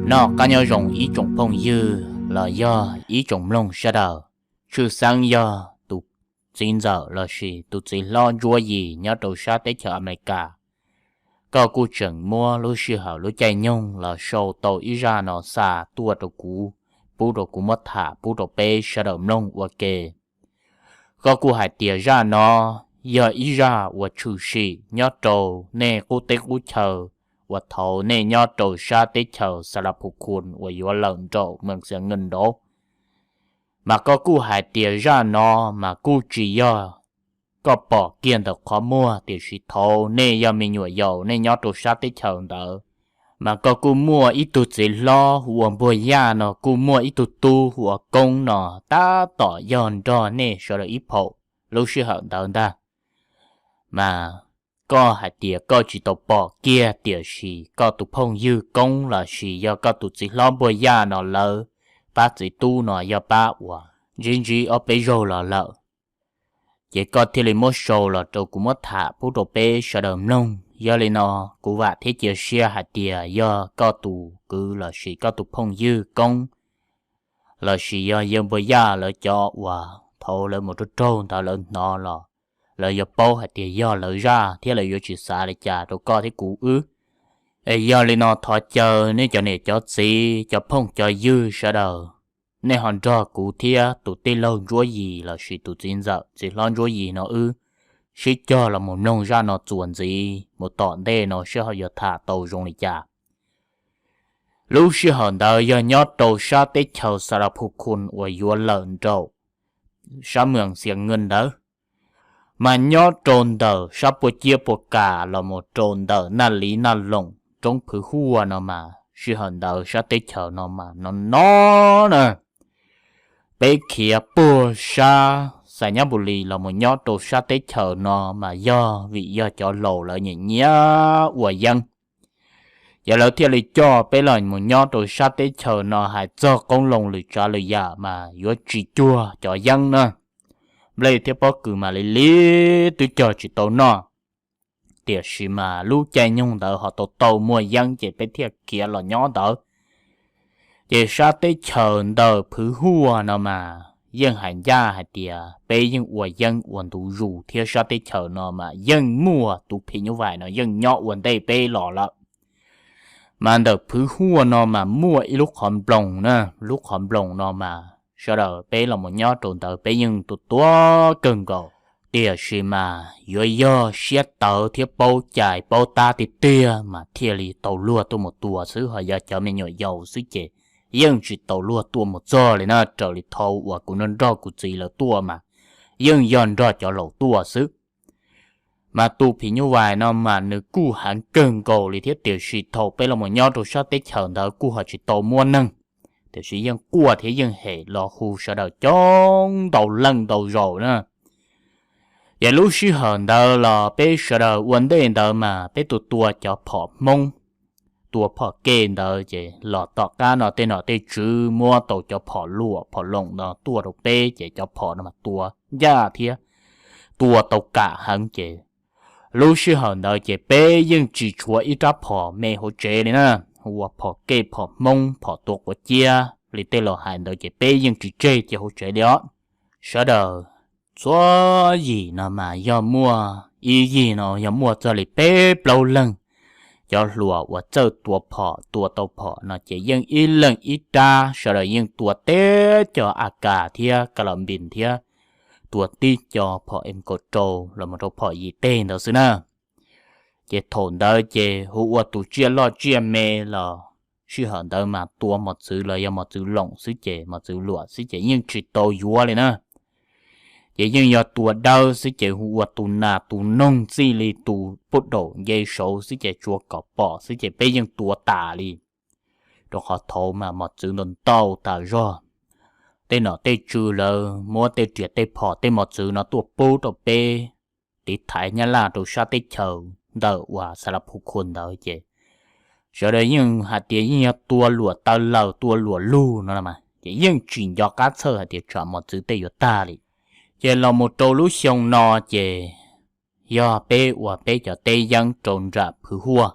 Noj qab nyob zoo ib tsoom phooj ywg los yog ib tsoom mloog sawv daws. Tshwj xeeb yog tus txiv ntxawm lossis tus txiv hlob Ntsuab Yis nyob rau sab teb chaws Amelikas. Koj kuj tseem muab lub sij hawm lub caij nyoog los sau tau ib zaj no xa tuaj rau kuv, pub rau kuv muab tham pub rau peb sawv daws mloog ua ke. Koj kuj hais tias zaj no yog ib zaj uas tshwm sim nyob rau nej qub teb qub chaw uas thaum nej nyob rau sab teb chaws Xalaphukhun uas yuav lawm nraum Mees Xias Nkees nraud. Mas koj kuj hais tias zaj no mas kuj tsis yog koj pom kiag ntawm qhov muag, tiam sis thaum nej yog me nyuam yaus nej nyob rau sab teb chaws ntawd, mas koj kuj muaj ib tug txiv hlob hu ua Npuag Yaj no kuj muaj ib tug tub hu ua Koob no, tab tom yog nrog nej sawv daws ib phaum lub sij hawm ntawd ntag. Mas koj hais tias koj tsis tau pom kiag, tiam sis koj tus phooj ywg Koob lossis yog koj tus txiv hlob Npuag Yaj no lawv pab txiv tub no yog pab uas ntsib ntsib ob peb zaug los lawm. Ces koj thiaj li muab sau los rau kuv muab tham pub rau peb sawv daws mloog. Yog li no, kuv vam thiab cia siab hais tias yog koj tus kwv lossis koj tus phooj ywg Koob lossis yog yawg Npuag Yaj lawv cov uas thaum lawv mus raug raug ntawd lawv hnov los lawv yuav paub hais tias yog lawv zaj thiab lawv yuav tsis xav li cas rau koj thiab kuv wb. Es yog li no thov caw nej cov niam cov txiv cov phooj cov ywg sawv daws, nej ho nrog kuv thiab tus tij laug Ntsuab Yis lossis tus txiv ntxawm txiv hlob Ntsuab Yis no wb sib cog los mus mloog zaj no txuas ntxiv mus tom ntej no seb ho yuav tham tau zoo li cas. Lub sij hawm ntawd yog nyob rau sab teb chaws Xalaphukhun uas yuav lawm nraum sab Mees Xias Nkees ntawd. Mas nyob rau ntawm sab Puas Ciab Puas Kas los mus rau ntawm Naj Liv Naj Loos roob Phwv Huaj no mas sij hawm ntawd sab teb chaws no mas no no na. Peb khiav puag sab Xais Nyab Npus Lis los mus nyob rau sab teb chaws no mas yog vim yog cov laus lawv nyiam nyiam ua yeeb. Ces lawv thiaj li coj peb los mus nyob rau sab teb chaws no, hais txog qoob loo lwm tsav lwm yam mas yuav tsis cuag cov yeeb na. Nplej thiab pob kws mas li li twb cog tsis tau noj. Tiam sis mas lub caij nyoog ntawd ho tau tau muaj yeeb ces peb thiaj khiav los nyob ntawd. Ces sab teb chaws ntawm Phwv Huaj no mas yeej hais ncaj hais tias peb yeej ua yeeb ua ntu zus thiab sab teb chaws no mas yeej muaj tus phim nyuj vais no yeej nyob ua ntej peb los lawm. Mas ntawm Phwv Huaj no mas muaj ib lub qhov nploos na, lub qhov nploos no mas sawv daws peb los mus nyob rau ntawd peb yeej tua tua kawg nkaus. Tiam sis mas yuav yog siab tawv thiab paub cai paub tab tiag tiag mas thiaj li tau luag tuaj mus tua xwb, ho yog cov me nyuam yaus xwb ces yeej tsis tau luag tuaj mus txog li na. Raws li thaum uas kuv nrog nrog kuv txiv lawv tuaj mas yeej yog nrog cov laus tuaj xwb. Mas tus phim nyuj vais no mas nws kuj heev kawg nkaus li thiab, tiam sis thaum peb los mus nyob rau sab teb chaws ntawd kuj ho tsis tau muaj neeg, tiam sis yeej quaj thiab yeej hem los hu sawv daws coob ntau leej ntau zaus na. Ces lub sij hawm ntawd los peb sawv daws ua ntej ntawd mas peb tua tua cov phom Hmoob, tua phom kej ntawd ces los tom qab no tej nom tej tswv muab tau cov phom luam phom loos no tuaj rau peb ces cov phom no mas tua ncaj thiab tua tau kam heev ces lub sij hawm ntawd ces peb yeej tsis tshuav ib rab phom me hauv tsev li na, ua phom kej phom Hmoob phom tua quav ciab li tej laus hais ntawd ces peb yeej tsis tseg cia hauv tsev li os. Sawv daws txhua yim no mas yog muaj ib yig no yog muaj txog li peb plaub leeg. Cov hluas uas txawj tua phom tua tau phom no ces yeej ib leeg ib rab, sawv daws yeej tua tib co A K thiab Ka Los Npis thiab tua tib co phom M kaum rau los mus rau phom yim teg ntawd xwb na. Ces thaum ntawd ces hu ua tus tsiaj loj tsiaj me los sij hawm ntawd mas tua mos txwv los yog mos txwv loos xwb ces mos txwv luam xwb ces yeej tsis tau yuav li na. Ces yeej yog tua dawb xwb ces hu ua tus nas tus noog txij li tus pub daum nce saud xwb ces tsuav kom pom xwb ces peb yeej tua tas li. Rau qhov thaud mas mos txwv ntau ntau tas zog. Tej nom tej tswv lawv muab tej riam tej phom tej mos txwv no tuaj pub rau peb tiv thaiv Nyab Laj rau sab teb chaws ntawm uas Xas Las Phu Khua ntawd ces sawv daws yeej hais tias yeej yog tua luam taw laws tua luam lug no los mas ces yeej tsis nco qab txhawj hais tias tsam mos txwv tej yuav tag li. Ces los mus rau lub xyoo no ces yog peb ua peb cov teb yeeb rau nram Phwv Huaj.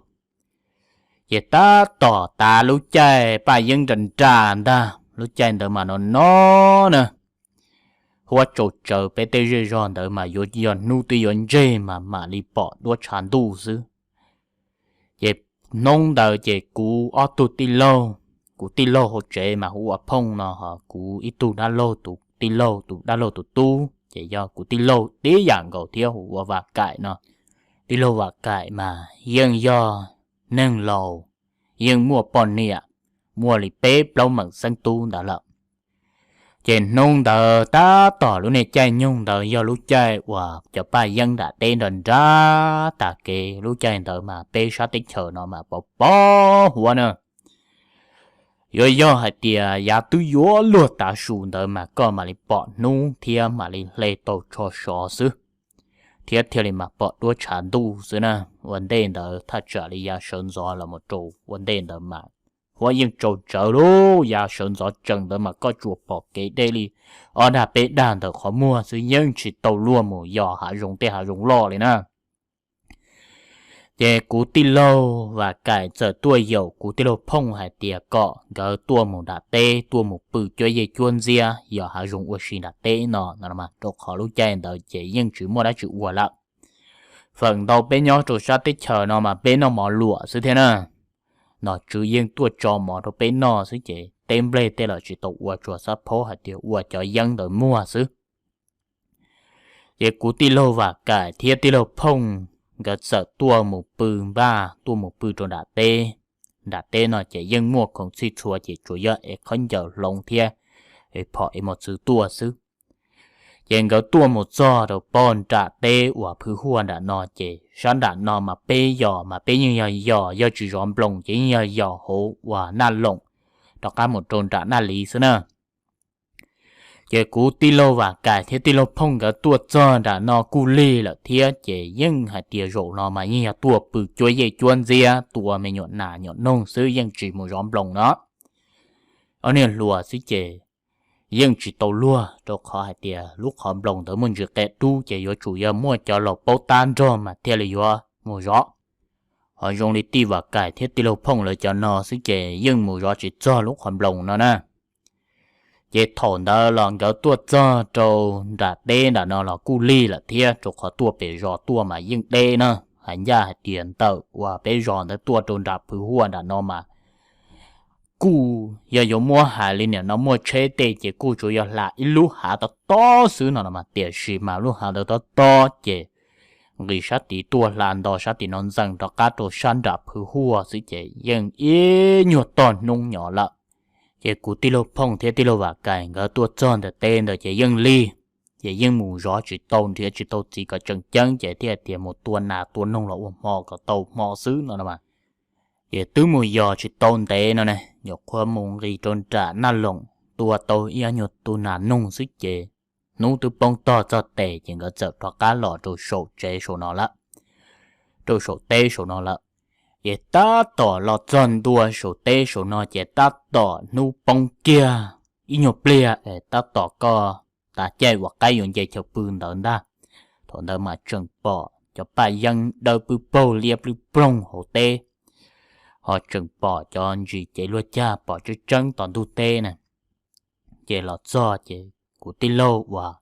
Ces tab tom tav lub caij paj yeeb nra nra ntag, lub caij ntawd mas no no na, huab tsaus tsawv peb tej zej zog ntawd mas yuav yog hnub twb yuav ntseg mas mam li pom duab tshav ntuj xwb. Ces hnub ntawd ces kuv ob tug tij laug, kuv tij laug hauv tsev mas hu ua Phooj no, ho kuv ib tug dab laug tus tij laug, tus dab laug tus tub ces yog kuv tij laug tib yam nkaus thiab, hu ua Vam Kaim no. Tij laug Vam Kaim mas yeej yog neeg laus, yeej muaj poj niam, muaj li peb plaub meem xeeb tub ntawd lawm. Ces hnub ntawd tab tom lub niag caij nyoog ntawd yog lub caij uas cov paj yeeb nram teb nra nra tag kev, lub caij ntawd mas peb sab teb chaws no mas pov pov huab na. Yuav yog hais tias yav twb yuav luag tav su ntawd mas koj mam li pom hnub thiab mam li hle tau tsho sov xwb, thiab thiaj li mas pom duab tshav ntuj xwb na. Ua ntej ntawd thaj tsam li yav sawv ntxov los mus rau ua ntej ntawd mas huab yeej tsaus tsawv lauj. Yav sawv ntxov tsees ntawd mas koj tsuas pom kev deb li ob dag peb dag ntawm qhov muag xwb, yeej tsis tau luag mus yos hav zoov tej hav zoov loj li na. Ces kuv tij laug Vam Kaim txawm tuaj yaum kuv tij laug Phooj hais tias kom nkawd tuaj mus nram teb, tuaj mus pw cuab yej cuab ntxiab yos hav zoov ua si nram teb no no, rau qhov lub caij ntawd ces yeej tsis muaj dab tsi ua lawm. Feem ntau peb nyob rau sab teb chaws no mas peb noj mov luam xwb thiab na. Nom tswv yeej tuaj tso mov rau peb noj xwb ces teb nplej tej los tsis tau ua, tsuas xab phaub hais tias ua cov yeeb ntawd muag xwb. Ces kuv tij laug Vam Kaim thiab tij laug Phooj nkawd txawm tuaj mus pw npaj, tuaj mus pw rau nram teb. Nram teb no ces yeej muaj khoom txhij txhua ces tsuas yog ev khaub ncaws hloov thiab ev phom ev mos txwv tuaj xwb. Ces nkawd tuaj mus txog rau pog nram teb uas Phwv Huaj nram no ces sab nram no mas peb yos mas peb yeej yog yos, yog tsis zov nploos ces yeej yog yos hauv uas Naj Loom rov qab mus rau nram Naj Liv xwb na. Ces kuv tij laug Vam Kaim thiab tij laug Phooj nkawd tuaj txog nram no kuj lig lawm thiab ces yeej hais tias zaum no mas yeej yog tuaj pw cuab yej cuab ntxiab, tua me nyuam nas nyuam noog xwb, yeej tsis mus zov nploos no. Ob niag hluas xwb ces yeej tsis tau luag, rau qhov hais tias lub qhov nploos ntawd muaj ntsis qia dub ces yuav tsum yog muaj cov laus paub tab nrog mas thiaj li yuav mus zov. Ho zoo li tij Vam Kaim thiab tij laug Phooj lawv cov no xwb ces yeej mus zov tsis txog lub qhov nploos no na. Ces thaum ntawd los nkawd tuaj txog rau nram teb nram no los kuj lig lawm thiab, rau qhov tuaj pem zos tuaj mas yeej deb na. Hais ncaj hais tias ntawm uas peb zos ntawd tuaj rau nram Phwv Huaj nram no mas kuj yog yuav muab hais li nim no muaj tsheb tej ces kuj tsuas yog hla ib lub hav tob tob xwb no los mas, tiam sis mas lub hav ntawd tob tob ces nqis sab tid tuaj hla nto sab tim no ntxees rov qab rau sab nram Phwv Huaj xwb ces yeej ib nyuag tog hnub nyob lawm. Ces kuv tij laug Phooj thiab tij laug Vam Kaim nkawd tuaj txog ntawm teb ntawd ces yeej lig, ces yeej mus zov tsis tau, nrhiav tsis tau txiv kom tseem ceeb ces thiaj tias mus tua nas tua noog los ua hmo kom tau hmo xwb no mas. Ces twb mus yos tsis tau ntev no ne, nyuam qhuav mus nqis rau nram Naj Loom, tua tau ib ob nyuag tug nas noog xwb ces hnub twb poob tog txog tes ces nkawd txawm rov qab los rau saum tsev saum no lawm, rau saum teb saum no lawm. Ces tab tom los txog ntua saum teb saum no ces tab tom hnub poob kiag ib nyuag pliag es tab tom koj tav caij uas qaib yuav nce chaw pw ntawd ntag. Thaum ntawd mas tseem pom cov paj yeeb dawb pwb paug liab plwb ploog hauv teb, ho tseem pom cov ntsis cev luag cag pom tseeb tseeb tom ntug teb na. Ces los txog ces kuv tij laug uas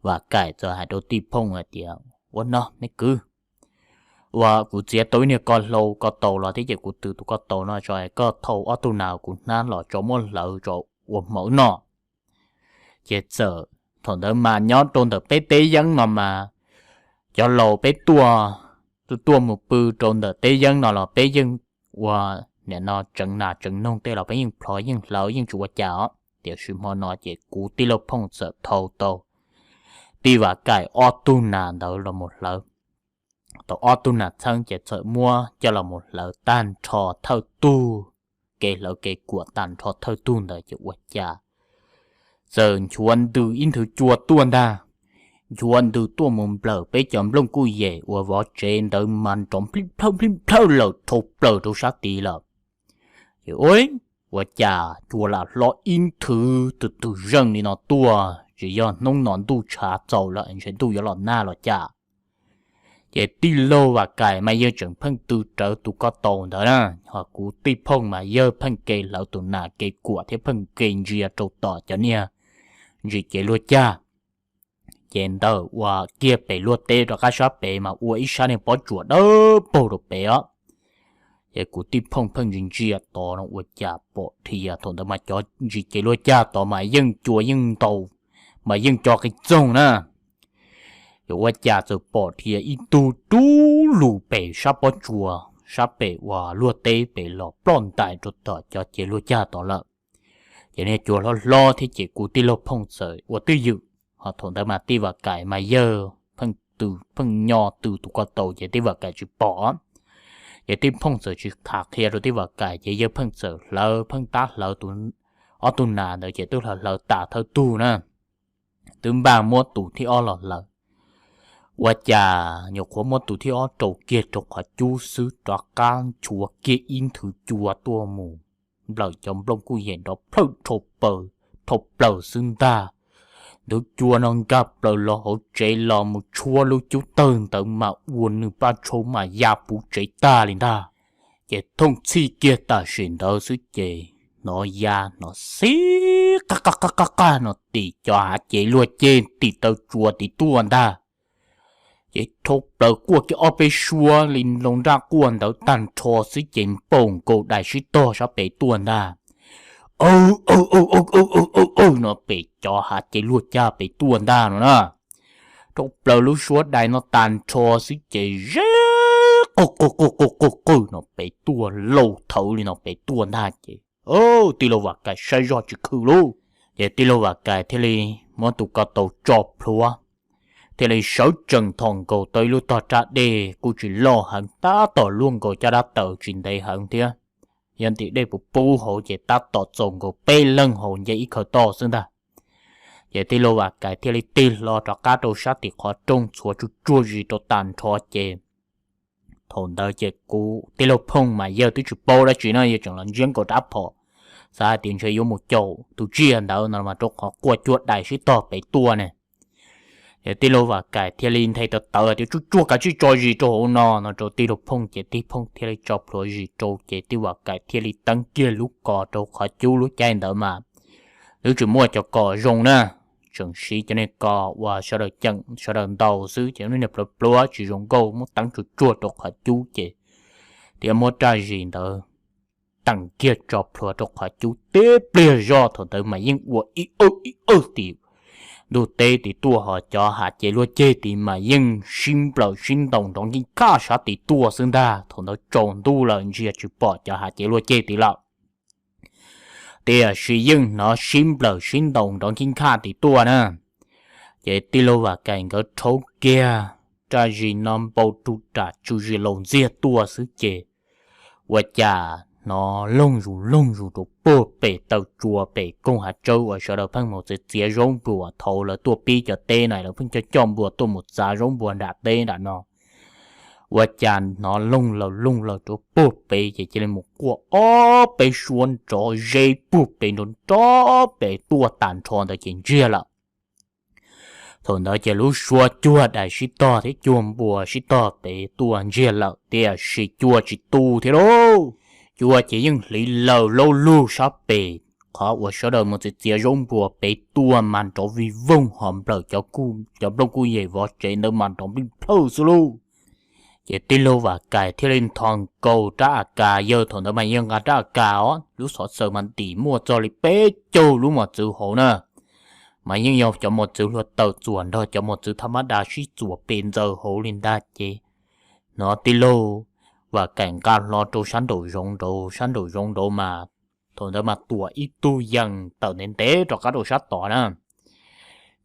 Vam Kaim txawm hais rau tij Phooj hais tias, ua no me kwv, uas kuv txiav tau ib niag ko hlau ko taus los thiab ces kuv twv tus ko taus no tso, koj thau ob tug nas kuv hnab los tso muab hlawv tso ua hmo wb noj. Ces txawm thaum ntawd mas nyob rau ntawm peb teb yeeb no mas cov laus peb tuaj, tuaj tuaj mus pw rau ntawm teb yeeb no los peb yeej ua, nim no tseev nas tseev noog tej los peb yeej plhov yeej hlawv yeej tsis ua cas os. Tiam sis hmo no ces kuv tij laug Phooj txawm thau tau tij Vam Kaim ob tug nas ntawd los mus hlawv. Tau ob tug nas txheeb ces txawm muab coj los mus hlawv tag nrho thawj tug, kev hlawv kev kuam tag nrho thawj tug ntawd ces ua cas txawm nchuav ntws ib nthwv cua tuaj ntag. Nchuav ntws tuaj mus nplawm peb cov nplooj kuj yem uas vov tsev ntawd mas nrov nplij plhawj nplij plhawj lawm dhau plaws rau sab tid lawm. Ces ua cas cua lam hlob ib nthwv twg twg zeej li no tuaj, tsis yog hnub no ntuj tshav txaus lawm ntshe ntuj yuav los nag los cas. Ces tij laug Vam Kais mas yawg tseem pheej tw rawv tus ko taus ntawd na, ho kuv tij Phooj mas yawg pheej ke hlawv tus nas ke kuam thiab pheej ke ntsia rau tom cov niag ntsis cev luag cag. Ces ntawm uas kiag pem luag teb rov qab sab pem mas ua ib sab niag pob tsuas dawb paug rau pem os. Ces kuv tij Phooj pheej ntsia ntsia tod no ua cas pom dhia thaum ntawd mas cov ntsis cev luag cag tod mas yeej cua yeej ntaus, mas yeej co qis txoog na. Ces ua cas txawm pom dhia ib tug rub lug pem sab pob tsuas, sab pem uas luag teb pem los ploj ntais rau tom cov cev luag cag tod lawm. Ces niag cua hlob hlob thiab ces kuv tij laug Phooj txawm ua twj ywm, ho thaum ntawd mas tij Vam Kais mas yawg pheej tw, pheej nyo tw tus ko taus ces tij Vam Kais tsis pom. Ces tij Phooj txawm tsis tham qhia rau tij Vam Kais ces yawg pheej txawm hlawv, pheej tab hlawv tus, ob tug nas ntawd ces twb hlawv hlawv tas thawj tug na, twb npaj muab tus thib ob los hlawv. Ua cas nyuam qhuav muab tus thib ob rau kiag rau qhov cub xwb rov qab nchuav kiag ib nthwv cua tuaj mus nplawm cov nplooj kuj yem nrov plhawj dhau plaws, dhau plaws xwb ntag. Nthwv cua no nkag plaws los hauv tsev los mus tshuab lub cub tawg ntawd mas ua nws paj tshau mas ya puv tsev tag li ntag. Ces thooj txhij kiag tam sim ntawd xwb ces hnov ya hnov xib qaj qaj qaj qaj qaj no tim cov hav cev luag ceg tim taw tsua tim tuaj ntag. Ces dhau plaws quaj kiag ob peb suab li nploos nraj quaj ntawd tag nrho xwb ces npaum nkaus dais sib tog sab pem tuaj ntag. Aw aw aw aw aw aw aw no pem cov hav cev luag cag pem tuaj ntag no na. Dhau plaws lub suab dais no tag nrho xwb ces zeb qawg qawg qawg qawg qawg qawg no pem tuaj, laus thawv li no pem tuaj ntag ces tij laug Vam Kais saib zoj tsis khw lauj. Ces tij laug Vam Kais thiaj li muab tus ko taus tso plhuav, thiaj li sawv tsees thom nkaus tau ib lub tog raj dej kuj tsis loj heev, tab tom luaj nkaus caj dab taws tsis ntev heev thiab. Yog ntim dej puv pub hauv ces tab tom txaus nkaus peb leeg haus nce ib khawv toj xwb ntag. Ces tij laug Vam Kais thiaj li tig hlo rov qab rau sab tim qhov rooj txhuav tsuj tsuag zis rau tag nrho ces thaum ntawd ces kuv tij laug Phooj mas yawg twb tsis paub dab tsi na, yawg tseem los ntsiab nkaus rab phom, xav hais tias ntshe yuav mus caum tus tsiaj ntawd no mas rau qhov quaj cuag dais sib tog pem tuaj ne. Ces tij laug Vam Kais thiaj li nthe tawv tawv tias tsuj tsuag kav tsij tso zis rau hauv no no rau tij laug Phooj ces tij Phooj thiaj li tso plhuav zis rau ces tij Vam Kais thiaj li teeb kiag lub kos rau qhov cub. Lub caij ntawd mas twb tsis muaj cov kos zoo na, tseem siv cov niag kos uas sawv daws ceem sawv daws ntaus xwb ces lub niag pluav pluav tsis zoo nkauj, muab teeb tsuj tsuag rau qhov cub ces thiaj muab raj zis ntawd teem kiag tso plhuav rau qhov cub. Tib pliag zoj thaum ntawd mas yeej ua ib awj ib awj tim ntug teb tim tuaj, ho cov hav cev luag ceg tid mas yeej sib nplawm sib ntaus nrov nkij khaj sab tid tuaj xwb ntag. Thaum ntawd tsaus ntuj lawm ntsia tsis pom cov hav cev luag ceg tid lawm, tiam sis yeej hnov sib nplawm sib ntaus nrov nkij khaj tim tuaj na. Ces tij laug Vam Kais nkawd rhaub kiag raj zis no npau rau nram tswv zis laus ntxiag tuaj xwb ces ua cas hnov loog zus loog zus rau puag pem taw tsua pem koog hav tsawb uas sawv daws pheej mus txiav txiav zaub npuas thaum lawv tuaj pib cov teb na, lawv pheej coj coj npua tuaj mus txav zaub npuas nram teb nram no. Ua cas hnov loog laws loog laws rau puag pem ces cia li mus quaj ob peb suab nrov zeb puag pem nrov nrov pem tuaj tag nrho ntawd ces ntsiag lawm. Thaum ntawd ces lub suab cuag dais sib tog thiab cuag npua sib tog pem tuaj ntsiag lawm, tiam sis cua tsis tu thiab lauj. Cua ces yeej hliv laws laub lug sab pem qhov uas sawv daws mus txiav txiav zaub npuas pem tuaj mas nrov vij voog, ho nplawm cov nplooj kuj yem vov tsev ntawd mas nrov nplij plhawj xwb lauj. Ces tij laug Vam Kais thiaj li nthos nkaus rab a kas, yawg thaum ntawd mas yawg nqa rab a kas os, lub xov xaws mas ntim muaj txog li peb caug lub mos txwv hauv na, mas yeej yog cov mos txwv hluav taws txuas nrog cov mos txwv thaj mab da sib txuas pes ntxaws hauv li ntag ces hnov tij laug Vam Kais nqa hlo rau sab nraum zoov nraud, sab nraum zoov nraud mas thaum ntawd mas tuam ib tug yees tawm ntev ntev rov qab rau sab tod na.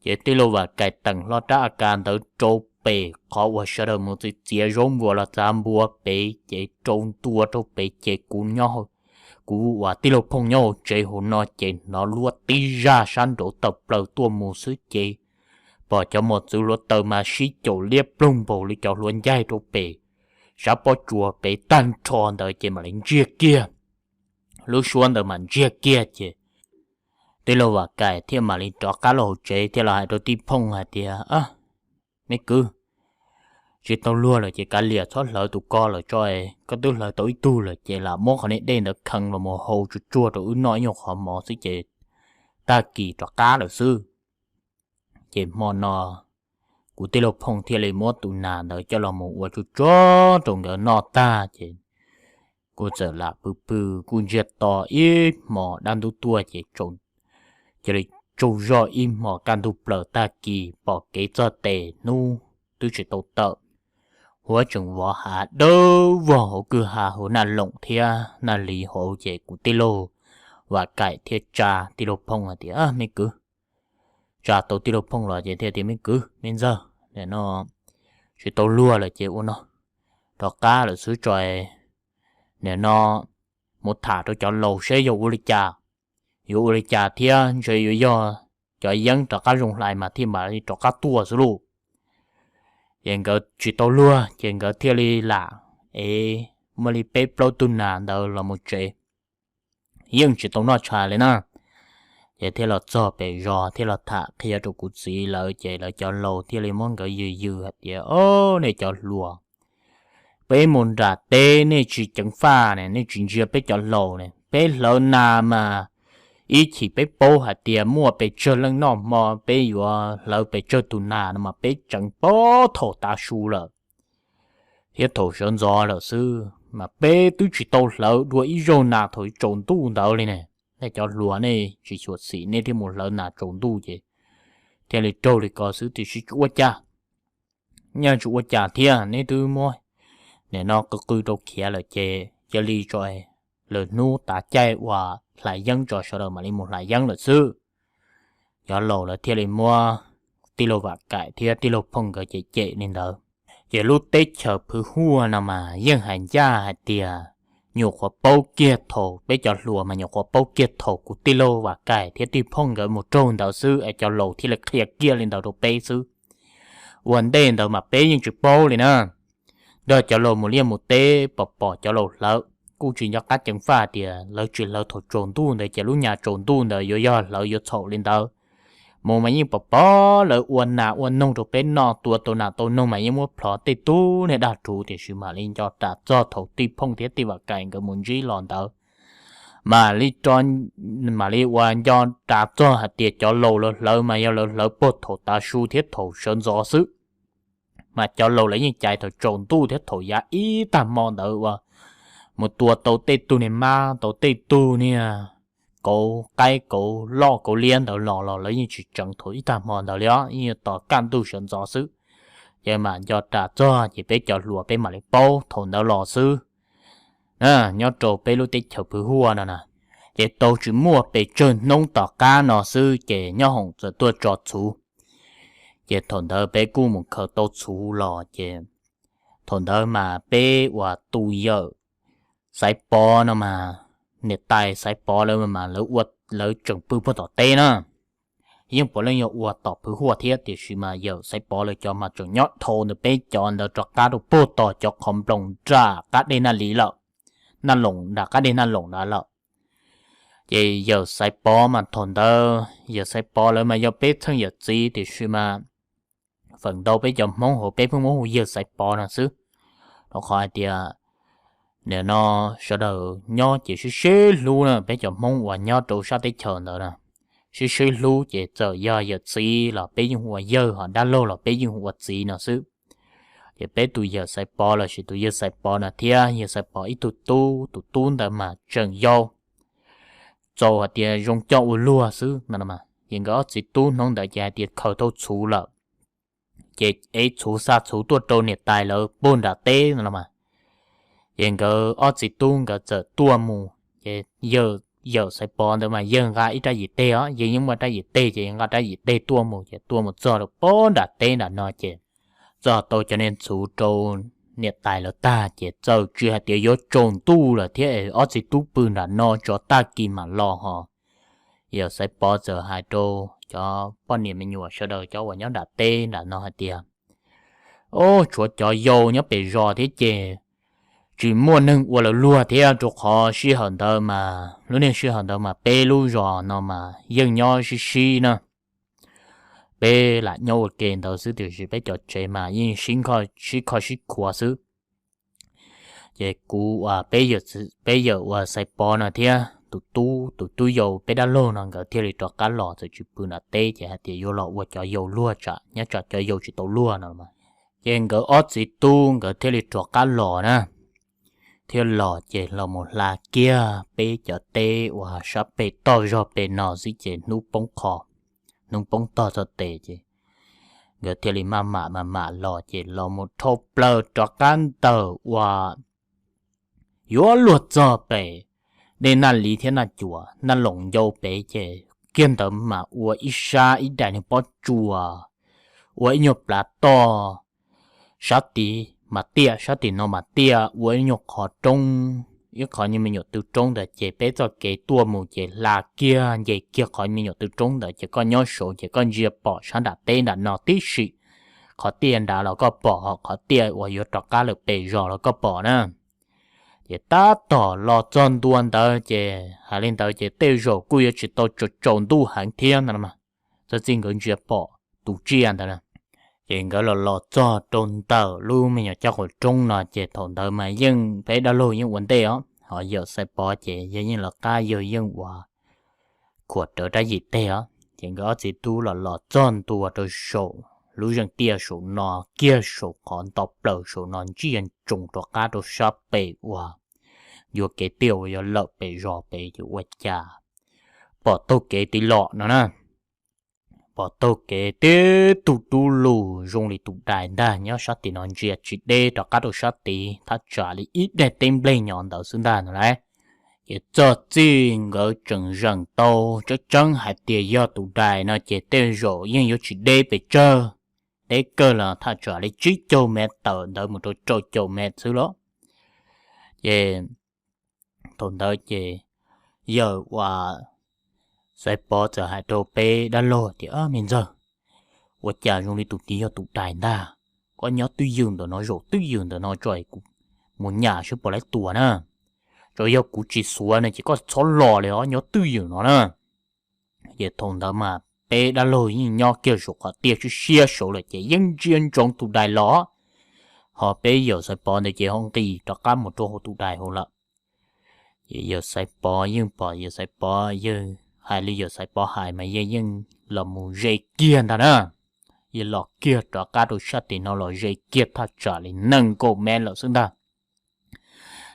Ces tij laug Vam Kais teem hlo rab a kas ntawd rau pem qhov uas sawv daws mus txiav txiav zaub npuas los txav npua pem ces rau ntua rau pem ces kuv nyob, kuv uas tij laug Phooj nyob hauv tsev hauv no ces hnov luab tib zaj sab nraud tawm plaws tuaj mus xwb ces pom cov mos txwv hluav taws mas sib caum liab ploog npaum li cov hluav ncaig rau pem sab pob tsuas pem tag nrho ntawd ces mam li ntsiag kiag. Lub suab ntawd mas ntsiag kiag ces tij laug Vam Kais thiaj mam li rov qab los hauv tsev thiaj los hais rau tij Phooj hais tias, me kwv, tsis tau luag lawm ces kav liam txhob hlawv tus ko lawm tso, koj twb hlawv tau ib tug lawm ces lam muab qhov niag dej ntawd kheev los mus hau tsuag tsuag rau wb noj ib nyuag qhov mov xwb ces tag kis rov qab lawm xwb. Ces hmo no kuv tij laug Phooj thiaj li muab tus nas ntawd coj los mus ua tsuag tsuag rau nkawd noj tag ces kuv txawm lam pw pw, kuj ntsiag to ib hmos dab ntub tuaj ces cia li tsaug zog ib hmos kaj ntug plaws tag kis pom kev txog tes hnub twb tsis tau tawm, huab tseem vov hav dawb vog hauv kwj ha hauv Naj Loos thiab Naj Lis hauv ces kuv tij laug Vam Kaim thiaj tsa tij laug Phooj hais tias, Me kwv, tsa tau tij laug Phooj los ces thiaj tias, Me kwv me ntxawg, nim no tsis tau luag lawm ces ua no, rov qab lawm xwb tso, nim no mus tham rau cov laus seb yuav ua li cas, yuav ua li cas thiab ntshe yuav yog cov yeeb rov qab zoo hlais mas thiaj mam li rov qab tuaj xwb lauj. Ces nkawd tsis tau luag ces nkawd thiaj li lam es muaj li peb plaub tug nas ntawd los mus tsev, yeej tsis tau noj tshais li na. Ces thiaj los txog pem zos thiaj los tham qhia rau kuv txiv lawv ces lawv cov laus thiaj li muab nkawd yws yws hais tias, O, nej cov hluas, peb mus nram teb nej tsis ceev faj ne, nej tsis ntsia peb cov laus ne. Peb hlawv nas mas ib chim peb paub hais tias muaj pes tsawg leej noj hmo peb yuav hlawv pes tsawg tus nas no mas peb tseev puag thaum tav su lawm thiab thaum sawv ntxov lawm xwb mas peb twb tsis tau hlawv dua ib zaug nas thaum tsaus ntuj ntawd li ne. Nej cov hluas nej tsis xyuam xim nej thiaj mus hlawv nas tsaus ntuj ces thiaj li raug li ko xwb tiam sis tsis ua cas. Yeej tsis ua cas thiab, neb twb muab nim no qw qw rau khiav lawm ces cia li tso lwm hnub tav caij uas hlais yeeb tso sawv daws mam li mus hlais yeeb lawm xwb. Cov laus lawv thiaj li muab tij laug Vam Kaim thiab tij laug Phooj nkawd cem cem li ntawd. Ces lub teb chaws Phwv Huaj no mas yeej hais ncaj hais tias nyuam qhuav paub kiag thaum peb cov hluas mas nyuam qhuav paub kiag thaum kuv tij laug Vam Kaim thiab tij Phooj nkawd mus raug ntawd xwb es cov laus thiaj li qhia kiag li ntawd rau peb xwb. Ua ntej ntawd mas peb yeej tsis paub li na. Nrog cov laus mus liaj mus teb pom pom cov laus hlawv kuj tsis nco qab ceev faj tias lawv tsis hlawv thaum tsaus ntuj ntawd ces lub nyas tsaus ntuj ntawd yuav yog hlawv yuav txhaum li ntawd. Mus mas yeej pom pom lawv ua nas ua noog rau peb noj, tua tau nas tau noog mas yeej muab plhov tej tug niag dag rhuv tiam sis mam li nco ras txog thaum tij Phooj thiab tij Vam Kaim nkawd mus ntsib los ntawd. Mam li, mam li ua nco ras txog hais tias cov laus lawv hlawv mas yog lawv hlawv puag thaum tav su thiab thaum sawv ntxov xwb. Mas cov laus lawv yeej caiv thaum tsaus ntuj thiab thaum yav ib tag hmo ntawd uas mus tua tau tej tug niag mab tau tej tug niag kauv qaib kauv loj kauv liab ntawd los los lawv yeej tsis tseev thaum ib tag hmo ntawd li os, yeej yuav tos kaj ntug sawv ntxov xwb. Ces mam nco ras txog ces peb cov hluas peb mam li paub thaum ntawd los xwb. Nyob rau peb lub teb chaws Phwv Huaj no na, ces tau tsis muaj pes tsawg hnub tom qab no xwb ces nyob hoom txawm tuaj tso txhuv. Ces thaum ntawd peb kuj mus khaws tau txhuv los ces thaum ntawd mas peb uas tus yawm Xaiv Pov no mas, niam tais Xaiv Pov lawv mas lawv ua, lawv tseem pw puag tom teb na. Yeej puav leej yog ua tom Phwv Huaj thiab tiam sis mas yawm Xaiv Pov lawv cov mas tseem nyob dhau ntawm peb cov ntawd rov qab rau puag tom cov qhov nploos nram qab dej Naj Lis lawm, Naj Loos, nram qab dej Naj Loos ntawd lawm. Ces yawm Xaiv Pov mas thaum ntawd yawm Xaiv Pov lawv mas yog peb txheej yawm txiv tiam sis mas feem ntau peb cov Hmoob hauv peb pheej muab hu yawg Xaiv Pov no xwb, rau qhov hais tias nim no sawv daws nyob ces sib sib hlub na, peb cov Hmoob uas nyob rau sab teb chaws ntawd na, sib sib hlub ces txawm yog yawm txiv los peb yeej hu ua yawg, ho dab laug los peb yeej hu ua txiv no xwb. Ces peb tus yawm Xaiv Pov lossis tus yawg Xaiv Pov no thiab yawg Xaiv Pov ib tug tub, tus tub ntawd mas tseem yau, txaus hais tias zoo coj ua luag xwb no. Ces nkawd ob txiv tub hnub ntawd ces hais tias khaws tau txhuv lawm, ces ev txhuv xa txhuv tuaj rau niam tais lawv puag nram teb no los mas. Ces nkawd ob txiv tub nkawd txawm tuaj mus, ces yawm, yawm Xaiv Pov ntawd mas yawg nqa ib rab yim teg os, yawg yeej muaj rab yim teg ces yawg nqa rab yim teg tuaj mus, ces tuaj mus txog rau puag nram teb nram no ces txog tau cov niag txhuv rau niam tais lawv tag ces txawm tsis hais tias yuav tsaus ntuj lawm thiab es ob txiv tub pw nram no tso tag kis mam los ho. Yawm Xaiv Pov txawm hais rau cov poj niam me nyuam sawv daws cov uas nyob nram teb nram no hais tias, Au, tshuav cov yau nyob pem zos thiab ces tsis muaj neeg ua lawv luag thiab, rau qhov sij hawm ntawd mas, lub niag sij hawm ntawd mas peb lub zos no mas yeej nyob sib sib na. peb lam nyob ua ke ntawd xwb tiam sis peb cov tsev mas yeej sib kho sib khuav xwb. Ces kuv, peb yawm uas Xaiv Pov no thiab tus tub, tus tub yau peb dab laug no nkawd thiaj li rov qab los, txawm tsis pw nram teb ces hais tias yuav los ua cov yau luag tsam nyob tsam cov yau tsis tau luag no. Ces nkawd ob txiv tub nkawd thiaj li rov qab los na, thiaj los ces los mus hla kiag peb cov teb uas sab pem toj zog pem no xwb ces hnub poob qho, hnub poob tog txog tes ces nkawd thiaj li maj mam maj mam los ces los mus dhau plaws rov qab ntawm uas yuav luag txog pem dej Naj Liv thiab Naj Cuam, Naj Loos ncau pem ces kiag ntawd mas ua ib sab ib daim niag pob tsuas, ua ib nyuag plav toj, sab tid mas tiaj, sab tim no mas tiaj, ua ib nyuag qhov roob, ib qhov nyuag me nyuam tw roob ntawd ces peb txoj kev tuaj mus ces hla kiag nce kiag qhov me nyuam tw roob ntawd ces koj nyob saud ces koj ntsia pom sab nram teb nram no tib si. Qhov tiaj nrad los koj pom, ho qhov tiaj uas yuav rov qab lawm pem zos los koj pom na. Ces tab tom los txog ntua ntawd ces hais li ntawd ces tej zaum kuj yuav tsis tau tsaus tsaus ntuj heev thiab no, txawm txij nkawd ntsia pom tus tsiaj ntawd na. Ces nkawd los los txog rau ntawm lub me nyuam caj qhov roob no ces thaum ntawd mas yeej peb dab laug yeej ua ntej os, ho yawm Xaiv Pov ces yawg yeej lawv qab yawg yeej ua khuam rawv rab yim teg os. Ces nkawd ob txiv tub los los txog ntua rau saum lub zeej tiaj saum no kiag saum qhov nto plaws saum no ntsia ntsoov rov qab rau sab pem uas yuav kev tiaj uas yuav lawm pem zos pem ces ua cas pom taug kev tiv los no na. Pom taug kev tib tug dub lug zoo li tus dais ntag nyob sab tim no ntsia tsis deb rov qab rau sab tid thaj tsam li ib daim teb nplej nyob ntawd xwb ntag no lauj. Ces txog txij nkawd tseem zeem tau tseeb tseeb hais tias yog tus dais no ces tej zaum yeej yuav tsis deb pes tsawg, deb kawg los thaj tsam li tsib caug mev tawm ntawd mus rau rau caum mev xwb los. Ces thaum ntawd ces yawm uas Xaiv Pov txawm hais rau peb dab laug tias, Me ntxawg, ua cas zoo li tus tid yog tus dais ntag? Koj nyob twj ywm ntawm no, zaum twj ywm ntawm no tso, kuv mus nyam seb puas laib tua na. Tsuas yog kuv tsis xuav no ces koj txhob los li os, nyob twj ywm no na. Ces thaum ntawd mas peb dab laug yeej nyob kiag saum qhov tiaj siab siab saud lawm ces yeej ntsia ntsoov tus dais los, ho peb yawm Xaiv Pov ntawd ces ho nqis rov qab mus rau hauv tus dais hauv lawm. Ces yawm Xaiv Pov yeej pom, yawm Xaiv Pov yeej hais li yawm Xaiv Pov hais mas yeej yeej los mus ze kiag ntag na. Yeej los kiag rov qab rau sab tim no los ze kiag thaj tsam li nees nkaum mev lawm xwb ntag.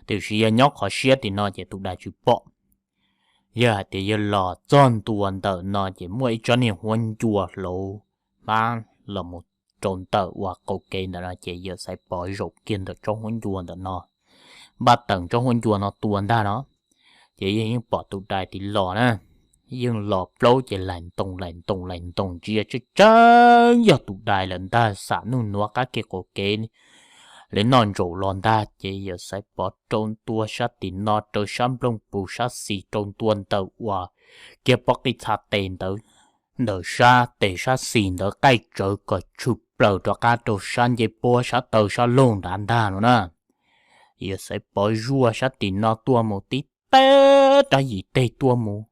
Tiam sis yog nyob qhov siab tim no ces tus dais tsis pom. Yog hais tias yog los txog ntua ntawm no ces muaj ib tsob niag huab ncua hlauv hmab los mus rau ntawm uas qaum kev ntawm no ces yawm Xaiv Pov zaum kiag ntawm tsob huab ncua ntawm no, npaj teem tsob huab ncua no tua ntag no. Ces yawg yeej pom tus dais tim los na, yeej los plaub ces laim ntoos laim ntoos laim ntoos ntsia tseeb tseeb yog tus dais lawm ntag, xam nuj nuav qab kev qaum kev li noj ntsaum los ntag. Ces yawm Xaiv Pov rau ntua sab tim no rau sab nplooj pus sab xis rau ntua ntawm uas kiag pob qij txha tes ntawd, ntawm sab tes sab xis ntawd qaij tsawv kom tshwm plaws rov qab rau sab ncej puab sab taw sab laug nrad ntag no na. Yawm Xaiv Pov zuaj sab tim no tuaj mus tib teb rab yim teg tuaj mus,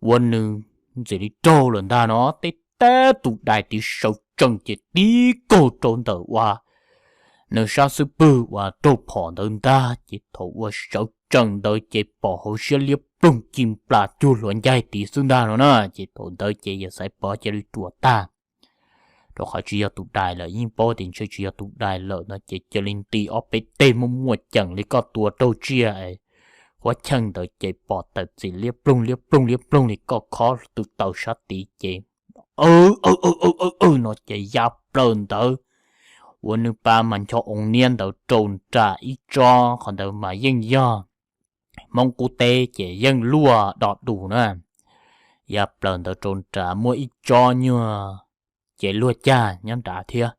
ua nws ntxim li raug lawm ntag no, tib teb tus dais tiv sawv tsees ces tib kaug rau ntawm uas nws sab xub pwg uas raug phom ntawd ntag. Ces thaum uas sawv tsees ntawd ces pom hauv siab liab ploog ci nplas cuag hluav ncaig tid xwb ntag no na. Ces thaum ntawd ces yawm Xaiv Pov cia li ruam tag, rau qhov tsis yog tus dais lawm, yeej paub tias ntshe tsis yog tus dais lawm no ces cia li nti ob peb teg muaj muaj ceem li koj tua raug tsiaj huab cheej ntawd ces pom tawm txim liab ploog liab ploog liab ploog li koj khob tw taws sab tid ces aw aw aw aw aw no ces ya plaws ntawd, ua nws pa mas ncho oo niab ntawd rau nram ib tsob, qhov ntawd mas yeej yog Hmoob qub teb ces yeej luaj do dus na. Ya plaws ntawd rau nrad muaj ib tsob nyuag cev luag cag nyob nrad thiab.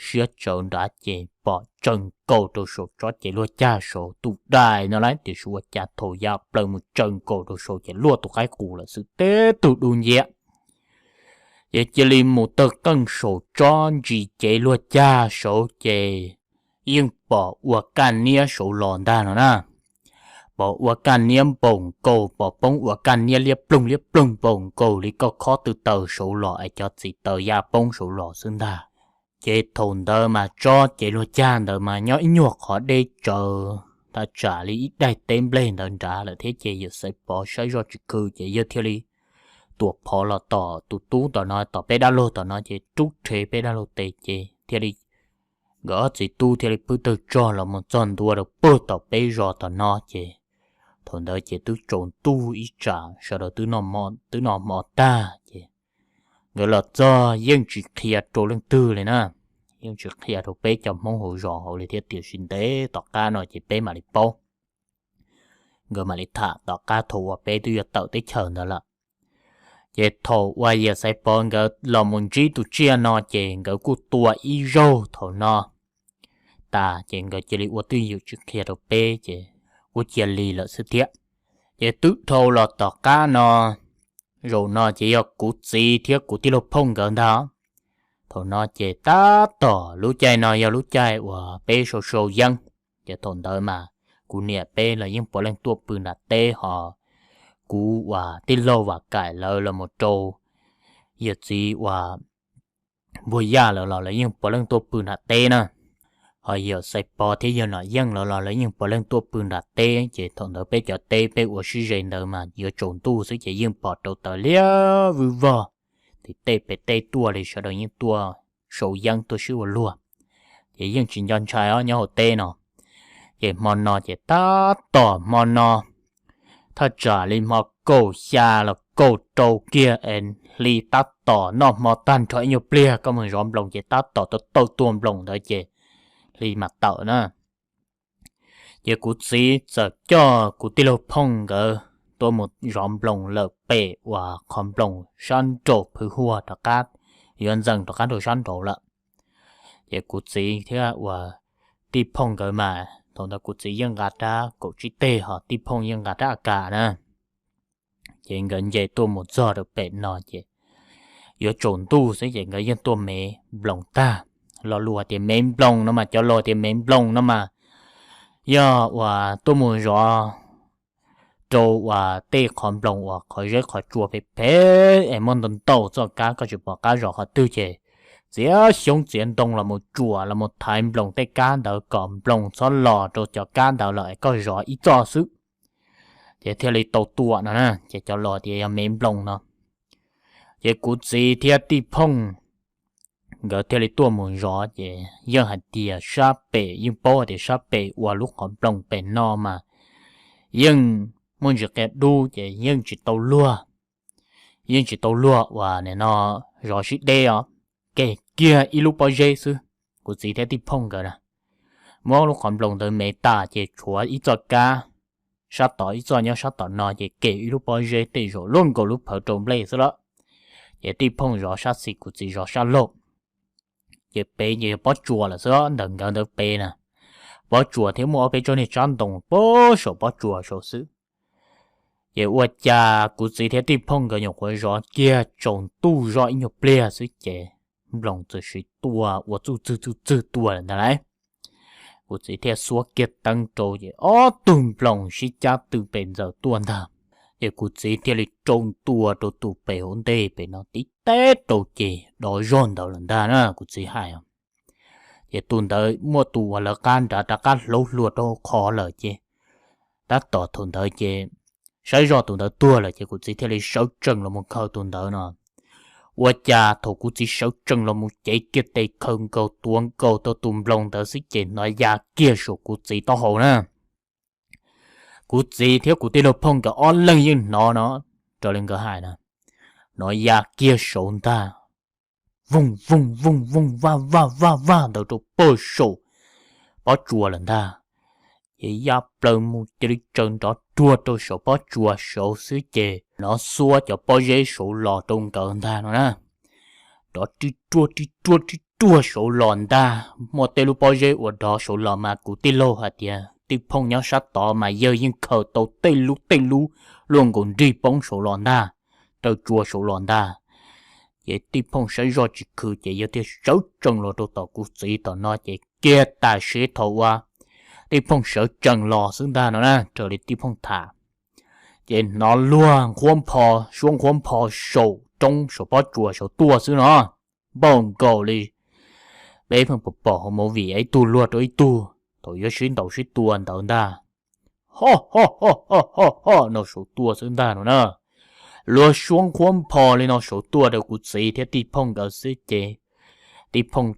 Siab tsawv nrad ces pom tsaws nkaus rau saum tsob cev luag cag saud tus dais no lawm, tiam sis ua cas thaum ya plaws mus tsaws nkaus rau saud ces luaj tus qaib qus lawm xwb teb tug dub nciab. Ces cia li mus tawg qeej saum tsob ntsis cev luag cag saud ces yeej pom ua kaj niab saud los ntag no na. pom ua kaj niab npaum nkaus, pom poob ua kaj niab liab ploog liab ploog npaum nkaus li koj khob tw taws saud los es cov txiv taws ya poob saud los xwb ntag. Ces thaum ntawd mas tsob cev luag cag ntawd mas nyob ib nyuag qhov deb tsawv, thaj tsam li ib daim teb nplej ntawd nrad lawm thiab ces yawm Xaiv Pov saib zoj tsis khw ces yawg thiaj li tuam phov los tom tus tub tom no, tom peb dab laug tom no ces rub rhe peb dab laug tes ces thiaj li nkawd ob txiv tub thiaj li pw tawg tsog los mus txog ntua rau puag tom peb zos tom no ces thaum ntawd ces twb tsaus ntuj ib tsam sawv daws twb noj hmo tag ces nkawd los txog yeej tsis qhia rau leej twg li na, yeej tsis qhia rau peb cov Hmoob hauv zos hauv li thiab, tiam sis ntev tom qab no ces peb mam li paub. Nkawd mam li tham tom qab thaum uas peb twb yuav tawm teb chaws ntawd lawm. Ces thaum uas yawm Xaiv Pov nkawd los mus ntsib tus tsiaj no ces nkawd kuj tua ib zaug thaum no tas ces nkawd cia li ua twj ywm tsis qhia rau peb ces kuj cia li lawm xwb thiab. Ces twb dhau los tom qab no, zaum no ces yog kuv txiv thiab kuv tij laug Phooj nkawd ntag. Thaum no ces tab tom lub caij no yog lub caij uas peb sau sau yeeb, ces thaum ntawd mas kuv niam peb los yeej puav leej tuaj pw nram teb, ho kuv uas tij laug Vam Kaim lawv los mus rau yawm txiv uas Npuag Yaj lawv los lawv yeej puav leej tuaj pw nram teb na. Ho yawm Xaiv Pov thiab yawg Nom Yeej lawv los lawv yeej puav leej tuaj pw nram teb, ces thaum ntawd peb cov teb peb ua sib ze ntawd mas yuav tsaus ntuj xwb ces yeej pom rau taws liab vwj vog tim tej pem tej tuaj li, sawv daws yeej tuaj sau yeeb tuaj sib ua luag. Ces yeej tsis nco ntshai os nyob hauv teb no. Ces hmo no ces tab tom hmo no, thaj tsam li hmo kaum xya los kaum rau kiag es hli tab tom noj hmo tag nrho ib nyuag pliag koj mus zov nploos ces tab tom tau tau tua nploos ntawd ces hli mam tawm na. Ces kuv txiv txawm coj kuv tij laug Phooj nkawd tuaj mus zov nploos lawm pem uas qhov nploos sab nraum phwv huaj rov qab, yuav ntxees rov qab rau sab nraud lawm. Ces kuv txiv thiab uas tij Phooj nkawd mas thaum ntawd kuv txiv yeej nqa rab kaum tsib teg ho tij Phooj yeej nqa rab A K na. Ces nkawd nce tuaj mus txog rau pem no ces yuav tsaus ntuj xwb ces nkawd yeej tuaj me nploos tag. Lo lus hais tias me nploos no mas, cov laus tias me nploos no mas yog uas tuaj mus zov rau uas tej qhov nploos uas qhov zeb qhov tsua phem phem es muaj ntau ntau txoj kab koj tsis pom qab zov qhov twg ces txiav xyoob txiav ntoo los mus tsuam los mus thaiv nploos tej kab ntawd kom nploos txhob los rau cov kab ntawd lawm es koj zov ib txoj xwb. Ces thiaj li tau tua no na, ces cov laus tias yog me nploos no. Ces kuv txiv thiab tij Phooj nkawd thiaj li tuaj mus zov ces yeej hais tias sab pem, yeej paub hais tias sab pem uas lub qhov nploos pem no mas yeej muaj ntsis qia dub ces yeej tsis tau luag, yeej tsis tau luag uas nim no zov sib deb os, ke kiag ib lub pob zeb xwb. Kuv txiv thiab tij Phooj nkawd na, muab lub qhov nploos ntawd me tas ces tshuav ib txoj kab sab tod ib txoj nyob sab tom no ces ke ib lub pob zeb tej zaum luaj nkaus lub phawv rau nplej xwb lawm. Ces tij Phooj zov sab xis, kuv txiv zov sab laug. Ces pem ces yog pob tsuas lawm xwb, ntawm nkawd ntawd pem na, pob tsuas thiab muaj ob peb tsob niag tsab ntoo puag saum pob tsuas saud xwb. Ces ua cas kuv txiv thiab tij Phooj nkawd nyuam qhuav zov kiag tsaus ntuj zoj ib nyuag pliag xwb ces nploos txawm siv tua ua txuj txwg txuj txwg tuaj lawm ntag lauj. Kuv txiv thiaj xuab kiag teeb rau ces ob tug nploos sib cab tw pes ntxaws tuaj ntag. Ces kuv txiv thiaj li rau ntua rau tus pem hauv ntej pem no tib teb rau ces dov zog ntawd lawm ntag na, kuv txiv hais. Ces tus ntawd muaj tus uas lawv qab nrad rov qab hlauv hlua rau hauv qhov lawm ces tab tom thaum ntawd ces saib zoj tus ntawd tuag lawm ces kuv txiv thiaj li sawv tsees los mus khaws tus ntawd no. Ua cas thaum kuv txiv sawv tsees los mus cev kiag tes khaws nkaus tuav nkaus rau tus nploos ntawd xwb ces hnov ya kiag saum kuv txiv taub hau na. Kuv txiv thiab kuv tij laug Phooj nkawd ob leeg yeej hnov no, raws li nkawd hais na, hnov ya kiag saud ntag, vooj vooj vooj vooj vaj vaj vaj vaj ntawd rau puag saum pob tsuas lawm ntag. Ces ya plaws mus cia li tsaws nrov ruag rau saum pob tsuas saud xwb ces nov xuab cov pob zeb saud los rau nkawd ntag no na. Nrov ri ruag ri ruag ri ruag saud los ntag, muaj tej lub pob zeb uas dov saud los mas kuv tij laug hais tias tij Phooj nyob sab tod mas yawg yeej khaws tau tej lub tej lub luaj nkaus nrig poob saud los ntag, raws tsua saud los ntag. Ces tij Phooj saib zoj tsis khwv ces yawg thiaj sawv tsees los rau tom kuv txiv tom no ces kiag tam sim thaum uas Tij Phooj sawv tsees los xwb ntag no na, raws li Tij Phooj tham. Ces hnov luag nqhuab npho, suab nqhuab npho saum roob saum pob tsuas saud tuaj xwb no. Npaum nkaus li peb pheej pom pom hauv movie ib tug luag rau ib tug thaum yuav sib ntaus sib tua ntawd ntag. Ho ho ho ho ho no saud tuaj xwb ntag no na. Luag suab nqhuab npho li no saud tuaj rau kuv txiv thiab Tij Phooj nkawd xwb ces Tij Phooj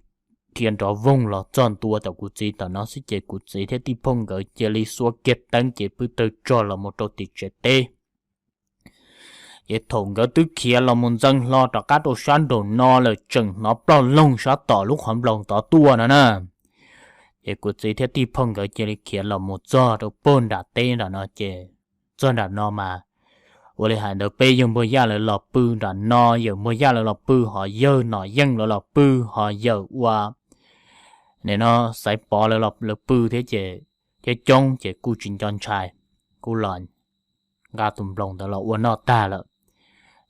khiav nrov voog los txog ntua tom kuv txiv tom no xwb ces kuv txiv thiab Tij Phooj nkawd cia li xuas kiag teeb ces pw tawg tsog los mus rau tim tsev teb. Ces thaum nkawd twb khiav los mus ntxeev hlo rov qab rau sab nraum no lawm tseem hnov ploj loog sab tom lub qhov nploos tod tuaj no na. Ces kuv txiv thiab Tij Phooj nkawd cia li khiav los mus txog rau puag nram teb nram no ces txog nram no mas ua li hais ntawd peb yawg Npuag Yaj lawv los pw nram no, yawm Npuag Yaj lawv los pw hos yawg Nom Yeej lawv los pw hos yawm ua nim no Xaiv Pov lawv pw thiab ces coob coob ces kuj tsis nco ntshai, kuj los nqa tus nploos ntawd los ua noj tag lawm.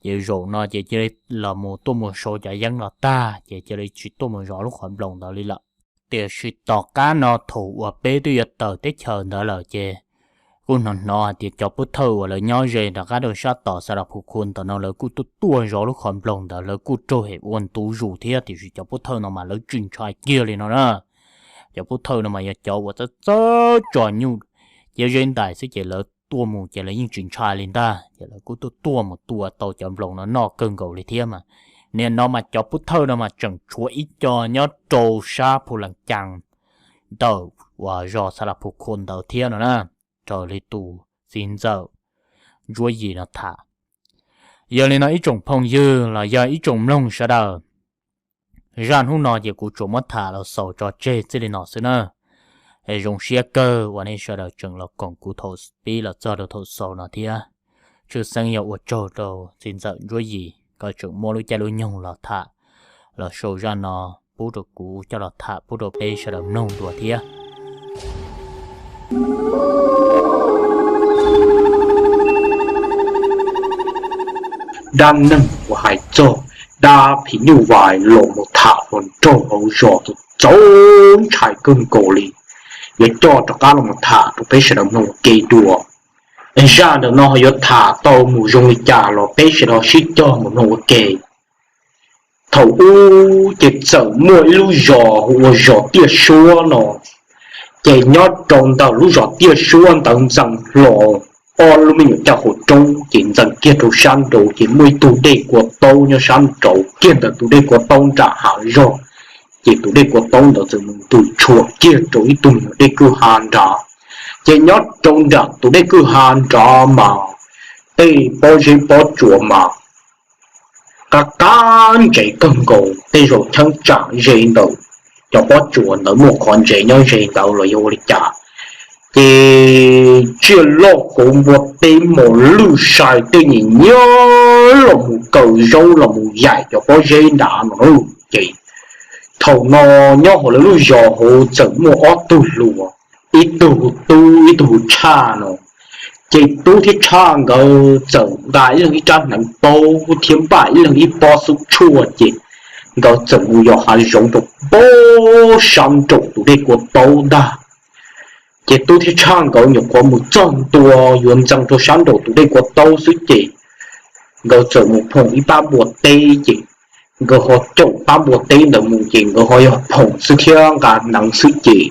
Ces zaum no ces cia li los mus tuaj mus sau cov yeeb los tag ces cia li tsis tuaj mus zov lub qhov nploos ntawd li lawm. Tiam sis tom qab no thaum uas peb twb yuav tawm teb chaws ntawd lawm ces kuj hnov hnov hais tias cov pov thawj uas lawv nyob ze rov qab rau sab tom Xas Las Phus Khus ntawm no lawv kuj tuaj tuaj zov lub qhov nploos ntawd, lawv kuj raug hem ua ntu zus thiab, tiam sis cov pov thawj no mas lawv tsis ntshai kiag li no na. Cov pov thawj no mas yog cov uas txawj txawj tso nyuj ciab zeb ntais xwb ces lawv tuaj mus ces lawv yeej tsis ntshai li ntag, ces lawv kuj tuaj tuaj mus tua tau cov nploos no noj kawg nkaus li thiab mas. Nim no mas cov pov thawj no mas tseem tshuav ib co nyob rau sab Phu Lees Cas ntawm uas zos Xas Las Phus Khus ntawd thiab no na, raws li tus txiv ntxawm Ntsuab Yim no tham. Yog li no ib tsoom phooj ywg los yog ib tsoom mloog sawv daws, zaj hnub no ces kuv tsuas muab tham los xaus tso tseg txij li no xwb na. Es zoo siab kawg uas nej sawv daws tseem los koom kuv thaum pib los txog rau thaum xaus no thiab. Tshwj xeeb yog ua tsaug rau txiv ntxawm Ntsuab Yim koj tseem muab lub caij lub nyoog los tham, los sau zaj no pub rau kuv coj los tham pub rau peb sawv daws mloog dua thiab. Dab neeg uas hais txog dab phim nyuj vais los mus tham hluas nraug hauv zos txaus ntshai kawg nkaus li, yuav coj rov qab los mus tham rau peb sawv daws mloog ua ke dua. Zaj ntawm no yuav tham tau mus zoo li cas los peb sawv daws sib cog mus mloog ua ke. Thaum ub ces txawm muaj ib lub zos hu ua zos Tiaj Suab no, ces nyob rau ntawm lub zos Tiaj Suab ntawd ntxeev hlo ob lub me nyuam caj qhua roob, ces ntxeev kiag rau sab nraud ces muaj ib tug dej kua taub nyob sab nraud kiag ntawm tus dej kua taub nram hav zog, ces tus dej kua taub ntawd txawm mus ntws tshua kiag rau ib tug me nyuam dej kwj ha nrad. Ces nyob rau nram tus dej kwj ha nrad mas tej pob zeb pob tsuas mas qab qab ntsev kawg nkaus, tej zaum cheeb tsam ze ntawm cov pob tsuas ntawd muaj qhov ntsev nyob ze ntawd los yog ua li cas. Ces tsiaj loj kauv npua teb mos lwj sai tej nyiam nyiam los mus kaw zaub los mus yaim cov pob zeb nrad no. Ces thaum no nyob hauv lawv lub zos hauv txawm muaj ob tug hluas, ib tug hu Tub ib tug hu Tshaj no. Ces Tub thiab Tshaj nkawd txawm nqa ib leeg ib rab hneev paub thiab npaj ib leeg ib pob xub tshuaj ces nkawd txawm mus yos hav zoov rau pem sab nraum tus dej kua taub ntag. Ces Tub thiab Tshaj nkawd nyuam qhuav mus txog ntua yuav ntxeev rau sab nraum tus dej kua taub xwb ces nkawd txawm mus phoom ib pab npua teb ces nkawd ho caum pab npua teb ntawd mus ces nkawd ho yog phoom xwb thiab nqa hneev xwb ces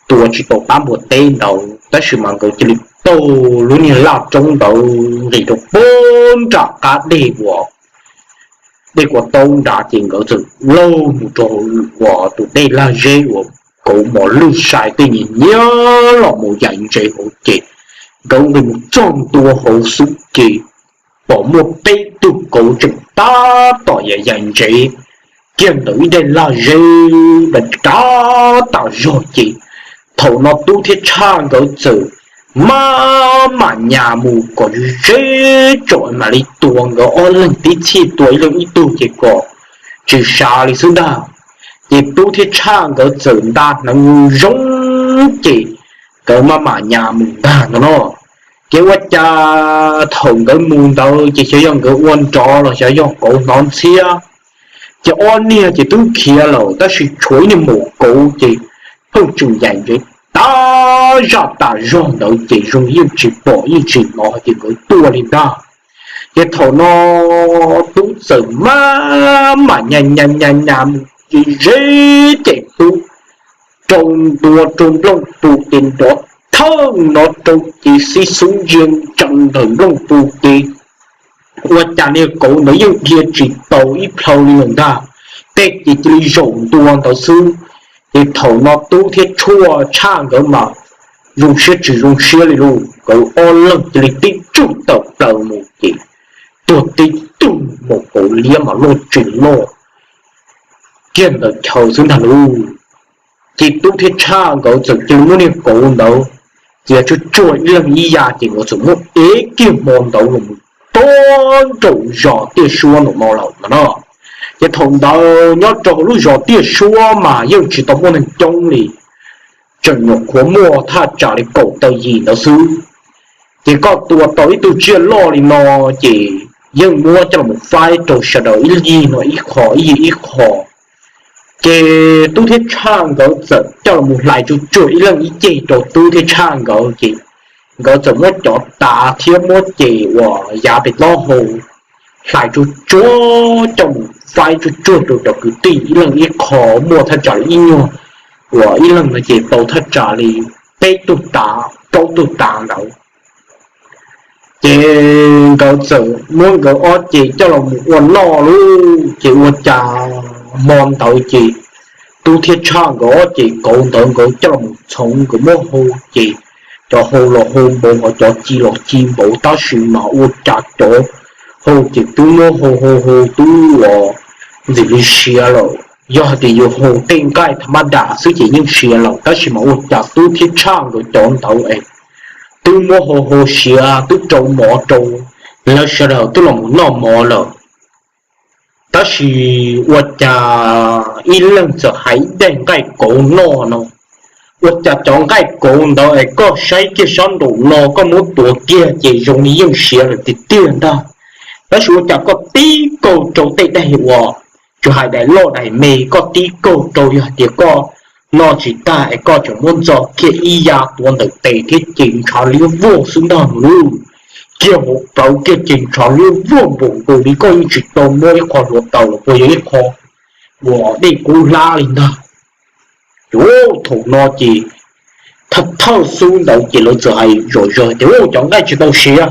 tua tsis tau pab npua teb ntawd tab sis mas nkawd cia li taug lub niag laj roob ntawd nqis rau pem nram qab dej uas dej kua taub nrad ces nkawd txawm laug mus rau uas tus dej lag zeb uas kauv mos lwj sai tej nyiam nyiam los mus yaim ntsev hauv ces nkawd nqis mus txog ntua hauv xwb ces pom muaj peb tug kauv tseem tab tom yaim yaim ntsev kiag ntawm ib daim lag zeb ntawd rab tas zog ces thaum no Tub thiab Tshaj nkawd txawm maj mam nyas mus kom ze tsom mam li tua nkawd ob leeg tib txhij tua ib leeg ib tug ces kom tsis sab li xwb ntag. Ces Tub thiab Tshaj nkawd txawm nta hneev zoo ces nkawd maj mam nyas mus ntag no no. Ces ua cas thaum nkawd mus ntawd ces xyov yog nkawd ua nrov los xyov yog kauv hnov ntxhiab, ces ob niag ces twb khiav lawm tab sis tshuav ib niag maum kauv ces pheej tseem yaim ntsev tab ob zaj tas zog ntawd ces zoo yeej tsis pom yeej tsis hnov hais tias nkawd tuaj li ntag. Ces thaum no tub txawm maj mam nyas nyas nyas nyas mus ze ze ces tub rau ntua rau nplooj pus ces nrov thawj no rau ces xib xub ntsia ntsees ntawm nplooj pus ces ua cas niag kauv ntawd yeej dhia tsis taus ib plhaw li lawm ntag. Tej ces cia li zaum ntua ntawd xwb. Ces thaum no tub thiab tshaj nkawd mas zoo siab tsis zoo siab li lauj, nkawd ob leeg cia li tib tsuj tawm plaws mus ces tuag tib tug mus, kauv liab mas loj tsis loj kiag ntawm chaw xwb ntag lauj. Ces tub thiab tshaj nkawd txawm cia li muab niag kauv ntawd cia tsuag tsuag ib leeg ib yav ces nkawd txawm muab ev kiag hmo ntawd los mus rau nraum zos Tiaj Suab no lawm no. Ces thaum ntawd nyob rau hauv lub zos Tiaj Suab mas yeej tsis tau muaj neeg coob li, tseem nyuam qhuav muaj thaj tsam li kaum tawm yim ntawd xwb. Ces koj tua tau ib tug tsiaj loj li no ces yeej muab coj los faib rau sawv daws ib yig no ib qho ib yig ib qho. Ces tub thiab tshaj nkawd txawm coj los hlais tsuag tsuag ib leeg ib ceg rau tub thiab tshaj nkawd ces nkawd txawm muab cov tav thiab muab ces uas yav pem taub hau hlais tsuag tsuag coj mus faib tsuag tsuag rau cov kwv tij ib leeg ib qho, muaj thaj tsam li ib nyuag uas ib leeg no ces tau thaj tsam li peb tug tav plaub tug tav ntawd. Ces nkawd txawm muab nkawd ob ceg coj los mus ua noj lauj. Ces ua cas hmo ntawd ces tub thiab tshaj nkawd ob ceg kauv ntawd nkawd coj los mus txhoov nkawd muab hau ces cov hau los hau npaum ho cov ci los ci npaum tab sis mas ua cas cov hau ces twb muab hau hau hau twb uas ntxim li siav lawm. Yog hais tias yus hau tej nqaij tha mab das xwb ces yeej siav lawm tab sis mas ua cas tub thiab tshaj nkawd cov ntawd es twb muab hau hau siav twb rau mov rau lawv sawv daws twb los mus noj mov lawm. Tab sis ua cas ib leeg txawm hais ib daim nqaij kauv noj no, ua cas cov nqaij kauv ntawd es koj saib kiag sab nraum no koj muab tuav kiag ces zoo li yeej siav lawm tiag tiag ntag. Tab sis ua cas koj tib kaug rau tej daim uas tsuas hais daim loj daim me koj tib kaug rau yog hais tias koj noj tsis tag es koj tseem muab ntxo kiag ib yav tuav ntawm tes thiab ces ntshav liab vog xwb ntag lauj. Kiag hauv plawv kiag ces ntshav liab vog npaum nkaus li koj yeej tsis tau muab ib qho hluav taws los puas yog ib qho uas dej kub hlab li ntag. Ces thaum no ces thawj thawj xub ntawd ces lawv txawm hais zom zaws tias cov nqaij tsis tau siav,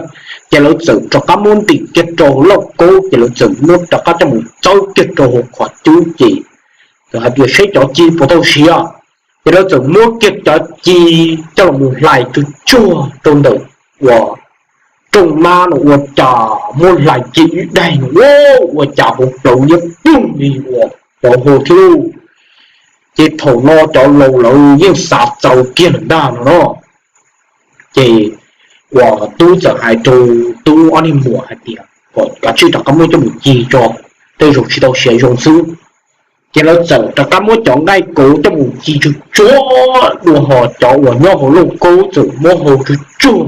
ces lawv txawm rov qab muab ntim kiag rau hauv lauj kaub ces lawv txawm muab rov qab coj mus txawb kiag rau hauv qhov cub ces txawm hais tias saib cov ci puas tau siav. Ces lawv txawm muab kiag cov ci coj los mus hlais tsuag tsuag rau ntawm uas rooj mab no ua cas muab hlais kiag ib daig no ua cas hauv plawv liab ploog li uas cov hau thiab lauj. Ces thaum no cov laus lawv yeej xav txaus kiag lawm ntag no no. Ces uas tub txawm hais rau tub ob niag muam hais tias kom kav tsij rov qab muab coj mus ci tso, tej zaum tsis tau siav zoo xwb. Ces lawv txawm rov qab muab cov nqaij kauv coj mus ci tsuag tsuag dua ho cov uas nyob hauv lauj kaub txawm muab hau tsuag tsuag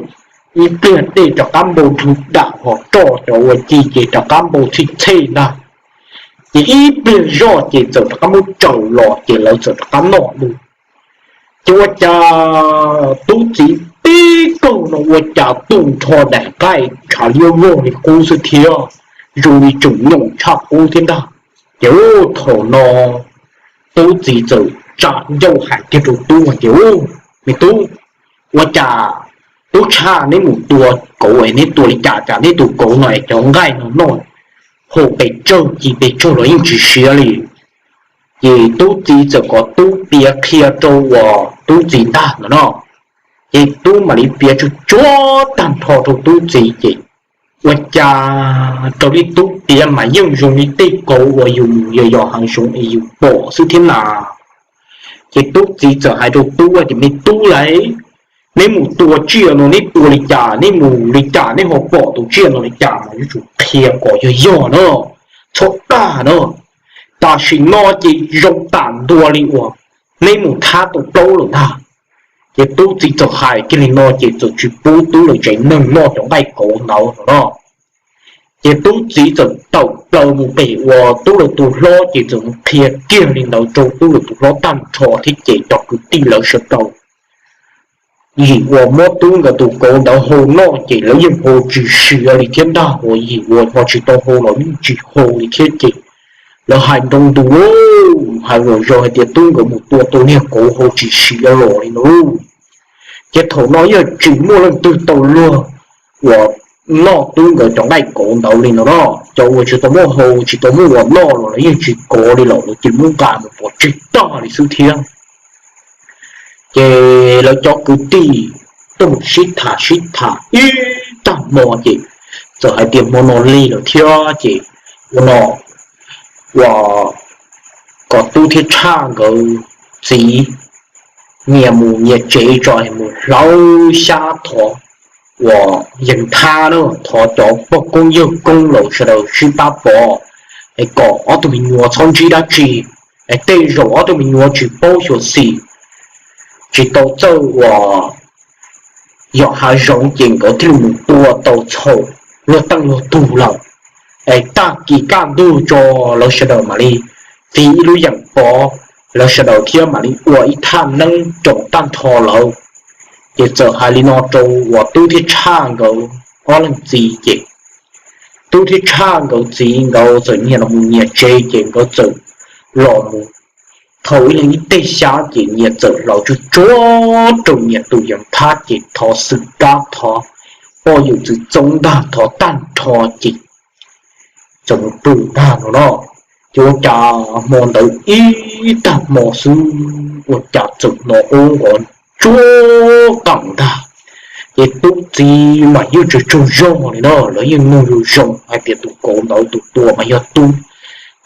ib pliag dej rov qab npau dhau dam ho roj cov uas ci ces rov qab npau txhij txhej ntag. Ces ib pliag zoj ces txawm rov qab muab tsaws los ces lawv txawm rov qab noj dua. Ces ua cas tub txiv tib kaug no ua cas tu nrho daim nqaij ntshav liab vog li qub xwb thiab, zoo li tseem nyoos tshaj qub thiab ntag. Ces thaum no tub txiv txawm tsa ncauj hais kiag rau tub hais tias, Me tub, ua cas tub tshaj neb mus tua kauv es neb tua li cas cas neb tua kauv no es cov nqaij no noj hau pes tsawg ci pes tsawg los yeej tsis siav li. Ces tub txiv txawm kom tub piav qhia rau uas tub txiv ntag no no. Ces tub mam li piav tsuag tsuag tag nrho rau tub txiv ces ua cas raws li tub piav mas yeej zoo li tej kauv uas yus mus yos yos hav zoov es yus pom xwb thiab na. Ces tub txiv txawm hais rau tub tias, Me tub lauj, neb mus tua tsiaj no neb tua li cas, neb mus li cas neb ho pom tus tsiaj no li cas mas yuav tsum qhia kom yog yog na, txhob dag na. Tam sim no ces zoo tam ntua li uas neb mus thab tau plaub lawm ntag. Ces tub txiv txawm hais kiag li no ces txawm tsis pub tub lawv tsev neeg noj cov nqaij kauv ntawd no no. Ces tub txiv txawm tawm plaws mus pem uas tub lawv tus hlob ces txawm mus qhia kiag li ntawd rau tub lawv tus hlob tag nrho thiab ces cov kwv tij lawv sawv daws Yim uas muab tub nkawd tus kauv ntawd hau noj ces lawv yeej hau tsis siav li thiab ntag, uas yim uas ho tsis tau hau los yeej tsis hau li thiab ces lawv hais nroo ntu hais zom zaws hais tias tub nkawd mus tua tau niag kauv hau tsis siav los li no. Ces thaum no yeej tsis muaj leej twg tau luag uas noj tub nkawd cov nqaij kauv ntawd li no na. Cov uas tsis tau muaj hau tsis tau muaj uas noj los lawv yeej tsis kov li lawm, lawv cia li muab nqa mus pov tseg tag li xwb thiab. Ces lawv cov kwv tij tuaj mus sib tham sib tham ib tag hmo ces txawm hais tias hmo no lig lawm thiab ces ua no uas kom tub thiab tshaj nkawd txiv nyias mus nyias tsev tso, mus hlawv xyab thov uas yees thab na, thov cov pog koob yawg koob lawv sawv daws sib pab pov, es kom ob tug me nyuam txhob ntsib dab tsi, es tej zaum ob tug me nyuam tsis paub xyuam xim, tsis tau txawj uas yos hav zoov ces nkawd thiaj li mus tua tau txhaum luag teej luag tug lawm. Es tag kis kaj ntug tso lawv sawv daws mam li txiv ib lub yeem pov lawv sawv daws thiab mam li ua ib thaj neeb roos tag nrho lawm. Ces txawm hais li no rau uas tub thiab tshaj nkawd ob leeg txiv ces tub thiab tshaj nkawd txiv nkawd txawm nyias los mus nyias tsev ces nkawd txawm los mus thau ib leeg ib teg xyab ces nyias txawm hlawv tsuag tsuag rau nyias tus yees thab ces thov xwm kab thov poj yawm txwv txoob ntag thov tag nrho ces txawm mus pw ntag no no. Ces ua cas hmo ntawd ib tag hmo xwb ua cas txawm hnov aub nqov tsuag qees ntag. Ces tub txiv mas yeej tsaug tsaug zog li no, lawv yeej mloog zoo zoo hais tias tus kauv ntawd tus tua mas yog tub.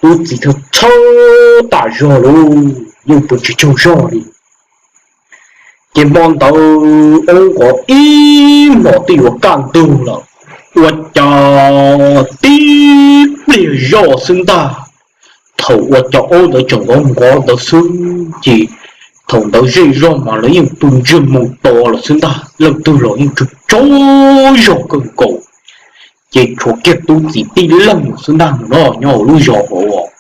Tub txiv txhawj txhawj tas zog lauj, yeej pw tsis tsaug zog li. Ces hmo ntawd aub nqov ib hmos twb yuav kaj ntug lawm, ua cas tib pliag zoj xwb ntag. Thaum ua cas aub ntawd tseem nqov nqov ntawd xwb ces thaum ntawd zej zog mas lawv yeej pw ntsiag mus to lawm xwb ntag, leej twg los yeej tsaug tsaug zog kawg nkaus. Ces tshuav kiag tub txiv tib leeg xwb ntag no nyob hauv lub zos hauv.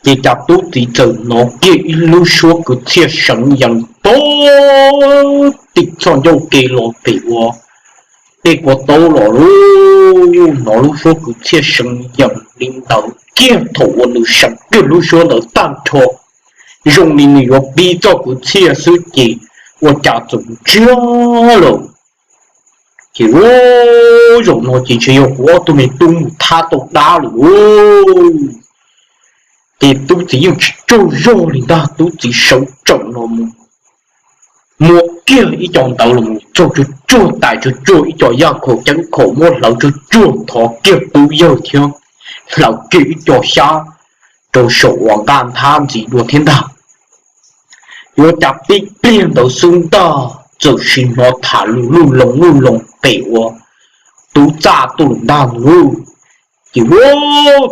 Ces cas tub txiv txawm hnov kiag ib lub suab kwv txhiaj seev yees to tim txoj ncauj ke los pem ua tej ko taub los lauj. Hnov lub suab kwv txhiaj seev yees li ntawd kiag thaum uas nws seev kiag lub suab ntawd tag nrho, zoo li nws yuav pib txoj kwv txhiaj xwb ces ua cas txawm ntsiag lawm. Ces ua zaum no ces ntshe yog kuv ob tug me tub mus thab tau dab lawm lauj. Ces tub txiv yeej tsis tsaug zog li ntag, tub txiv sawv tsees los mus muab kiag ib co ntawd los mus txog tsuag tsuag tais tsuag tsuag ib co yaj khaum ceeb khaum muab hlawv tsuag tsuag thov kiag tub yawg thiab hlawv kiag ib co xyab rau saum uas nqaj nthab ntxiv dua thiab ntag. Yuav cas tib pliag ntawd xwb ntag txawm sim hnov tham lus luj loos luj loos pem ua tub txaj tuaj lawm ntag lauj. Ces ua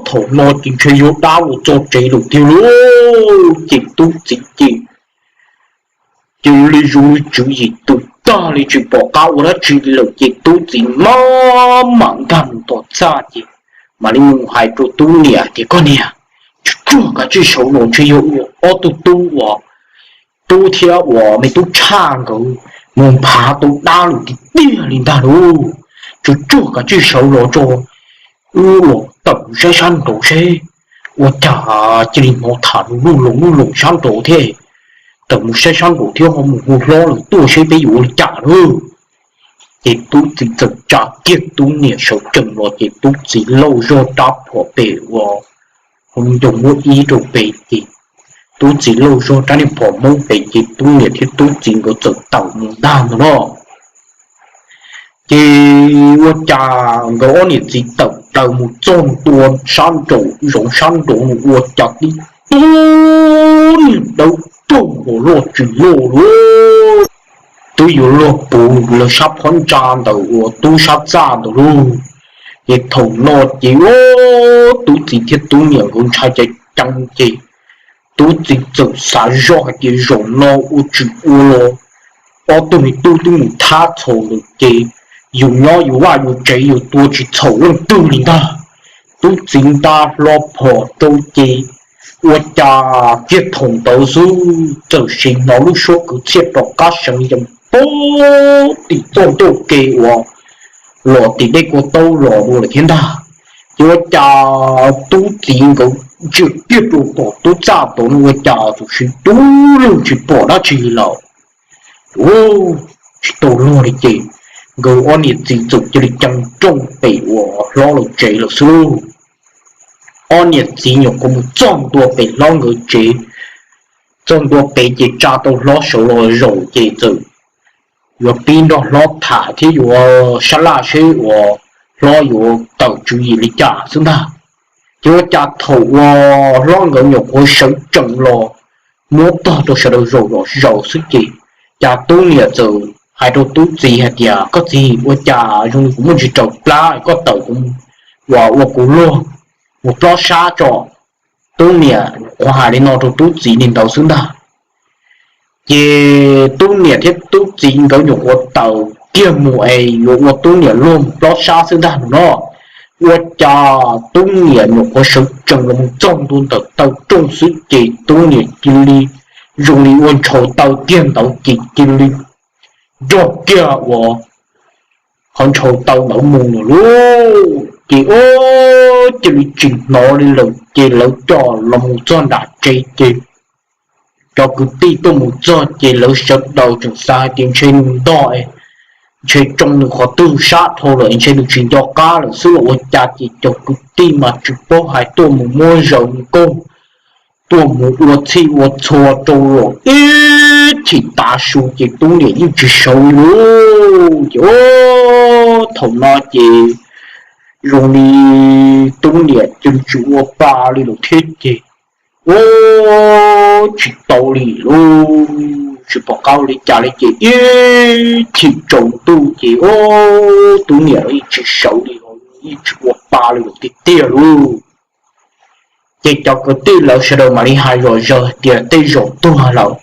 thaum no ces ntshe yog dab los txog tsev lawm tiag lauj. Ces tub txiv ces cia li zoo li tswv yim tus tag li tsis pom qab ua dab tsi lawm ces tub txiv maj mam nkag mus tom txaj ces mam li mus hais rau tub niam tias koj niam, tsuag tsuag kav tsij sawv los ntshe yog ua ob tug tub uas tub thiab uas me tub tshaj nkawd mus nphav tau dab lawm tiag tiag li ntag lauj. Tsuag tsuag kav tsij sawv los tso, wb los tawm mus saib sab nraud seb ua cas cia li hnov tham lus luj loos luj loos sab nraud thiab. Tawm mus saib sab nraud thiab ho mus hu hlob lawm tuaj seb peb yuav ua li cas lauj. Ces tub txiv txawm tsa kiag tub niam sawv tsees los ces tub txiv lauj zog rab phom pem uas hauv ncoo muab ib rau pem ces tub txiv lauj zog rab niag phom hmoob pem ces tub niam thiab tub txiv nkawd txawm tawm mus ntag ntag no. Ces ua cas nkawd ob niam txiv tawm plaws mus txog ntua sab nraum zoov sab nraud ua cas tib tug niag dawb paug hos loj tsis loj lauj. Twb yuav luag puv lawv sab phab ntsa ntawm uas tub sab txaj ntawd lauj. Ces thaum no ces tub txiv thiab tub niam nkawd ntshai ceev ceev ces tub txiv txawm xav zoj hais tias zaum no ua tsis ua los ob tug me tub twb mus thab txhaum lawm ces yus nyob yus vaj yus tsev yus tua tsis txhaum leej twg li ntag. Tub txiv nta hlo phom rau ces ua cas kiag thaum ntawd xwb txawm sim hnov lub suab kwv txhiaj rov qab seev yees poob tim txoj ncauj ke uas los tim dej kua taub los dua lawm thiab ntag. Ces ua cas tub txiv nkawd ntsia kiag rau tom tub txaj tod no ua cas txawm siv dub lug tsis pom dab tsi li lawm. Tsis tau luag li ces nkawd ob niam txiv txawm cia li ceev nrooj pem uas hlob lawv tsev lawm xwb lauj. Ob niam txiv nyuam qhuav mus txog ntua pem hlob nkawd tsev, txog ntua pem ces tsa tau hlob sawv los zaum ces txawm yuav pib nrog hlob tham thiab yuav sab laj seb uas hlob yuav tawm tswv yim li cas xwb ntag. Ces ua cas thaum uas hlob nkawd nyuam qhuav sawv tsees los muab tog rau sawv daws zaum los zaum xwb ces cas tub niam txawm hais rau tub txiv hais tias, koj txiv, ua cas zoo li kuv muaj ntsis raws plab, koj tawm kuv uas ua kuv luag mus plob sab tso. Tub niam qhuav hais li no rau tub txiv li ntawd xwb ntag. Ces tub niam thiab tub txiv nkawd nyuam qhuav tawm kiag mus es yuav ua tub niam luag mus plob sab xwb ntag no. Ua cas tub niam nyuam qhuav sawv tsees los mus txog ntua ntawm taw rooj xwb ces tub niam cia li zoo li ua ntshaus taw kiag ntawd ces cia li nrog kiag uas qhov ntshaus taw ntawd mus lawm lauj. Ces ua cia li tsis hnov li lawm ces lawv coj los mus txog nram tsev ces cov kwv tij tuaj mus txog ces lawv sawv daws tseem xav hais tias ntshe nws ntog, ntshe tsoo nws qhov twg sab dhau lawm, ntshe nws tsis nco qab lawm xwb los ua cas ces cov kwv tij mas tsis paub hais tuaj mus muab zaws nkauj, tuaj mus ua txhij ua txhua rau los ib chim tav su ces tub niam yeej tsis sawv li lauj. Ces thaum no ces zoo li tub niam cia li tsis ua pa li lawm thiab ces ua tsis tau li lauj, tsis pom qab ua li cas li ces ib chim tsaus ntuj ces tub niam los yeej tsis sawv li, yeej tsis ua pa li lawm tiag tiag lauj. Ces cov kwv tij lawv sawv daws mam li hais zom zaws hais tias tej zaum tuag lawm.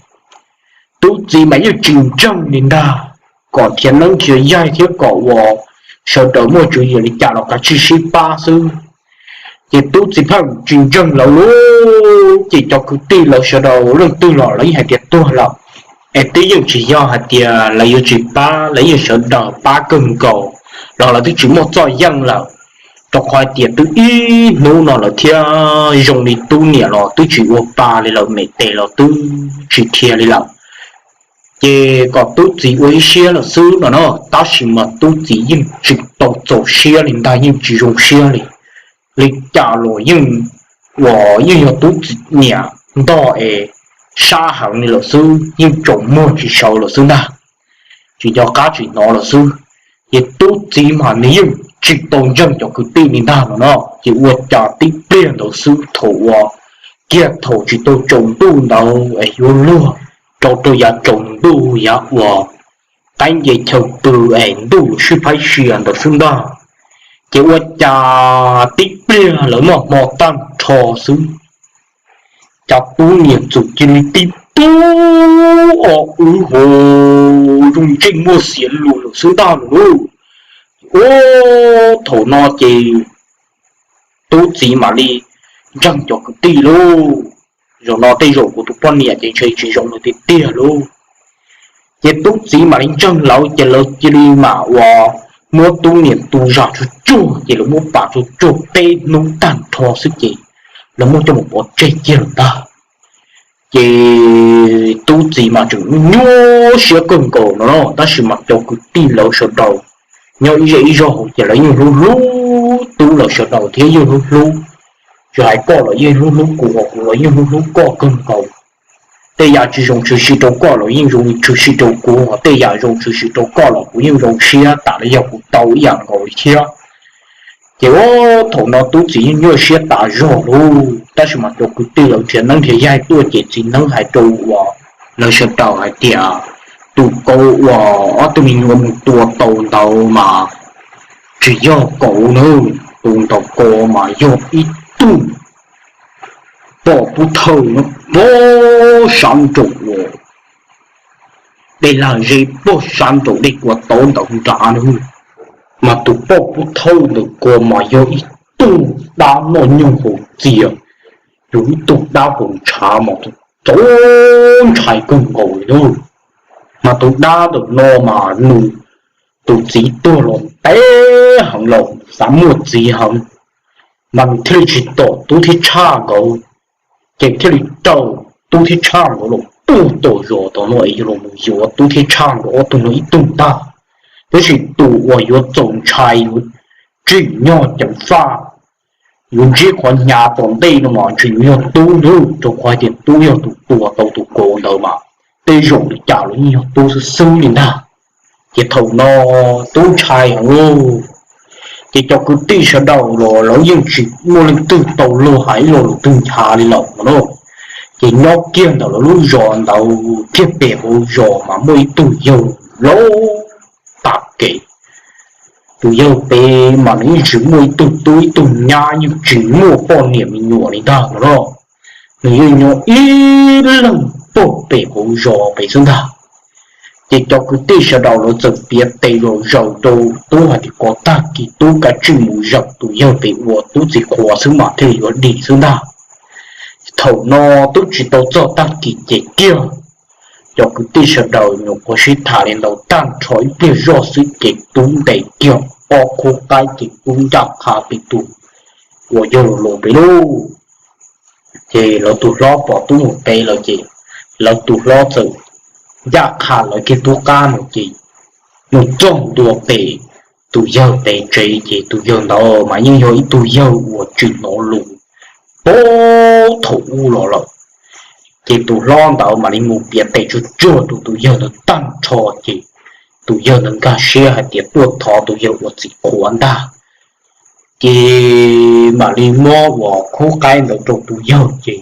Tub txiv mas yeej tsis ntseeg li ntag, kom nrhiav neeb nrhiav yaig thiab kom uas sawv daws muaj tswv yim li cas los kav tsij sib pab xwb. Ces tub txiv pheej tsis ntseeg lawv lauj, ces cov kwv tij lawv sawv daws leej twg los lawv yeej hais tias tuag lawm, es twb yeej tsis yog hais tias lawv yuav tsis pab, lawv yeej sawv daws pab kawg nkaus los lawv twb tsis muaj txoj yeej lawm, rau qhov hais tias twb ib hnub no lawm thiab zoo li tub niam los twb tsis ua pa li lawm, me tes los twb tsis dhia li lawm. Ces kom tub txiv ua ib siab lawm xwb no na, tab sis mas tub txiv yeej tsis tau txaus siab li ntag, yeej tsis zoo siab li. Li cas los yeej, uas yeej yog tub txiv niam ntog es sab heev li lawm xwb, yeej tsaus muag tsis sawv lawm xwb ntag, tsis nco qab tsis hnov lawm xwb. Ces tub txiv mas nws yeej tsis tau ntseeg cov kwv tij li ntag no no, ces ua cas tib pliag ntawd xwb thaum uas kiag thaum tsis tau tsaus ntuj ntawd es yuav luag rau rau yav tsaus ntuj yav uas qaib nce chaw pw es ntuj sib phaib sia ntawd xwb ntag. Ces ua cas tib pliag lawv noj hmo tag nrho xwb, cas tub niam txawm cia li tib tug o wb ho zoo ntsej muag xiav lus lawm xwb ntag lauj. Ua thaum no ces tub txiv mam li ntseeg cov kwv tij lauj. Zaum no tej zaum kuv tus poj niam ces ntshe tsis zoo lawm tiag tiag lauj. Ces tub txiv mam li ntseeg lawv ces lawv cia li mam uas muab tub niam tu zam tsuag tsuag ces lawv muab pam tsuag tsuag peb hnub tag nrho xwb ces lawv muab coj mus pov tseg kiag lawm ntag. Ces tub txiv mas tseem nyuaj siab kawg nkaus no na, tab sis mas cov kwv tij lawv sawv daws nyob ib zej ib zog hauv ces lawv yeej hlub hlub tub lawv sawv daws thiab yeej hlub hlub, tsis hais koj los yeej hlub hlub kuv, kuv los yeej hlub hlub koj kawg nkaus. Tej yam tsis zoo tshwm sim rau koj los yeej zoo tshwm sim rau kuv, tej yam zoo tshwm sim rau koj los kuv yeej zoo siab tas li yog kuv tau ib yam nkaus li thiab. Ces ua thaum no tub txiv yeej nyuaj siab tas zog lauj, tab sis mas cov kwv tij lawv nrhiav neeb nrhiav yaig tuaj ces txiv neeb hais rau uas lawv sawv daws hais tias tus kauv uas ob tug me nyuam mus tua tau ntawd mas tsis yog kauv na, tus ntawd ko mas yog ib tug poj pub thawj nyob pog sab nraum uas dej lag zeb pog sab nraum dej kua taub ntawd nrad na. Mas tus poj pub thawj ntawd ko mas yog ib tug dab noj nyoog haus txias, yog ib tug dab haus ntshav mas txaus ntshai kawg nkaus li na. Mas Tus dab ntawm no mas nws tus txiv tuag los ntev heev los xav muaj txiv heev, mas nws thiaj li tsis tom tub thiab tshaj nkaus, ces thiaj li raws tub thiab tshaj nkaus los puag tom zos tom no es yuav los yuav tub thiab tshaj nkaus ob tug no ib tug ntag. Tab sis tus uas yuav txaus ntshai yuav tsim nyog ceev faj, yuav ntsib qhov hnyav tom ntej no mas ntshe yuav yog tub ntag, rau qhov hais tias tub yog tus tua tau tus kauv ntawd mas tej zaum li cas los yeej yog tub xwb xwb li ntag. Ces thaum no tub ntshai heev lauj, ces cov kwv tij sawv daws los lawv yeej tsis muaj leej twg tau luag hais ib lo lus twg nchav li lawm no lauj. Ces nyob kiag ntawm lawv lub zos ntawd kiag pem hauv zos mas muaj ib tug yawg laus tas kev. Tus yawg pem mas nws yeej tsis muaj ib tug tub ib tug nyab, yeej tsis muaj poj niam me nyuam li ntag no lauj. Nws yeej nyob ib leeg pag pem hauv zos pem xwb ntag. Ces cov kwv tij sawv daws lawv txawm piav tes zom zaws rau tub hais tias kom tag kis tub kav tsij mus zaum tus yawg pem ua tub txiv qhua xwb mas thiaj li yuav dim xwb ntag. Thaum no twb tsis tau txog tag kis ces kiag cov kwv tij sawv daws nyuam qhuav sib tham li ntawd tag nrho ib pliag zoj xwb ces tub ntes kiag ob khub qaib ces tub ncaj qha pem tus uas yawg laus pem lauj. Ces lawv tus hlob pom tub mus pem lawm ces lawv tus hlob txawm ncaj qha lawv kiag tub qab no ces mus txog ntua pem tus yawg pem tsev ces tus yawg ntawd mas yeej yog ib tug yawg uas tsis hnov lus puag thaum ub los lawm. Ces tus hlob ntawd mam li mus piav tes tsuag tsuag rau tus yawg ntawd tag nrho ces tus yawg ntawd nkag siab hais tias tuaj thov tus yawg ua txiv qhua ntag. Ces mam li muab ua khub qaib ntawd rau tus yawg ces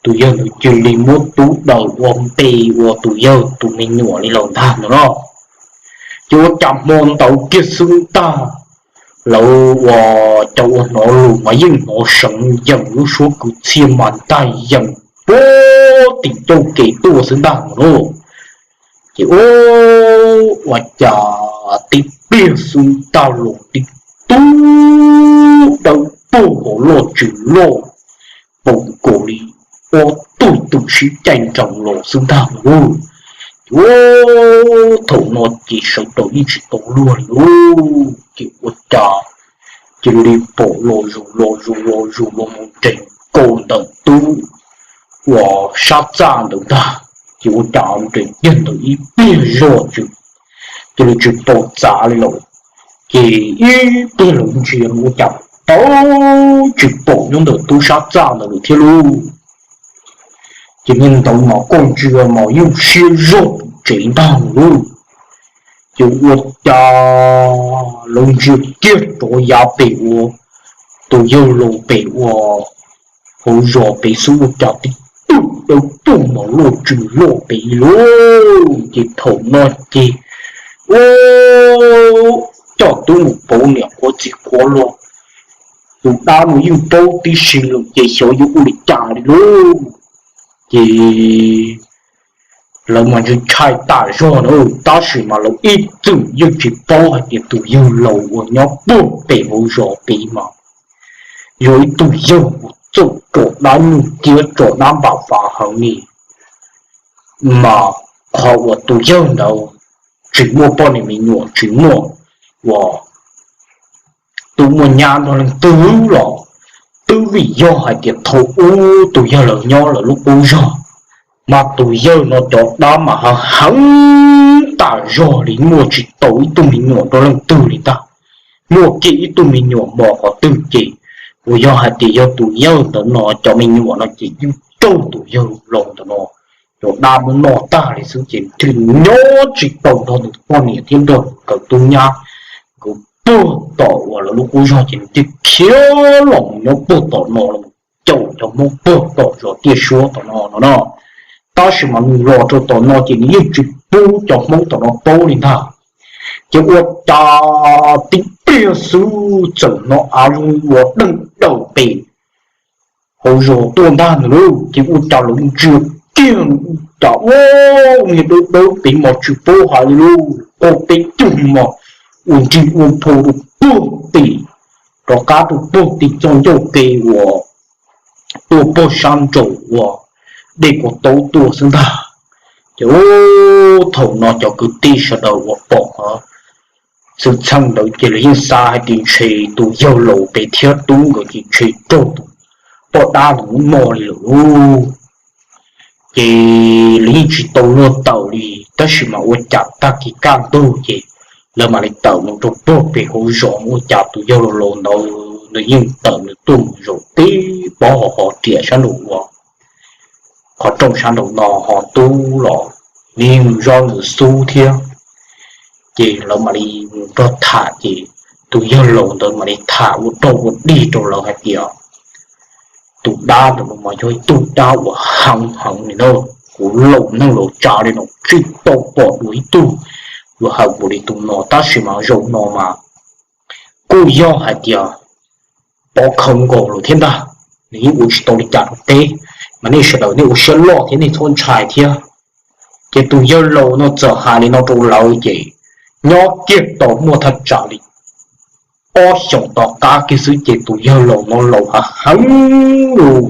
tus yawg ntawd cia li muab tub daws ua npe ua tus yawg tus me nyuam li lawm ntag no lauj. Ces ua cas hmo ntawd kiag xwb ntag, lawv ua cov uas hnov lus mas yeej hnov seev yeem lub suab kwv txhiaj mas ntag yeem puag tim txoj kev tuaj xwb ntag no lauj. Ces ua cas tib pliag xwb ntag los tib tug dawb paug hauv loj tsuas loj, paum nkaus li ob tug twm sib caij nroos los xwb ntag lauj. Ces thaum no ces sawv daws yeej tsis tau luag li lauj. Ces ua cas cia li pom los zus los zus los zus los mus nres nkaus ntawm tub uas sab txaj ntawd ntag. Ces ua cas nres kiag ntawm ib pliag zoj ces cia li tsis pom txav li lawm. Ces ib pliag lawv ntsia ua cas tau tsis pom nyob ntawm tub sab txaj ntawd lawm thiab lauj. Ces niag ntawd mas koj ntsia mas yeej siab zog pem tsev ntag lauj. Ces ua cas lawv ntsia kiag rov yav pem ua tus yawg laus pem ua hauv zos pem xwb ua cas tib tug dawb paug mas loj tsuas loj pem lauj. Ces thaum no ces ua coj tub mus pauv niam qhuav txiv qhuav los, tus dab no yeej paub tib si lawm ces xyov yuav ua li cas li lauj. Ces lawv mas ntshai tas zog na, tab sis mas lawv ib txwm yeej tsis paub hais tias tus yawg laus uas nyob puag pem hauv zos pem mas yog ib tug yawg uas txawj rov dab nyuj ciab rov dab npam fav heev li. Mas qhov uas tus yawg ntawd tsis muaj poj niam me nyuam tsis muaj uas tus muaj nyab nrog leej twg los twb vim yog hais tias thaum ub tus yawg laus nyob lawv lub qub zog, mas tus yawg no cov dab mas heev heev tas zog li, muaj tsis tau ib tug me nyuam nrog leej twg li ntag. Muaj kiag ib tug me nyuam mos qhov twg ces uas yog hais tias yog tus yawg ntawd no cov me nyuam no ces yeej raug tus yawg laus ntawm no cov dab muab noj tag li xwb ces thiaj li nyob tsis tau nrog nws poj niam thiab nrog nkawd tub nyab, nkawd puag tom uas lawv lub qub zog ces nws thiaj khiav los mus nyob puag tom no los caum cov Hmoob puag tom zos Tiaj Suab tom no no no. Tab sis mas nws los rau tom no ces nws yeej tsis pub cov Hmoob tom no paub li ntag. Ces ua cas tib pliag xwb txawm hnov av zoo ua deej daws pem hauv zos tuaj ntag ntag lauj. Ces ua cas lawv ntsia kiag cas ua niag dawb dawb pem mas tsis paub hais li lauj, qaug teb cug mos ua nrig ua phau rau puag tim, rov qab rau puag tim txoj ncauj ke uas tuaj puag sab nraum uas dej Kua Taub tuaj xwb ntag. Ces ua Thaum no cov kwv tij sawv daws uas pom qhov xwm txheej ntawd ces lawv yeej xav hais tias ntshe tus yawg laus pem thiab tub nkawd ces ntshe raug tus poj dab ntawd muab noj li lawm lauj. Ces lawv yeej tsis tau luag tawm li, tab sis mas ua cas tag kis kaj ntug ces lawv mam li tawm mus rau puag pem hauv zos. Ua cas tus yawg laus laus ntawd nws yeej tawm nws tuaj mus zaum tib pob ho ho riam sab nraum ua qhov rooj sab nraum no ho tub los, nws yeej zov nws xub thiab. Ces lawv mam li mus nrog tham ces tus yawg laus ntawd mam li tham ua roj ua dig rau lawv hais tias, tus dab ntawm no mas yog ib tug dab uas heev heev li na. Kuv laus neej laus tsa li no tsis tau pom dua ib tug uas heev npaum li tus no, tab sis mas zaum no mas kuj yog hais tias pov khawv nkaus lawm thiab ntag. Nws yeej ua tsis tau li cas rau peb, mas nej sawv daws nej ua siab loj thiab nej txhob ntshai thiab. Ces tus yawg laus no txawm hais li no rau lawv ces nyob kiag tau muaj thaj tsam li ob xyoos tom qab kiag xwb ces tus yawg laus no laus heev heev lawm.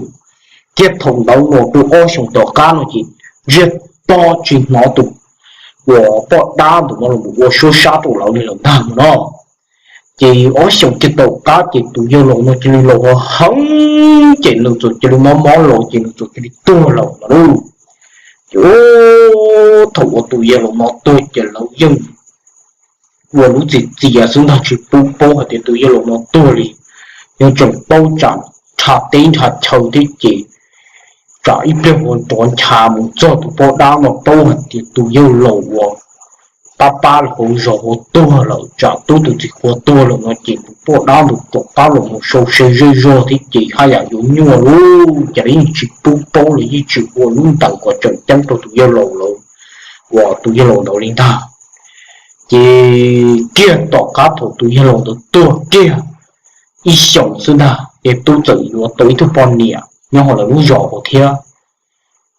Thiab thaum ntawd los rau ob xyoos tom qab no ces ntsiag to tsis hnov tus uas poj dab ntawm no los ua suab sab rau lawv li lawm ntag no. Ces ob xyoos kiag tom qab ces tus yawg laus no cia li laus heev ces nws txawm cia li mob mob los ces nws txawm cia li tuag lawm no lauj. Ces thaum uas tus yawg laus no tuag ces lawv yeej ua lub txiv txias xwb ntag, tsis pub paub hais tias tus yawg laus no tuag li. Yeej tseem paub tsam nrhab teb nrhab chaw thiab ces tsam ib pliag ua nrov ncha mus txog tus poj dab no paub hais tias tus yawg laus uas pab pab hauv zos ua tuag lawm, tsam tub tus txiv qhua tuag lawm no ces tus poj dab ntawd rov qab los mus sau se zej zog thiab ces haj yam yuav nyuaj lauj. Ces lawv yeej tsis pub paub li, yeej tsis ua lub ntees kom tseem ceeb rau tus yawg laus lawv uas tus yawg laus ntawd li ntag. Ces kiag tom qab thaum tus yawg laus ntawd tuag kiag ib xyoos xwb ntag ces tub txawm yuav tau ib tug poj niam nyob hauv lawv lub zos hauv thiab.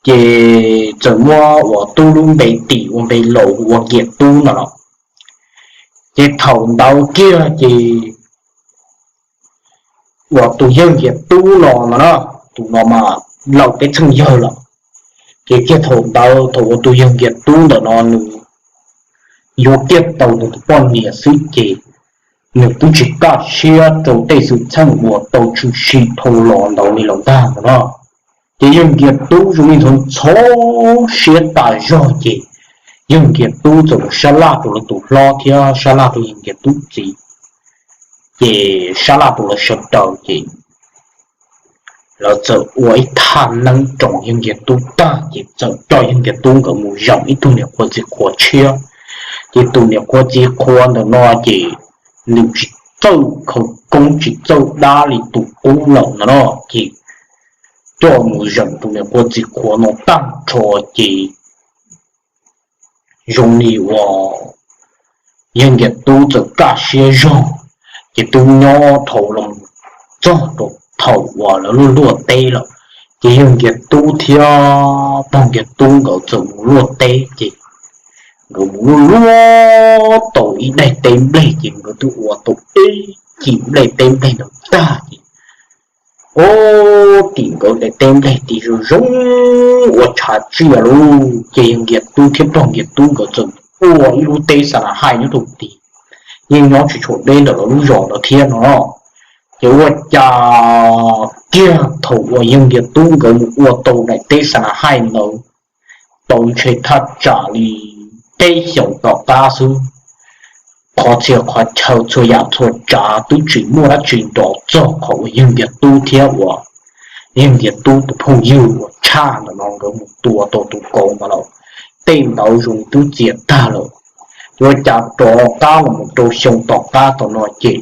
Ces txawm muab uas tub lub npe tim ua npe laus ua Nkias Tub no los. Ces thaum ntawd kiag ces uas tus yawg Nkias Tub no no na, tus no mas laus peb txheej yawg lawm. Ces kiag thaum ntawd thaum uas tus yawg Nkias Tub ntawm no nws yuav kiag tau nws tus poj niam xwb ces nws twb tsis kaj siab rau tej xwm txheej uas tau tshwm sim dhau los ntawd li lawm ntag no na. Ces yawg Nkias Tub zoo li ntxhov ntxhov siab tas zog ces yawg Nkias Tub txawm mus sab laj rau lawv tus hlob thiab sab laj rau yawg Nkias Tub txiv. Ces sab laj rau lawv sawv daws ces lawv txawm ua ib thaj neeb roos yawg Nkias Tub tag ces txawm coj yawg Nkias Tub nkawd mus zeem ib tug niam qhuav txiv qhuav tshiab. Ces tus niam qhuav txiv qhuav ntawm no ces nws tsis txawj khawv koob tsis txawj dab li tus qub lawm no no ces coj mus zeem tus niam qhuav txiv qhuav no tag nrho ces zoo li uas yawg Nkias Tub txawm kaj siab zog ces twb nyob dhau los txog rau thaum uas lawv luaj luaj teb lawm. Ces yawg Nkias Tub thiab pog Nkias Tub nkawd txawm mus luaj teb ces nkawd mus luaj luaj tau ib daim teb nplej ces nkawd twb ua tau ib cim nplej teb nplej ntawd tag ces ua tim nkawd daim teb nplej tid zoo zoo ua tshav tsiaj lauj. Ces yawg Nkias Tub thiab pog Nkias Tub nkawd txawm ua ib lub teb xa na haij nyob rau tid, yeej nyob tsis tshua deb ntawm lawv lub zos ntawd thiab no. Ces ua cas kiag thaum uas yawg Nkias Tub nkawd mus ua tau daim teb xa na haij ntawd tau ntshe thaj tsam li peb xyoos tom qab xwb, qhov txhia qhov chaw txhua yam txhua tsav twb tsis muaj dab tsi nrov txog qhov uas yawg Nkias Tub thiab uas yawg Nkias Tub tus phooj ywg uas tshaj ntawm no nkawd mus tua tau tus kauv ntawd lawm. Tej ntawd zoo li twb txias tag lawm. Ua cas rov qab los mus rau xyoo tom qab tom no ces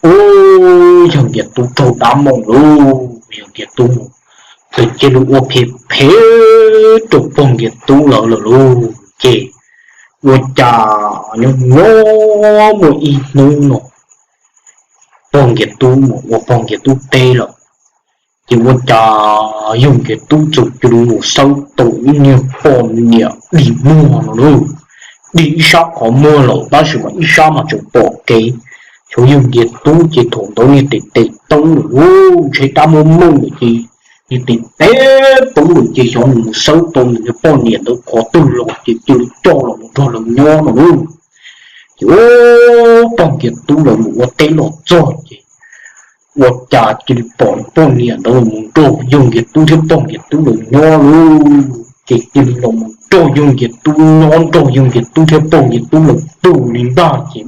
ub, yawg Nkias Tub raug dab mooj lauj. Yawg Nkias Tub mus txawm cia li ua phem phem rau pog Nkias Tub lawv lawm lauj. Ces ua cas nyob nyob muaj ib hnub no pog Nkias Tub mus ua pog Nkias Tub teb lawm, ces ua cas yawg Nkias Tub txawm cia li mus xawb tau ib niag poj niam dig muag no lauj. Dig ib sab qhov muag lawm tab sis mas ib sab mas tseem pom kev. Xyov yawg Nkias Tub ces thaum ntawd niag tes tes teeb lawm lauj, ntshe dab muab mooj lawm ces Nws tes teb poob lawm ces xyov nws mus sawb tau nws poj niam ntawd qhov twg los ces cia li coj los mus nrog lawv nyob no lauj. Ces pog Nkias Tub lawv mus ua teb los txog ces ua cas cia li pom poj niam ntawd los nrog yawg Nkias Tub thiab pog Nkias Tub lawv nyob lauj. Ces cia li los nrog yawg Nkias Tub nyob, nrog yawg Nkias Tub thiab pog Nkias Tub lawv tu li ntag ces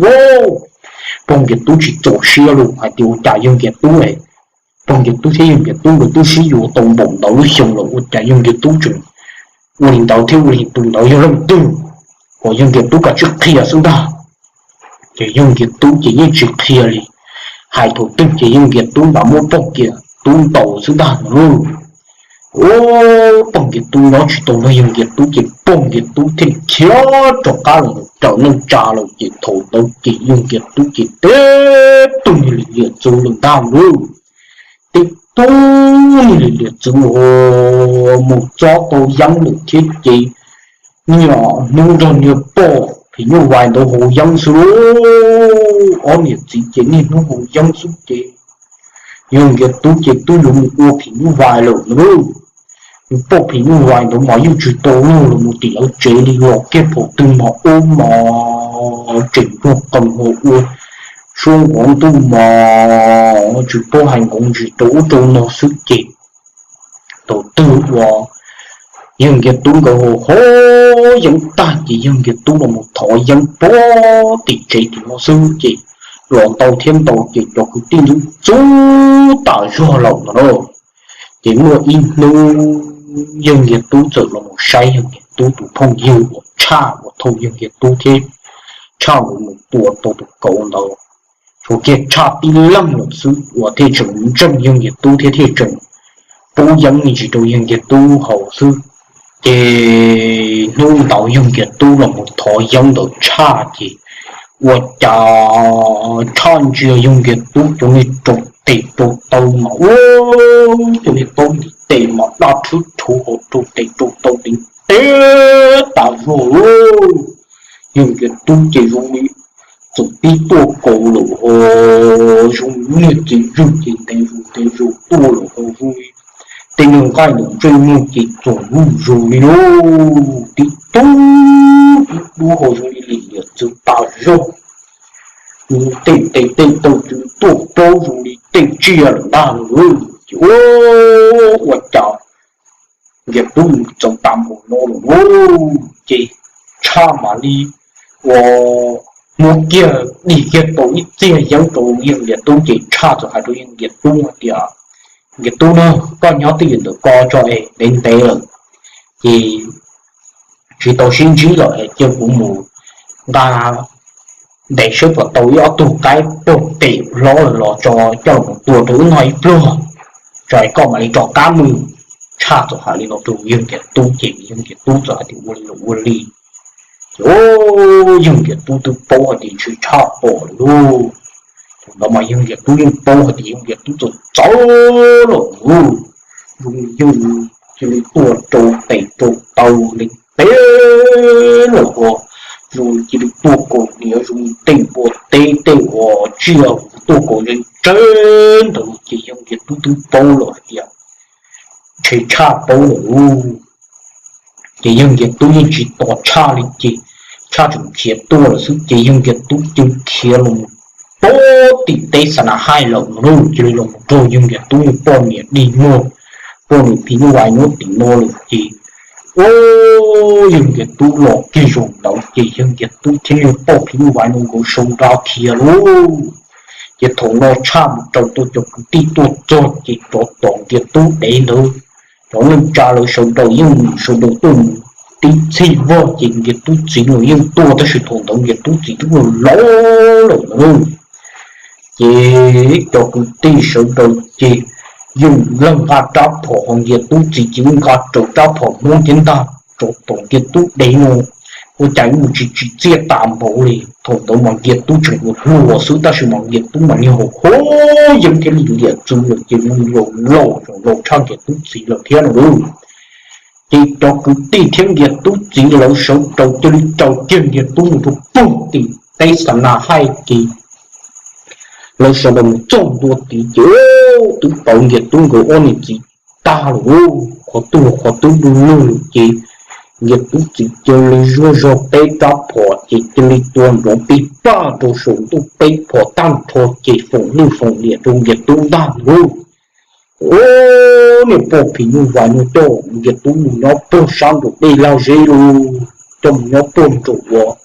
pog Nkias Tub tsis txaus siab lauj, hais tias ua cas yawg Nkias Tub, pog Nkias Tub thiab yawg Nkias Tub nkawd twb sib yuav tau npaum ntawd lub xyoo lawm ua cas yawg Nkias Tub tseem ua li ntawd thiab, ua li tus ntawd yog leej twg, kom yawg Nkias Tub kav tsij qhia xwb ntag. Ces yawg Nkias Tub ces yeej tsis qhia li, hais thaum twg ces yawg Nkias Tub mam muab pog Nkias Tub ntaus xwb ntag no lauj. Pog Nkias Tub nyob tsis tau nrog yawg Nkias Tub ces pog Nkias Tub thiaj khiav rov qab los raws neej tsa lawm ces thaum ntawd ces yawg Nkias Tub ces teb tug niag li liam txwv lawm ntag lauj. Teb tug niag li liam txwv mus txob tau yeeb lawm thiab ces niaj hnub nrog niag poj phim nyuj vais ntawd haus yeeb xwb lauj. Ob niam txiv ces niaj hnub haus yeeb xwb ces yawg Nkias Tub ces twb yuav mus ua phim nyuj vais lawm no lauj. Nws poj phim nyuj vais ntawd mas yeej tsis tau luag los mus tim lawv tsev li, los kiag thaum twg mas ub mas tseem npog qees ho ua suab nqov ntuj mas tsis paub hais nqov ntsis rau ub rau no xwb ces thaum twg uas yawg Nkias Tub nkawd haus yeeb tag ces yawg Nkias Tub los mus thov yeeb puag tim tsev tim no xwb ces los ntau thiab ntau ces cov kwv tij ntxub ntxub tas zog lawm no lauj. Ces muaj ib hnub yawg Nkias Tub txawm los mus saib yawg Nkias Tub tus phooj ywg uas Tshaj uas thaum yawg Nkias Tub thiab Tshaj nkawd mus tua tau tus kauv ntawd, tshuav kiag Tshaj tib leeg lawm xwb uas thiaj tseem ntseeg yawg Nkias Tub thiab thiaj tseem pub yeeb me ntsis rau yawg Nkias Tub haus xwb. Ces hnub ntawd yawg Nkias Tub los mus thov yeeb ntawm Tshaj ces ua cas Tshaj ntsia yawg Nkias Tub cov niag rau tes rau taw mas ua cov niag taub ntiv tes mas daj rhwb rhuv hauv rau tes rau taw ntev tas zog lauj. Yawg Nkias Tub ces zoo li txawm pib tuaj kaus lawm ho zoo li niag txiv zwj ces ntev zus ntev zus tuaj lawm ho zoo li tej niag nqaij ntawm ntsej muag ces txoom zuj zus li lauj. Tib tug tib dub ho zoo li lim liam txwv tas zog. Tej tes tej taw ces tuaj plaub zoo li tej tsiaj lawm ntag lauj. Ces ua cas Nkias Tub mus txog tas npaum no lawm lauj, ces Tshaj mam li ua muab kiag dig kiag tau ib txiag yeeb rau yawg Nkias Tub ces Tshaj txawm hais rau yawg Nkias Tub hais tias, Nkias Tub na, koj nyob twj ywm ntawm ko tso es ntev ntev lawm ces tsis tau sib ntsib lawm es cia kuv mus nqa ntes saib puas tau ib ob tug qaib pog pem hlob lawm los tso coj los tua rau wb noj ib pluag, tso es koj mam li rov qab mus. Tshaj txawm hais li no rau yawg Nkias Tub ces yawg Nkias Tub txawm hais tias ua li los ua li. Ces yawg Nkias Tub twb paub hais tias ntshe Tshaj pom lawm lauj. Thaum ntawd mas yawg Nkias Tub yeej paub hais tias yawg Nkias Tub txawm txawv lawm lauj. Zoo li yawg cia li tuaj rau tes rau taw ntev ntev lawm ho zoo li cia li tuaj kaus hniav zoo li tej npua teb tej uas tsiaj tuaj kaus ntsej ntseg ntawd ces yawg Nkias Tub twb paub lawm hais tias ntshe Tshaj paub lawm lauj. Ces yawg Nkias Tub yeej tsis tos Tshaj li ces Tshaj tseem khiav tuaj lawm xwb ces yawg Nkias Tub cia li khiav los mus puag tim teb Xa Na Haij lawm no lauj. Cia li los mus raug yawg Nkias Tub poj niam dig muag, poj niam phim nyuj vais nyob tim no lawm ces, o, yawg Nkias Tub los kiag zaum ntawd ces yawg Nkias Tub thiab niag poj phim nyuj vais no nkawd sau nra khiav lauj. Ces thaum no Tshaj mus raws tau cov kwv tij tuaj txog ces rov tom Nkias Tub dev ntawd, cov neej tsa lawv sawv daws yeej sawv daws tuaj mus tib txhij vog ces Nkias Tub txiv los yeej tuaj tab sis thaum ntawd Nkias Tub txiv twb laus laus lawm na. Ces cov kwv tij sawv daws ces yeej leej nqa rab phom ho Nkias Tub txiv ces yeej nqa raws rab phom Hmoob thiab ntag rov tom Nkias Tub dev no. Ua cas mus tsis tsim txiaj tas npaum li. Thaum ntawd mas Nkias Tub tseem ua hluas xwb tab sis mas Nkias Tub mas niag haus yeeb thiab li liam txwv lawm ces mus laus laus tshaj Nkias Tub txiv lawm thiab no lauj. Ces cov kwv tij thiab Nkias Tub txiv lawv sawv daws cia li raws kiag Nkias Tub mus rau puag tim teb Xa Na Haij ces lawv sawv daws mus txog ntua tid ces twb pom Nkias Tub nkawd ob niam txiv tag lawm. Qhov twg los qhov twb du lug lawm ces Nkias Tub txiv cia li zuaj zog peb rab phom ces cia li tua nrov pig pag rau saum ntuj peb phom tag nrho ces foom lwj foom liam rau Nkias Tub ntag lawm. Ub, niag poj phim nyuj vais no coj Nkias Tub mus nyob puag sab nraum dej lag zeb lauj, coj mus nyob puag nraum uas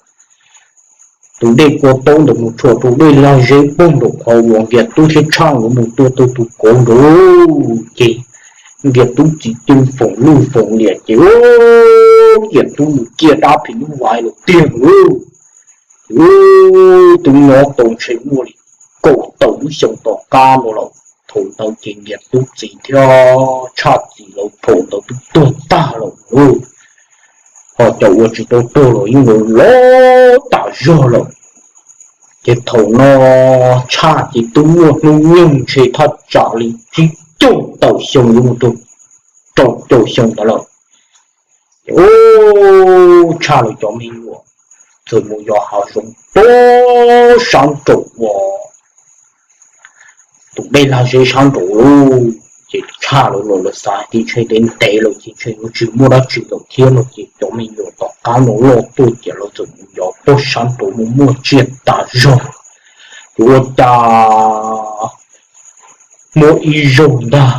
tus dej kua taub ntawd mus tshua rau dej lag zeb puag nraum qhov uas Nkias Tub thiab Tshaj nkawd mus tua tau tus kauv nraud ces Nkias Tub txiv cia li foom lwj foom liam ces Nkias Tub mus ciaj dab phim nyuj vais lawm tiag lauj. Ces twb nyob tau ntshe muaj li kaum tawm lub xyoo tom qab no lawm. Thaum ntawd ces Nkias Tub txiv thiab Tshaj txiv lawv thaum ntawd twb tuag tag lawm lauj, ho cov uas tsis tau tuag los yeej laus laus tas zog lawm. Ces thaum no Tshaj ces twb muaj hnub nyoog ntshe thaj tsam li tsib caug tawm xyoo yuav mus rau rau caum xyoo ntawd lawm. Ces Tshaj lawv cov me nyuam txawm mus yos hav zoov puag sab nraum uas tus dej lag zeb sab nraud lauj. Ces Tshaj lawv los lawv xav tias ntshe ntev ntev lawm ces ntshe yuav tsis muaj dab tsi lawm thiab no ces cov me nyuam tom qab no loj tuaj ces lawv txawm mus yos puag sab nraud mus muaj tsiaj tas zog. Ces ua cas muaj ib zaug ntag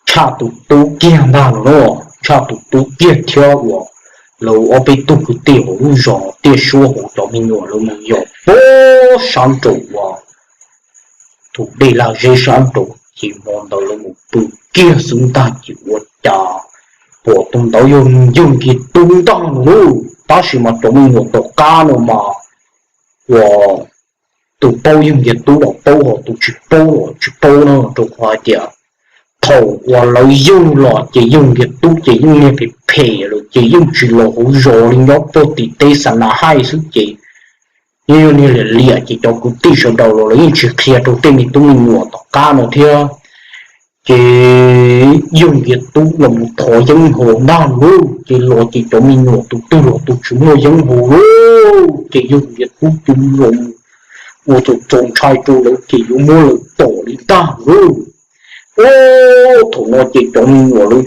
Tshaj tus tub kiag ntag no, Tshaj tus tub kiag thiab uas lawv ob peb tug kwv tij hauv lub zos Tiaj Suab hauv cov me nyuam lawv mus yos puag sab nraud uas tus dej lag zeb sab nraud ces hmo ntawd lawv mus pw kiag xwb ntag ces ua cas pom tus ntawd yog yawg Nkias Tub ntag no lauj. Tab sis mas cov me nyuam tom qab no mas uas tus paub yawg Nkias Tub los paub, ho tus tsis paub los tsis paub na, rau qhov hais tias thaum uas lawv yug los ces yawg Nkias Tub ces yeej niag phem phem lawm ces yeej tsis los hauv zos li, nyob puag tim teb xa na haij xwb ces yeej yog niag liam liam ces cov kwv tij sawv daws los lawv yeej tsis qhia rau tej me tub me nyuam tom qab no thiab. Ces yawg Nkias Tub los mus thov yeeb haus ntag lauj, ces los ces cov me nyuam tus twg los tus tsis muaj yeeb haus lauj, ces yawg Nkias Tub cia li los mus ua txaus txaus ntshai rau lawv ces yuav muab lawv tom li ntag lauj. Ub, thaum no ces cov me nyuam lawv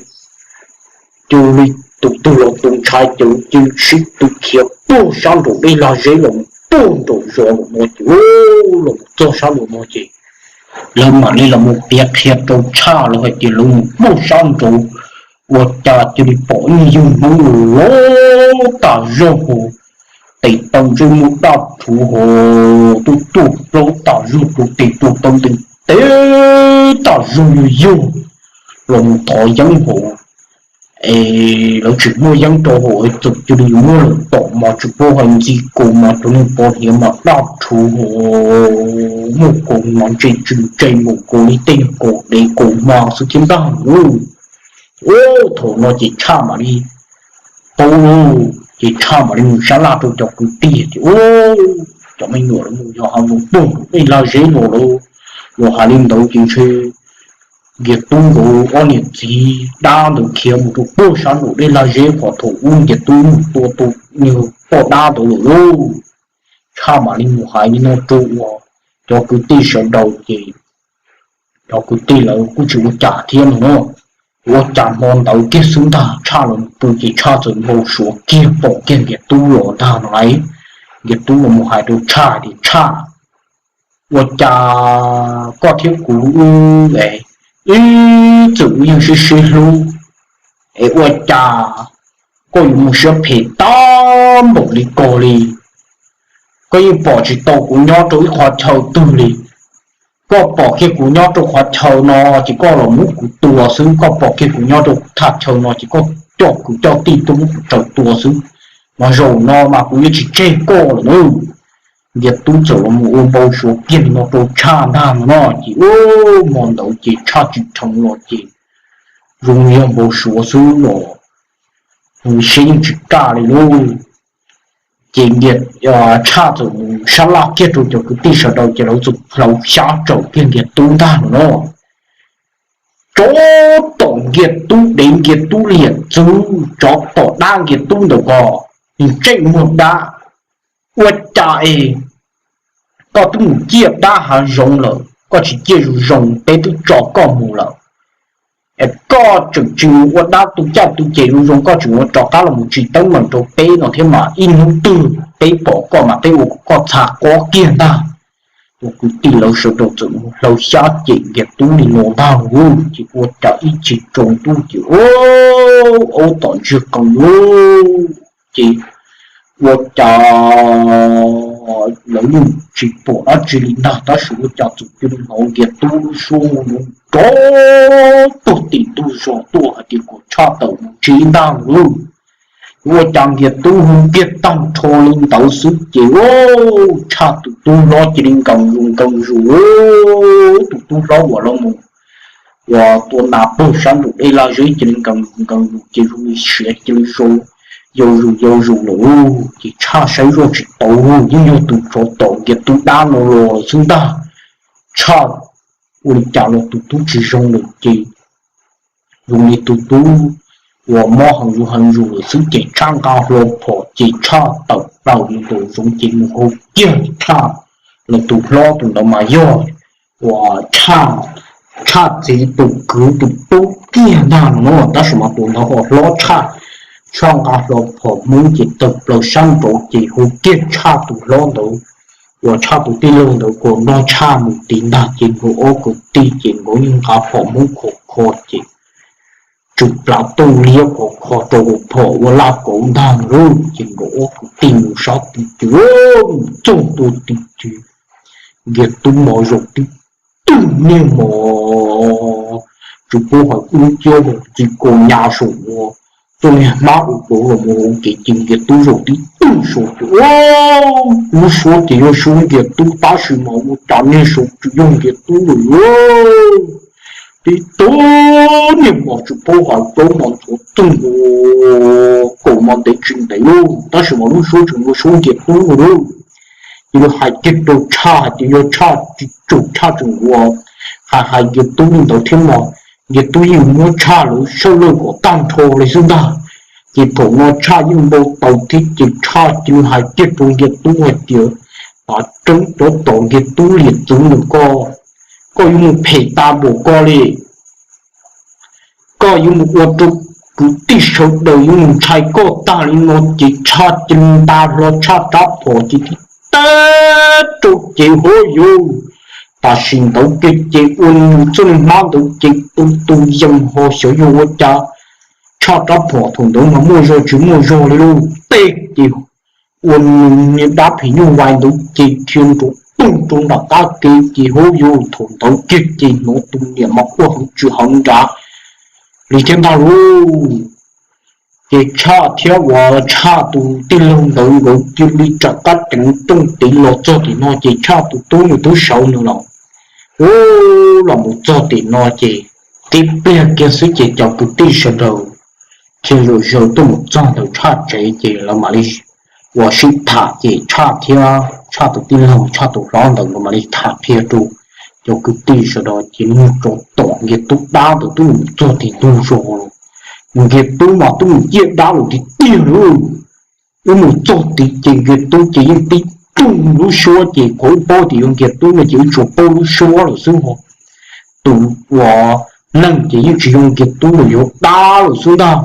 cia li tus twg los tus ntshai ces lawv cia li sib tw khiav puag sab nraum dej lag zeb los mus puag nraum zos lawm no ces, los mus txog sab nraum no ces lawv mam li los mus piav qhia rau Tshaj lawv hais tias lawv mus puag sab nraud ua cas cia li pom ib yawg Hmoob laus tas zog hos, tes taw ntsej muag daj rhuv hos, tuaj tuaj plaub tas zog rau tes rau taw ntees teb tas zog yog yawg los mus thov yeeb hos. Es lawv tsis muaj yeeb rau hauv es txawm cia li yuav muab lawv tom mas tsis paub hais ntxi kaus mas cov niag pov hniav mas daj rhuv hos, muaj kaus mas ntse tsw ntse mus kaus li tej niag kaus dev kaus hma xwb thiab ntag lauj. Ub, thaum no ces Tshaj mam li paub lauj, ces Tshaj mam li mus sab laj rau cov kwv tij tias, Ub, cov me nyuam lawv mus yos hav zoov puag nraum dej lag zeb los lawm, los hais li ntawd ces ntshe Nkias Tub nkawd ob niam txiv dab ntawd khiav mus rau puag sab nraum dej lag zeb qhov thaum ub Nkias Tub mus tua tus niag poj dab ntawd lawm lauj. Tshaj mam li mus hais li no rau uas cov kwv tij sawv daws ces cov kwv tij lawv kuj tsis ua cas thiab no na. Ua cas hmo ntawd kiag xwb ntag Tshaj los pw ces Tshaj txawm npau suav kiag pom kiag Nkias Tub los ntag no lauj. Nkias Tub los mus hais rau Tshaj tias, Tshaj, ua cas koj thiab kuv wb, ib txwm wb yeej sib sib hlub, es ua cas koj yuav mus siab phem tag npaum li ko li? Koj yeej pom tsis tau kuv nyob rau ib qhov chaw twg li. Koj pom kiag kuv nyob rau qhov chaw no ces koj los muab kuv tua xwb, koj pom kiag kuv nyob rau thaj chaw no ces koj coj kwv coj tij tuaj muab kuv raws tua xwb, mas zaum no mas kuv yuav tsis tseg koj lawm na. Nkias Tub txawm los mus ua npau suav kiag li no rau Tshaj ntag no no ces, ub, hmo ntawd ces Tshaj tsis dheev los ces zoo yog npau suav xwb los, siab yeej tsis kaj li lauj. Ces Tshaj txawm mus sab laj kiag rau cov kwv tij sawv daws ces lawv txawm hlawv xyab tsaws kiag Nkias Tub ntag no no. Tsov tom Nkias Tub dev, Nkias Tub liam txwv, tsov tom dab Nkias Tub ntawm ko, ntsej muag dab. Ua cas es koj twb mus ciaj dab hav zoov lawm, koj tsis ciaj zoo zoo, peb twb tso koj mus lawm. Koj tseem tsis mus ua dab tu caj tu ces zoo zoo, koj tseem ua rov qab los mus tsis teeb meem rau peb no thiab mas ib hnub twg peb pom koj mas peb ua kom koj txha qob kiag ntag. Ua kwv tij lawv sawv daws txawm mus hlau xyab cem Nkias Tub li no ntag lauj. Ces ua cas ib tsig tsaus ntuj ces aub tom ntsiag qees lauj. Ces ua cas lawv yeej tsis pom dab tsi li ntag, tab sis ua cas txawm cia li hnov Nkias Tub lub suab nrov tuag tim ntug zos tuaj hais tias kom Tshaj tawm mus ntsia ib ntag lauj. Ua cas Nkias Tub hu kiag tag nrho li ntawd xwb ces Tshaj tus tub hlob cia li nkees zus nkees zus, tus tub hlob uas los mus uas tua nas pag sab nraum dej laj zeb cia li nkees zus nkees zus ces zoo li siav cia li yau zus yau zus lawm. Ces Tshaj saib zoj tsis tau, yeej yog tus tsov tom Nkias Tub dab no los lawm xwb ntag. Tshaj ua li cas los tus tub tsis zoo lawm ces zoo li tus tub uas mob heev zus heev zus lawm xwb ces Tshaj nqa hlo phom ces Tshaj tawm plaws mus nraum zoov ces mus hu kiag Tshaj los tus hlob tus ntawd mas yog uas Tshaj txiv tus kwv tus tub kiag ntag no, tab sis mas tus ntawd ho hlob Tshaj. Tshaj nqa hlo phom Hmoob ces tawm plaws sab nraud ces hu kiag Tshaj tus hlob ntawd uas Tshaj tus tij laug ntawd kom nrog Tshaj mus tid ntag ces nkawd ob kwv tij ces nkawd yeej nqa phom Hmoob khov kho ces tsw plav tuj liab khov kho rau hauv phom ua laj kauv ntag lauj. Ces nkawd ob kwv tij mus sab tid ces mus txog ntua tid ces Nkias Tub mos zaum tib tug niag mos, tsis paub hais ub ciab mus txi kaus nyas saum ua txoj niag hmab ua kauv los mus ua kev ces Nkias Tub zaum tib tug saum ces lub suab ces yog suab Nkias Tub tab sis mas ua cas niag saum tsis yog Nkias Tub lawm lauj. Tib tug niag mos tsis paub hais plaub mos ntxhuav txeeg ua kaum mos ntev tsis ntev lauj, tab sis mas lub suab tseem ua suab Nkias Tub lawm lauj. Ces lawv hais kiag rau Tshaj hais tias yog Tshaj tsis tsum Tshaj tseem ua hais hais Nkias Tub li ntawd thiab mas Nkias Tub yeej muab Tshaj lawv sawj lawj kom tag nrho li xwb ntag. Ces thaum no Tshaj yeej npau taws thiab ces Tshaj cia li hais kiag rau Nkias Tub hais tias, Pav Tseeb, cov tom Nkias Tub liam txwv ntawm koj, koj yuav mus phem tas npaum ko li. Koj yuav mus ua rau kwv tij sawv daws yuav mus ntshai koj tag li no. Ces Tshaj cia li nta hlo Tshaj rab phom ces tib tag rau ces hov yus, tam sim ntawd kiag ces ua nws txoj niag hmab ntawd ces tu tu yees ho xyov yog ua cas Tshaj rab phom thaum ntawd mas muaj zog tsis muaj zog li lauj. Tej ces ua nws niag dab phim nyuj vais ntawd ces dhia nrov toog rau nram qab kev ces hov yus, thaum ntawd kiag ces hnov tus niam mas quaj heev tsis heev nrad li thiab ntag lauj. Ces Tshaj thiab uas Tshaj tus tij laug ntawd nkawd cia li rov qab ceev rooj tid los txog tim no ces Tshaj tus tub nws twb sawv nws los, ub, los mus txog tim no ces tib pliag kiag xwb ces cov kwv tij sawv daws dhia zom zaws tuaj mus txog ntawm Tshaj tsev ces lawv mam li uas sib tham ces Tshaj thiab Tshaj tus tij laug Tshaj tus hlob ntawd nkawd mam li tham qhia rau cov kwv tij sawv daws ces niag tsov tom Nkias Tub dab ntawd twb mus txog tim ntug zos los, Nkias Tub mas twb mus ciaj dab lawm tiag tiag lauj. Wb mus txog tid ces Nkias Tub ces yeej tib tug lub suab ces qhov wb paub tias yog Nkias Tub no ces wb tsuas paub lub suab lawm xwb ho. Tus uas neeg ces yeej tsis yog Nkias Tub los, yog dab lawm xwb ntag.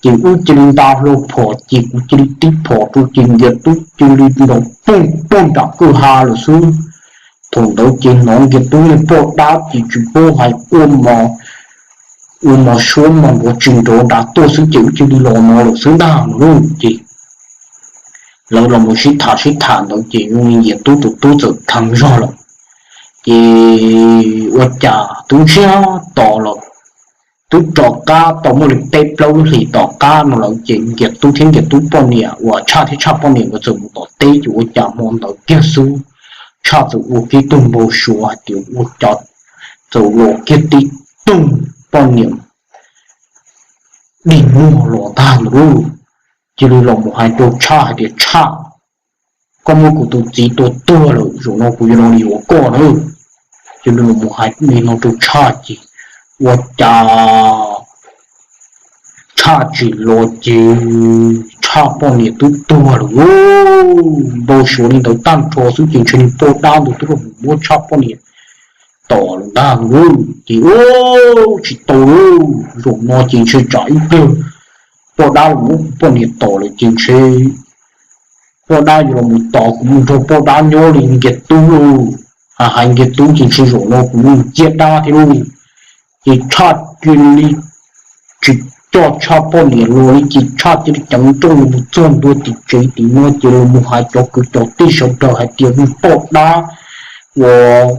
Ces wb cia li nta hlo phom ces kuv cia li tib phom rau ces Nkias Tub cia li nrov poog poog nram kwj ha lawm xwb. Thaum ntawd ces hnov Nkias Tub niag poj dab ces tsis paub hais quaj mos, ua mos suab mos nrov tsis nrov nrad tuaj xwb ces wb cia li los no lawm xwb ntag no lauj. Ces lawv los mus sib tham sib tham ntawd ces zoo li Nkias Tub tus tub txawm dheev zog lawm. Ces ua cas twb ntsiag to lawm, twb rov qab tau muaj li peb plaub lub hlis tom qab no lawm ces Nkias Tub thiab Nkias Tub poj niam uas Tshaj thiab Tshaj poj niam nkawd txawm mus tom teb ces ua cas hmo ntawd kiag xwb Tshaj txawm ua kiag tug npau suav hais tias ua cas txawm los kiag tib tug poj niam dig muag los ntag ntawd lauj. Cia li los mus hais rau Tshaj hais tias Tshaj, koj muab kuv tus txiv tua tuag lawm, zaum no kuv yuav los yuav koj na. Cia li los mus hais li no rau Tshaj ces ua cas Tshaj tsim los ces Tshaj poj niam twb tuag lawm lauj. Npau suav li ntawd tag nrho xwb ces ntshe niag poj dab ntawd twb los mus muab Tshaj poj niam tom lawm ntag lauj. Ces ua tsis tau lauj, zaum no ces ntshe tsam ib pliag poj dab los muab kuv poj niam tom lawm ces ntshe poj dab yuav los mus tom kuv mus nrog poj dab nyob li nkiag tub lauj. Hais hais nkiag tub ces ntshe zaum no kuv mus ciaj dab thiab lauj. Ces Tshaj cia li tsis coj Tshaj poj niam los li ces Tshaj cia li ceev nrooj los mus txog ntua tim tsev tim no ces los mus hais cov kwv cov tij sawv daws hais tias nws poj dab uas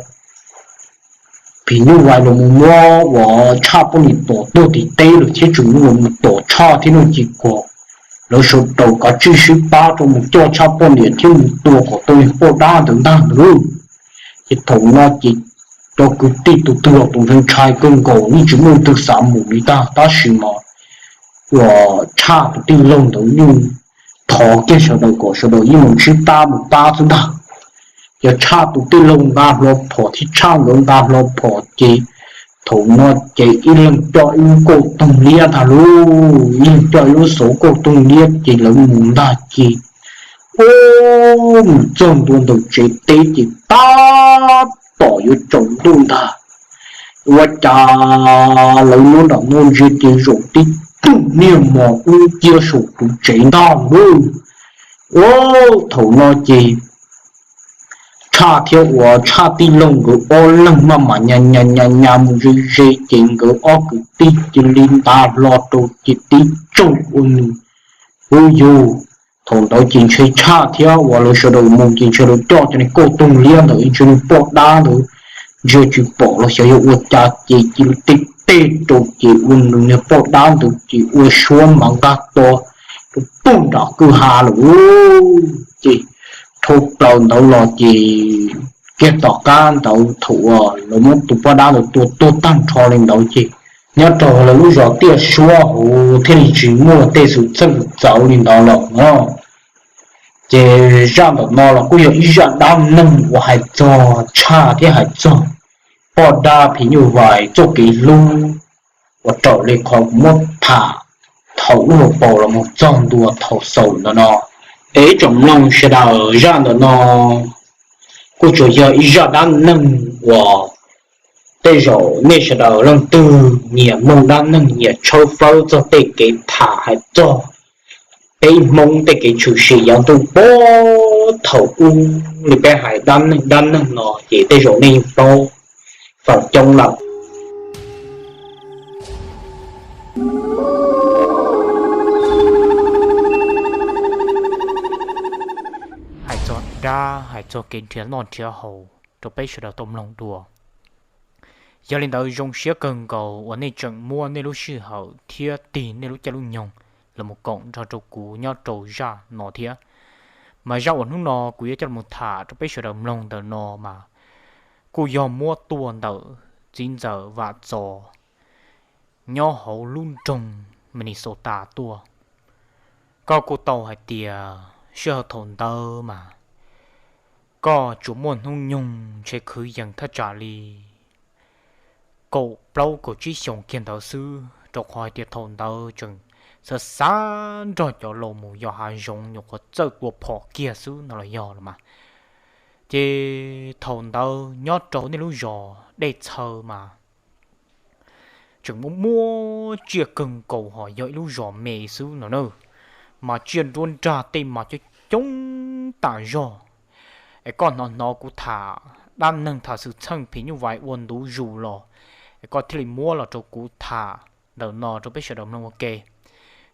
phim nyuj vais los mus muab uas Tshaj poj niam tom tuag tim teb lawm thiab tseem los mus tom Tshaj thiab no ces kom lawv sawv daws kav tsij sib pab rau mus coj Tshaj poj niam thiab mus tua kom tau niag poj dab ntawd ntag ntag lauj. Ces thaum no ces cov kwv tij tus twg los tus ntshai ntshai kawg nkaus yeej tsis muaj leej twg xav mus li ntag tab sis mas uas Tshaj tus tij laug ntawd yeej thov kiag sawv daws kom sawv daws yeej mus sib pab mus pab xwb ntag. Yog Tshaj tus tij laug nqa hlo phom thiab Tshaj nkawd nqa hlo phom ces thaum no ces ib leeg coj ib lub kauj toog liab ntag lauj, ib leeg coj ib lub xauv kauj toog liab ces lawv mus ntag ces ua mus txog ntua ntawm tsev teb ces tab tom yuav tsaus ntuj ntag. Ua cas lawv nyob nram no ntsia ces zaum tib tug niag mos dub cia saum tus tsev ntag lauj. Ua thaum no ces Tshaj thiab uas Tshaj tij laug nkawd ob leeg maj mam nyas nyas nyas nyas mus ze ze ces nkawd ob kwv tij cia li nta hlo rau ces tib tsaug ua nws hu yug. Thaum ntawd ces ntshe Tshaj thiab uas lawv sawv daws mus ces ntshe lawv coj cov niag kauj toog liab ntawd ntshe niag poj dab ntawd ntsia tsis pom los xyov yog ua cas ces cia li tej tej rau ces ua nws niag poj dab ntawd ces ua suab mas nqag to rau pug nram kwj ha lawm. Ces dhau plaws ntawd los ces kiag tom qab ntawd thaum uas lawv muab tus poj dab ntawd tua tuag tag nrho li ntawd ces nyob rau lawv lub zos Tiaj Suab hauv thiaj li tsis muaj tej xwm txheej txawv li ntawd lawm no. Ces zaj ntawm no los kuj yog ib zaj dab neeg uas hais txog Tshaj thiab hais txog poj dab phim nyuj vais txoj kev hlub uas raws li qhov kuv muab tham thaum ub hauv paus los mus txog ntua thaum xaus ntawm no. Es ib tsoom mloog sawv daws, zaj ntawm no kuj tsuas yog ib zaj dab neeg uas tej zaum nej sawv daws leej twg nyiam mloog dab neeg nyiam tshawb fawb txog tej kev tham hais txog peb Hmoob tej kev tshwm sim yav ntuj puag thaum ub li peb hais dab neeg dab neeg no ces tej zaum nej yeej paub feem coob lawm. Hais txog dab, hais txog kev nrhiav noj nrhiav haus rau peb sawv daws tau mloog dua. Yog li ntawd zoo siab kawg nkaus uas nej tseem muab nej lub sij hawm thiab tig nej lub caij lub nyoog los mus koom nrog rau kuv nyob rau zaj no thiab. Mas zaj uas hnub no kuv yuav coj los tham rau peb sawv daws mloog ntawm no mas kuj yog muab tuaj ntawm txiv ntxawm Vam Txos nyob hauv lub nroog Minnesota tuaj. Koj kuj tau hais tias sij hawm thaum ntawd mas koj tsuas muaj hnub nyoog ntshe kwv yees thaj tsam li kaum plaub kaum tsib xyoos kiag ntawd xwb, rau qhov hais tias thaum ntawd tseem xav xav nrog cov laus mus yos hav zoov nyuam qhuav txawj tua phom kiag xwb no los yog los mas. Ces thaum ntawd nyob rau nej lub zos Dej Txhaw mas tseem muaj muaj tsiaj kawg nkaus ho yog ib lub zos me xwb no na, mas tsiaj nruab nrag tej mas coob coob tas zog. Es koj hnov hnov kuv tham dab neeg tham xwm txheej phim nyuj vais ua ntu zus los es koj thiaj li muab los rau kuv tham ntawm no rau peb sawv daws mloog ua ke.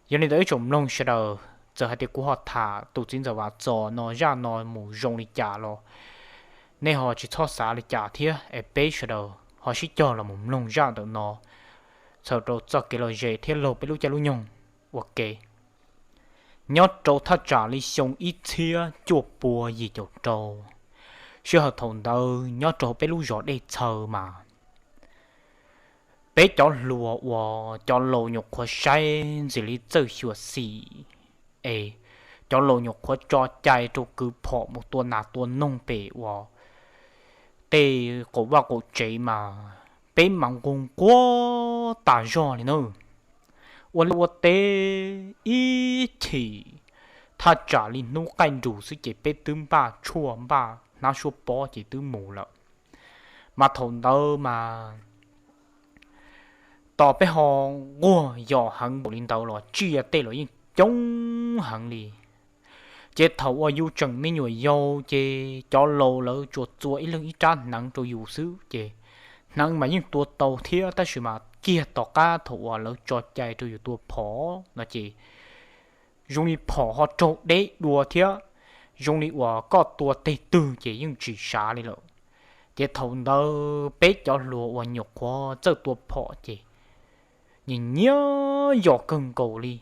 Yog li ntawd ib tsoom mloog sawv daws, txawm hais tias kuv ho tham tus txiv ntxawm Vam Txos no zaj no mus zoo li cas los nej ho tsis txhob xav li cas thiab es peb sawv daws ho sib cog los mus mloog zaj ntawm no txhawm rau txoj kev lom zem thiab laug peb lub caij lub nyoog ua ke. Nyob rau thaj tsam li xyoo ib txhiab cuaj pua yim caum rau, sij hawm thaum ntawd nyob rau peb lub zos Dej Txhaw mas peb cov hluas uas cov laus nyuam qhuav saib ntxim li txawj xyuam xim es cov laus nyuam qhuav tso cai rau kwv phom mus tua nas tua noog pem uas tej qaum vaj qaum tsev mas peb mas nquag nquag tas zog li na. Ua liaj ua teb ib chim thaj tsam li hnub qaij nrus xwb ces peb twb npaj tshuaj npaj hnab suab pob ces twb mus lawm. Mas thaum ntawd mas tos peb ho nquag yos heev npaum li ntawd los tsiaj tej los yeej coob heev li. Ces thaum uas yus tseem me nyuam yaus ces cov laus lawv tsuas txua ib leeg ib rab hneev rau yus xwb ces hneev mas yeej tua tau thiab, tab sis mas kiag tom qab thaum uas lawv tso cai rau yus tua phom no ces zoo li phom ho raug deb dua thiab, zoo li uas koj tua teg twg ces yeej tsis sav li lawm. Ces thaum ntawd peb cov hluas uas nyuam qhuav txawj tua phom ces nyiam nyiam yos kawg nkaus li.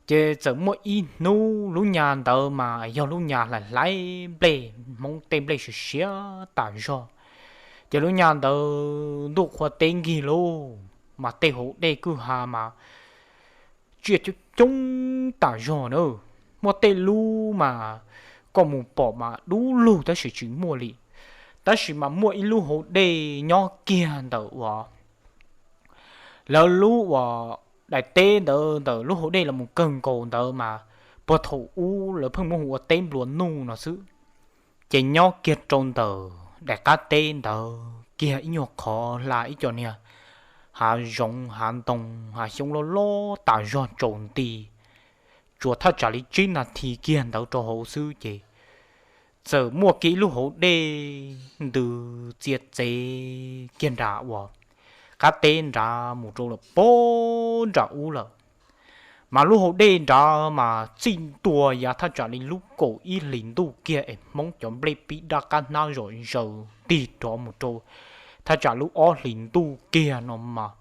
Ces txawm muaj ib hnub lub nyas ntawd mas yog lub nyas hlais hlais nplej, Hmoob tej nplej siav siav tas zog. Ces lub nyas ntawd ntuj qhua teb nkig lauj, mas tej hauv dej kwj ha mas tsiaj coob coob tas zog na. Muaj tej lub mas koj mus pom mas dub lug tab sis tsis muaj li. Tab sis mas muaj ib lub hauv dej nyob kiag ntawm uas lawv lub uas daim teb ntawd, ntawm lub hauv dej los mus kawg nkaus ntawd mas puag thaum ub lawv pheej muab hu ua teb nplua nuj no xwb. Ces nyob kiag rau ntawm daim qab teb ntawd kiag ib nyuag qhov hla ib co niag hav zoov hav ntoo hav xyoob loj loj tas zog tsaus nti, tsuas thaj tsam li tsib nas this kiag ntawd rau hauv xwb ces txawm muaj kiag ib lub hauv dej ntws txia txev kiag nram uas qab teb nrad mus rau lawm pob nram ub lawm. Mas lub hauv dej nrad mas txij ntua yav thaj tsam li lub kaum ib hlis ntuj kiag es Hmoob cov nplej pib dab qab hnab zom zaws tig rov mus rau thaj tsam lub ob hlis ntuj kiag no mas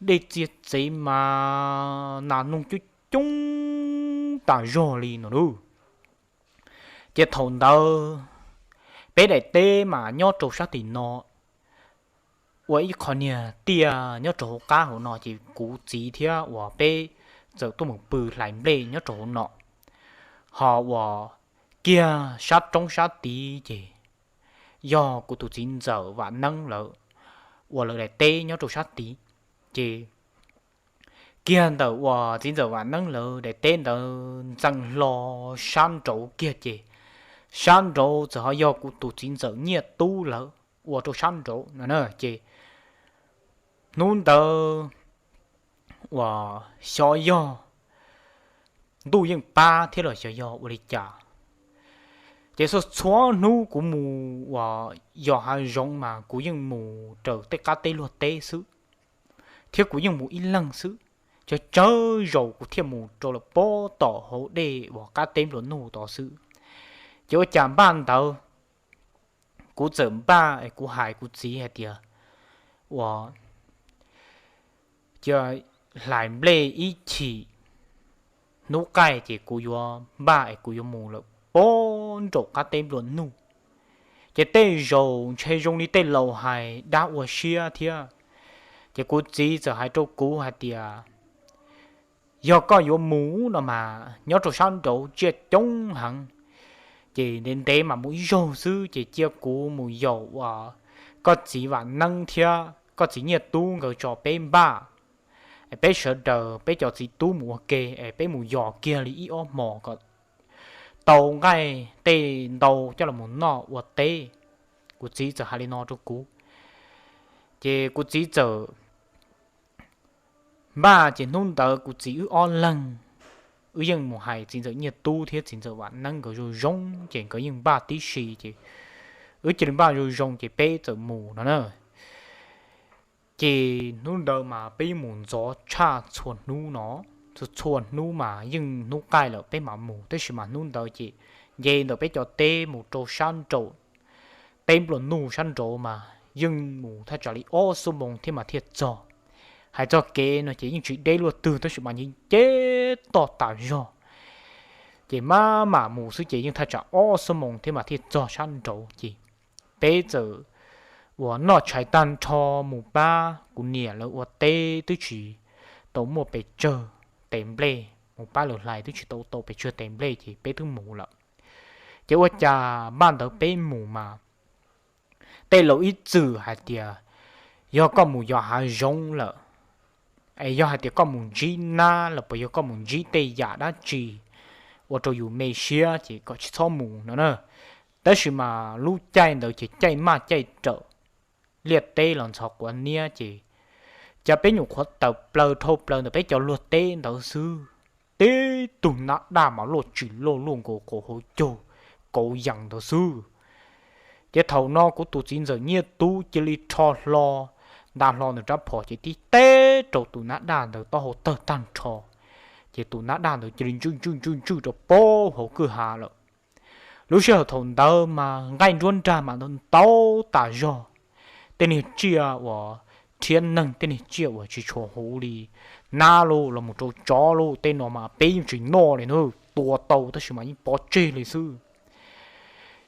dej txia txev mas nas noog coob coob tas zog li no lauj. Ces thaum ntawd peb daim teb mas nyob rau sab tim no, ua ib qho niag tiaj nyob rau hauv qab hauv no ces kuv txiv thiab uas peb txawm tuaj mus pw hlais nplej nyob rau hauv no. Ho uas kiag sab roob sab tid ces yog kuv tus txiv ntxawm Vam Neeb lawv ua lawv daim teb nyob rau sab tid. Ces kiag ntawm uas txiv ntxawm Vam Neeb lawv daim teb ntawd ntxeev hlo sab nraud kiag ces sab nraud txawm ho yog kuv tus txiv ntxawm Nyiaj Tub lawv ua rau sab nraud no na. Ces hnub ntawd uas xyov yog ntuj yeej pab thiab los xyov yog ua li cas, ces txhua txhua hnub kuv mus uas yos hav zoov mas kuv yeej mus raws tej qab teb luag teb xwb, thiab kuv yeej mus ib leeg xwb. Tsawg tsawg zaus kuv thiaj mus rau lawm pob tom hauv dej uas qab teb nplua nuj tod xwb. Ces ua cas npaj ntawd kuv txawm npaj es kuv hais kuv txiv hais tias, uas cia hlais nplej ib chim, hnub qaij ces kuv yuav npaj es kuv yuav mus lawm pob nraum qab teb nplua nuj. Ces tej zaum ntshe zoo li tej laus hais dab ua siab thiab. Ces kuv txiv txawm hais rau kuv hais tias, yog koj yuav mus no mas nyob rau sab nraud tsiaj coob heev, ces ntev ntev mas mus ib zaug xwb ces cia kuv mus yaum uas koj txiv Vam Neeb thiab koj txiv Nyiaj Tub nkawd tso peb npaj, es peb sawv daws peb cov txiv tub mus ua ke es peb mus yos kiag li ib ob hmos kom tau nqaij tej ntau coj los mus noj ua teb. Kuv txiv txawm hais li no rau kuv, ces kuv txiv txawm npaj, ces hnub ntawd kuv txiv wb ob leeg, wb yeej mus hais txiv ntxawm Nyiaj Tub thiab txiv ntxawm Vam Neeb nkawd zoo zoo, ces nkawd yeej npaj tib si, ces wb cia li npaj zoo zoo ces peb txawm mus no na. Ces hnub ntawd mas peb yeej mus ntxov tshaj txhua hnub no, txhua txhua hnub mas yeej hnub qaij lawm peb mam mus, tab sis mas hnub ntawd ces nce ntawm peb cov teb mus rau sab nraum teb nplua nuj sab nraud mas yeej mus thaj tsam li ob xuab moos thiab mas thiaj txog. Hais txog kev no ces yeej tsis deb luaj twg tab sis mas nce nce toj tas zog, ces maj mam mus xwb ces yeej thaj tsam ob xuab moos thiab mas thiaj txog sab nraud. Ces peb txawm uas noj tshais tag nrho mus pab kuv niam lawv ua teb twb tsis tau muaj pes tsawg tes nplej, mus pab lawv hlais twb tsis tau tau pes tsawg tes nplej ces peb twb mus lawm. Ces ua cas npaj ntawd peb mus mas tej laus ib txwm hais tias yog koj mus yos hav zoov lawm, es yog hais tias koj mus ntsib nab los puas yog koj mus ntsib tej yam dab tsi ua rau yus me siab ces kom tsis txhob mus no na. Tab sis mas lub caij ntawd ces caij maj caij rawm, liaj teb los ntxhov quav niab ces cas peb nyuam qhuav tawm plaws dhau plaws ntawm peb cov luag teb ntawd xwb, tib tug nab daj mas luaj tsis luaj luaj nkaus qhov hauv caug kauv yees ntawd xwb. Ces thaum no kuv tus txiv ntxawm Nyiaj Tub cia li rho hlo, nta hlo ntawm rab phom ces tib teb rau tus nab daj ntawd taub hau tawg tag nrho, ces tus nab daj ntawd cia li ntswj ntswj ntswj ntswj rau pem hauv kwj ha lawm. Lub sij hawm thaum ntawd mas nqaij nruab nrag mas ntau ntau tas zog, tej niag tsiaj uas rhiab neeg, tej niag tsiaj uas tsis tshua huv li, nab los los mus rau tsov los tej no mas peb yeej tsis noj li na, tua tau tab sis mas yeej pov tseg li xwb.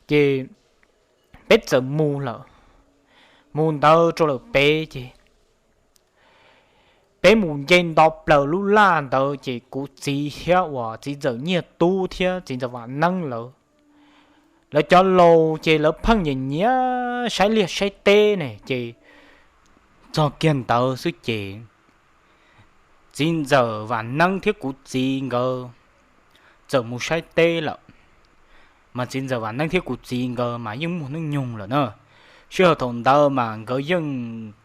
Ces peb txawm mus lawm, mus ntawd rau lawm pem ces peb mus nce nto plaws lub laj ntawd ces kuv txiv thiab uas txiv ntxawm Nyiaj Tub thiab txiv ntxawm Vam Neeb lawv, lawv cov laus ces lawv pheej nyiam nyiam saib liaj saib teb ne ces txog kiag ntawd xwb ces txiv ntxawm Vam Neeb thiab kuv txiv nkawd txawm mus saib teb lawm. Mas txiv ntxawm Vam Neeb thiab kuv txiv nkawd mas yeej muaj hnub nyoog lawm na. Sij hawm thaum ntawd mas nkawd yeej,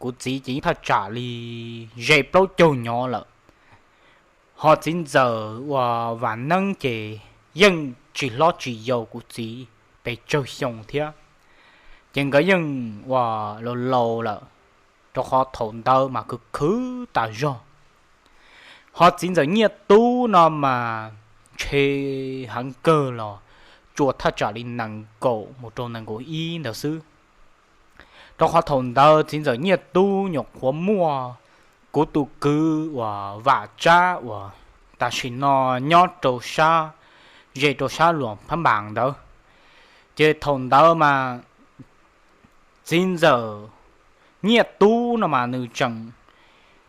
kuv txiv ces yeej thaj tsam li ze plaub caug nyov lawm. Ho txiv ntxawm uas Vam Neeb ces yeej tsis hlob tsis yau kuv txiv pes tsawg xyoo thiab, ces nkawd yeej uas laus laus lawm, rau qhov thaum ntawd mas khwv khwv tas zog. Ho txiv ntxawm Nyiaj Tub no mas ntshe heev kawg los tsuas thaj tsam li nees nkaum mus rau nees nkaum ib ntawd xwb. Rau qhov thaum ntawd txiv ntxawm Nyiaj Tub nyuam qhuav muaj kuv tus kwv uas Vam Tsab uas tam sim no nyob rau sab, ze rau sab Luam Phab Npas ntawd. Ces thaum ntawd mas txiv ntxawm Nyiaj Tub no mas nws tseem,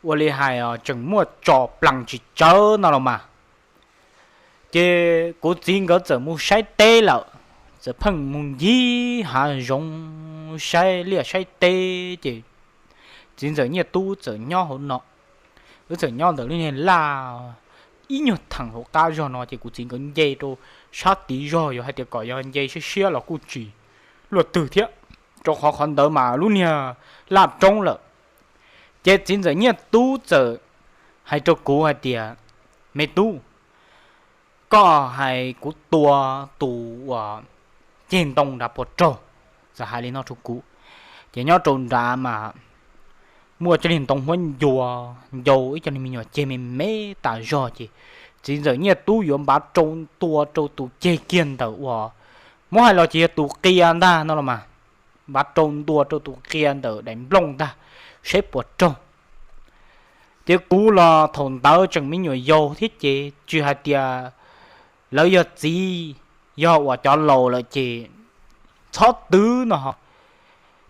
ua li hais tseem muaj tso plees tsis tsawv no los mas. Ces kuv txiv nkawd txawm mus saib teb lawm, txawm pheej mus ncig hav zoov saib liaj saib teb ces txiv ntxawm Nyiaj Tub txawm nyob hauv no. Wb txawm nyob ntawm lub niag laj ib nyuag theem hauv qab zog no ces kuv txiv nkawd nce rau sab tid zog, yuav hais tias kom yog nce siab siab los kuj tsis luaj twg thiab, rau qhov qhov ntawd mas lub niag laj roob lawm. Ces txiv ntxawm Nyiaj Tub txawm hais rau kuv hais tias, Me tub, koj hais kuv tua tus uas ceg ntoo nrad puas raug? Txawm hais li no rau kuv. Ces nyob rau nrad mas muaj cov niag ntoo huab ncua ncau ib co niag me nyuam ceg me me tas zog ces txiv ntxawm Nyiaj Tub yuav npav rau ntua rau tus ceg kiag ntawm uas, muab hais los ces yog tus qia ntag no los mas, npav rau ntua rau tus qia ntawm daim nplooj ntag, saib puas raug. Ces kuv los thaum ntawd tseem me nyuam yaus thiab ces tsis hais tias lawv yog txiv yog uas cov laus lawm ces txhob twv no ho.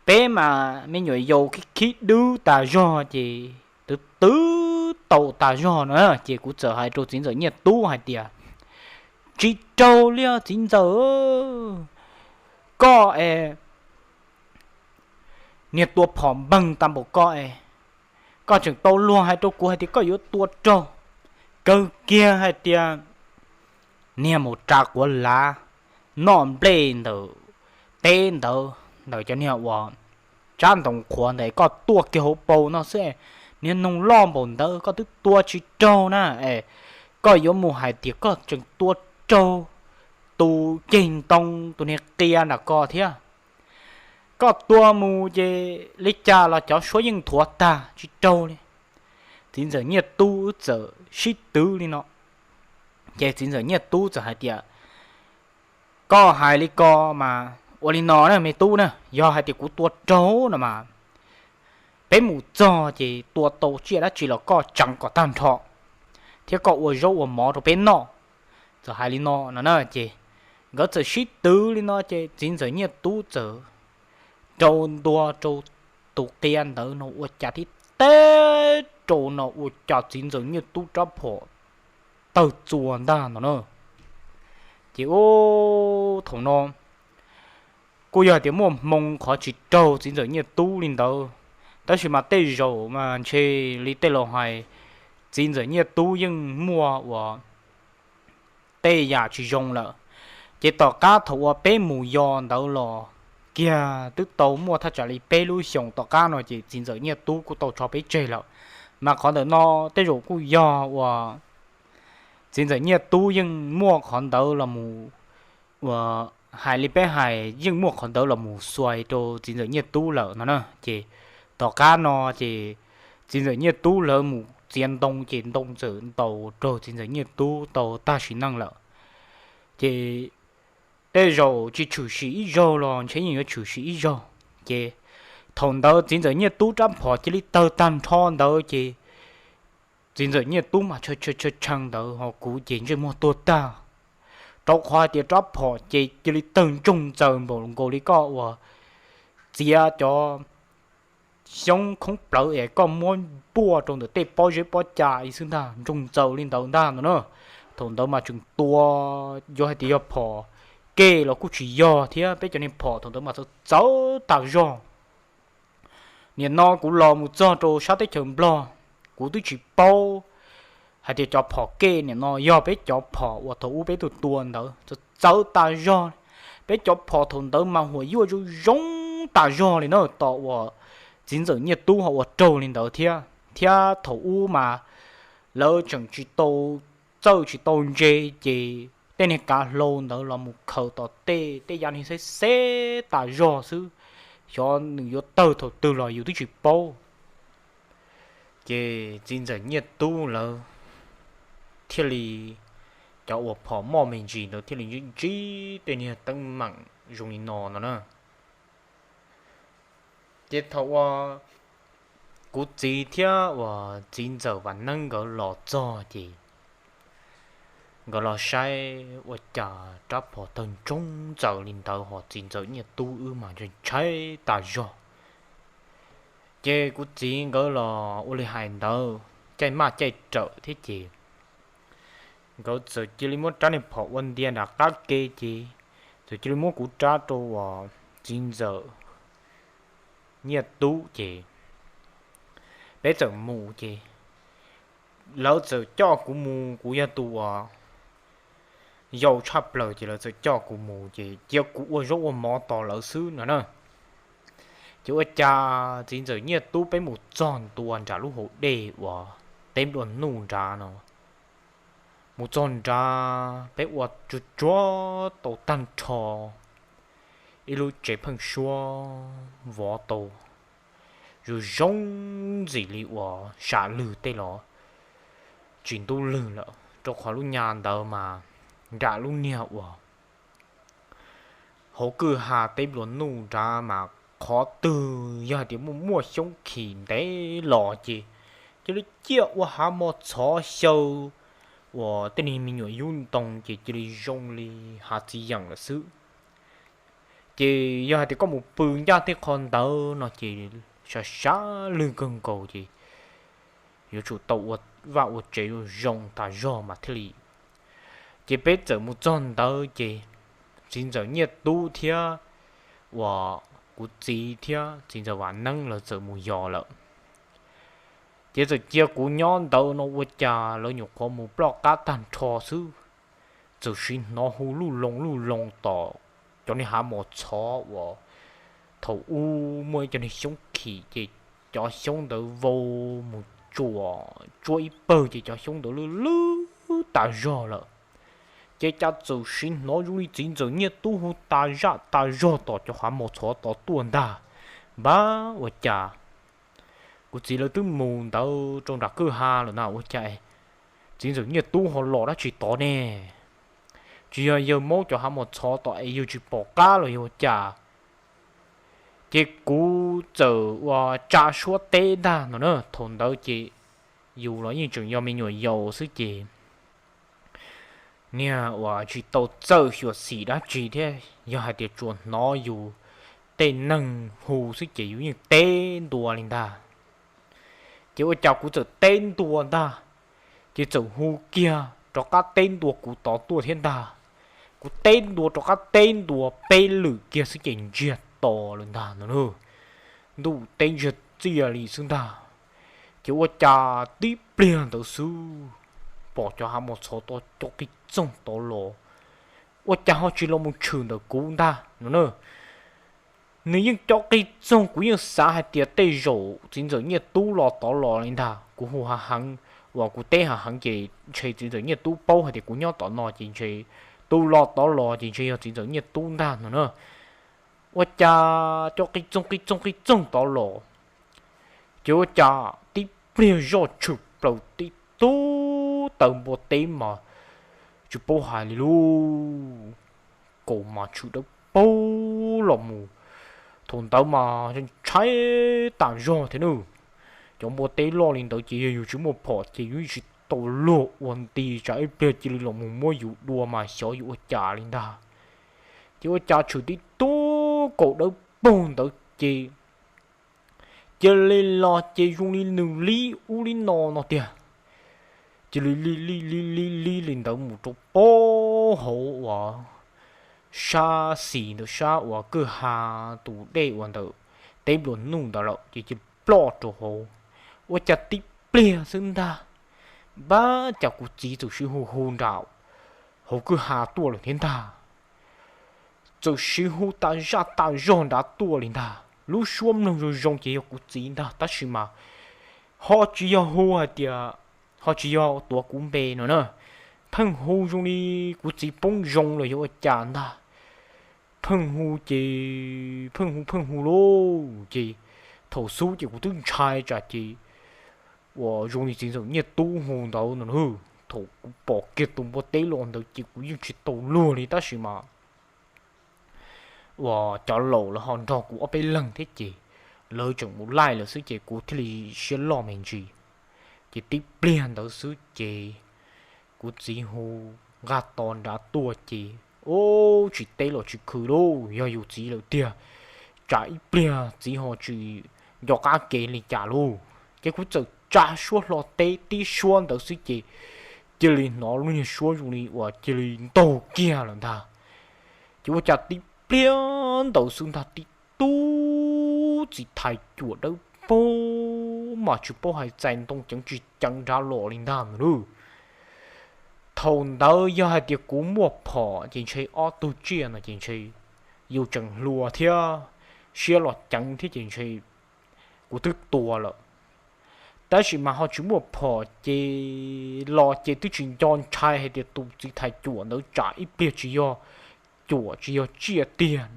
Peb mas me nyuam yaus khib khib dwb tas zog ces twv twv tau tas zog no ces kuv txawm hais rau txiv ntxawm Nyiaj Tub hais tias, Tsis raug li os txiv ntxawm, koj es niag tua phom npeeg tas npaum koj es, koj tseem tau luag hais rau kuv hais tias koj yuav tua raug, kawg kiag hais tias niag mus tsa quav lav noj nplej ntawm teb ntawd ntawm cov niag uas tsab ntoo qhuav ntawd koj tuaj kiag hauv paus no xwb, niag noog loj npaum ntawd koj twb tua tsis raug na es, koj yuav mus hais tias koj tseem tua raug tus ceg ntoo tus niag qia nram ko thiab. Koj tua mus ces li cas los cov suab yeej nthuav tag tsis raug li. Txiv ntxawm Nyiaj Tub wb txawm sib twv li no, ces txiv ntxawm Nyiaj Tub txawm hais tias, Koj hais li ko mas ua li no na me tub na, yog hais tias kuv tua raug no mas peb mus txog ces tua tau tsiaj dab tsi los koj tseev kom tag nrho thiab koj ua zaub ua mov rau peb noj. Txawm hais li no no na ces nkawd txawm sib twv li no ces txiv ntxawm Nyiaj Tub txawm rau ntua rau tus qia ntawd no ua cas tib teb rau no ua cas txiv ntxawm Nyiaj Tub rab phom tawg txuas ntag no na. Ces ub thaum no kuj yog hais tias muaj hmoo qhov tsis raug txiv ntxawm Nyiaj Tub li ntawd, tab sis mas tej zaum mas ntshe li tej laus hais, txiv ntxawm Nyiaj Tub yeej muaj uas tej yam tsis zoo lawm. Ces tom qab thaum uas peb mus yos ntawd los kiag twb tau muaj thaj tsam li peb lub xyoos tom qab no ces txiv ntxawm Nyiaj Tub kuj tau tso peb tseg lawm. Mas qhov ntawm no tej zaum kuj yog uas txiv ntxawm Nyiaj Tub yeej muaj qhov ntawd los mus, uas hais li peb hais yeej muaj qhov ntawd los mus xuas rau txiv ntxawm Nyiaj Tub lawm no na. Ces tom qab no ces txiv ntxawm Nyiaj Tub lawv mus txiav ntoo ces ntoo txawm ntaus raug txiv ntxawm Nyiaj Tub tau tag sim neej lawm. Ces tej zaum tsis tshwm sim ib zaug los ntshe yeej yuav tshwm sim ib zaug. Ces thaum ntawd txiv ntxawm Nyiaj Tub rab phom cia li tawg tag nrho ntawd ces txiv ntxawm Nyiaj Tub mas tshee tshee ntawd ho kuv ces ntsej muag tuag tag, rau qhov hais tias rab phom ces cia li tawg ntsoog ntxaws npaum nkaus li koj uas txiav cov xyoob khoob plawv es koj muab npuaj rau ntawm tej pob zeb pob ca ib xwb ntag, ntsoog ntxaws li ntawd ntag no na. Thaum ntawd mas tseem tua, yuav hais tias yog phom kej los kuj tsis yog thiab, peb cov niag phom thaum ntawd mas txawv txawv tas zog. Nim no kuv los mus txog rau sab teb chaws Nplog, kuv twb tsis paub hais tias cov phom kej nim no yog peb cov phom uas thaum ub peb tuaj tua ntawd txawv txawv tas zog. Peb cov phom thaum ntawd mas huam yuaj zoo zoo tas zog li na, tom uas txiv ntxawm Nyiaj Tub ho ua raug li ntawd thiab. Thiab thaum ub mas lawv tseem tsis tau txawj tsis tau ntse, ces tej niag kav hlau ntawd los mus khaws tom tej, tej yam niag xeb xeb tas zog xwb, xyov nws yuav tawg thaum twg los yus twb tsis paub. Ces txiv ntxawm Nyiaj Tub lawv thiaj li, cov uas phom moj me ntsis ntawd thiaj li ntsib ntsib tej niag teeb meem zoo li no no na. Ces thaum uas kuv txiv thiab uas txiv ntxawm Vam Neeb nkawd los txog ces nkawd los saib ua cas rab phom tawg ntsoog ntxaws li ntawd ho txiv ntxawm Nyiaj Tub wb mas ntshai ntshai tas zog. Ces kuv txiv nkawd los ua li hais ntawd caij maj caij rawm thiab ces nkawd txawm cia li muab rab niag phom ua ntia nram qab ke ces txawm cia li muab kuv rab rau uas txiv ntxawm Nyiaj Tub ces peb txawm mus ces lawv txawm coj kuv mus, kuv yog tus uas yau tshaj plaws ces lawv txawm coj kuv mus ces cia kuv ua zaub ua mov tos lawv xwb no na. Ces ua cas txiv ntxawm Nyiaj Tub peb mus txog ntua nram lub hauv dej uas teb nplua nuj nrad no. Mus txog nrad peb ua tsuag tsuag tau tag nrho ib lub tsev pheeb suab vov tau zoo zoo ntxim li uas sam lwg tej los tsis ntub lwg lawm, rau qhov lub nyab ntawd mas nram lub niag uas hauv kwj ha teb nplua nuj nrad mas qhov twg yog hais tias muaj muaj xyoob khis ntev los ces cia li ciaj ua hav mos txhov xyaw uas tej niag me nyuam yub ntoo ces cia li zoo li hav txiv yeem lawm xwb. Ces yog hais tias koj mus pw ncaj tej qho ntawd no ces sab sab lwg kawg nkaus ces yuav tsum tau ua vaj ua tsev zoo zoo tas zog mas thiaj li. Ces peb txawm mus txog ntawd ces txiv ntxawm Nyiaj Tub thiab uas kuv txiv thiab txiv ntxawm Vam Neeb lawv txawm mus yos lawm. Ces txawm cia kuv nyob ntawd no ua cas lawv nyuam qhuav mus ploj qab tag nrho xwb, txawm siv hnov hu luj loo luj loo tom cov niag hav mos txhov uas thaum ub muaj ib co niag xyoob khim ces cov xyoob ntawd vau mus tsuam tsuab ib pawg ces cov xyoob ntawd lwj lwj tas zog lawm. Ces cas txawm siv hnov zoo li txiv ntxawm Nyiaj Tub hu tas zaj tas zog tom cov hav mos txhov tod tuaj ntag. Npab ua cas kuv txiv lawv twb mus ntawd rau nram kwj ha lawm na, ua cas txiv ntxawm Nyiaj Tub ho los dab tsi tod ne? Tsis yog yawg maub cov hav mos txhov tom es yawg tsis pom qab los yog ua cas? Ces kuv txawm ua tsa suab teb ntag no na, thaum ntawd ces yus los yeej tseem yog me nyuam yaus xwb ces niag uas tsis tau txawj xyuam xim dab tsi thiab, yog hais tias tsuas hnov yus tej neeg hu xwb ces yus yeej teb ntua li ntag. Ces ua cas kuv txawm teb ntua ntag, ces txawm hu kiag rov qab teb ntua kuv tod tuaj thiab ntag. Kuv teb ntua rov qab teb ntua peb lwm kiag xwb ces ntsiag to lawm ntag no na. Ntuj teb ntsiag txiaj li xwb ntag. Ces ua cas tib pliag ntawd xwb pom cov hav mos txhov tod co qis txoog tod los ua cas ho tsis los mus tshwm ntawm kuv ntag no na. Nws yeej cob qij txoog, kuv yeej xav hais tias tej zaum txiv ntxawm Nyiaj Tub los tod los li ntag. Kuv hu hav heev, uas kuv teb hav heev ces ntshe txiv ntxawm Nyiaj Tub paub hais tias kuv nyob tom no ces ntshe tus los tod los ces ntshe yog txiv ntxawm Nyiaj Tub ntag no na. Ua cas cob qij txoog qij txoog qij txoog tod los, ces ua cas tib pliag zoj tshwm plaws tib tug taw npua teb mas tsis paub hais li lub kaus mas tshwm dawb paug los mus. Thaum ntawd mas ntshai tas zog thiab nawb. Cov npua teb loj li ntawd ces yog yus tsis muaj phom ces yus tsis tau luag ua nti, tsam ib pliag cia li los mus muab yus dua mas xyov yus ua cas li ntag. Ces ua cas tshwm tib tug kaus dawb paug ntawd ces cia li los ces zoo li nws li ub li no no tiag. Cia li li li li li li li ntawd mus rau pab hauv uas sab xis ntawd, sab uas kwj ha tus dej uas ntawm teb nplua nuj ntawd lawm ces cia li ploj rau hauv. Ua cas tib pliag xwb ntag, npab cas kuv txiv txawm siv hu hu nram hauv kwj ha tuaj lawm thiab ntag. Txawm siv hu tas zaj tas zog nrad tuaj li ntag. Lub suab mloog zoo zoo ces yog kuv txiv ntag, tab sis mas ho tsis yog hu hais tias, ho tsis yog tuav kuv npe no na. Pheej hu zoo li kuv txiv poob zoo los yog ua cas ntag. Pheej hu ces pheej hu pheej hu lauj, ces thaum xub ces kuv twb ntshai tsam ces uas zoo li txiv ntxawm Nyiaj Tub hu ntawd no. Thaum kuv pom kiag tus npua teb los ntawd ces kuv yeej tsis tau luag li, tab sis mas uas cov laus lawv ho nrog kuv ob peb leeg thiab ces lawv tseem mus laij lawm xwb ces kuv thiaj li siab loj me ntsis. Ces tib pliag ntawd xwb ces kuv txiv hu nqa tos nrad tuaj ces, ub, tsis teb los tsis khw lauj, yog yus txiv lawm tiag, tsam ib pliag txiv ho tsis nco qab kev li cas lauj. Ces kuv txawm tsa suab hlo teb tib suab ntawd xwb ces cia li hnov lub niag suab zoo li uas cia li ntaug kiag lawm ntag. Ces ua cas tib pliag ntawd xwb ntag tib tug txiv thais cuam dawb paug mas tsis paub hais txais ntoo ceev tsis ceev nrad los li ntag ntag lauj. Thaum ntawd yog hais tias kuv muaj phom ces ntshe ob tug tsiaj no ces ntshe yus tseem hluas thiab siab los ceev thiab ces ntshe kuv twb tua lawm. Tab sis mas ho tsis muaj phom ces los ces twb tsis nco ntshai hais tias tus txiv thais cuam ntawd tsam ib pliag tsis yog cuam tsis yog tsiaj tiag.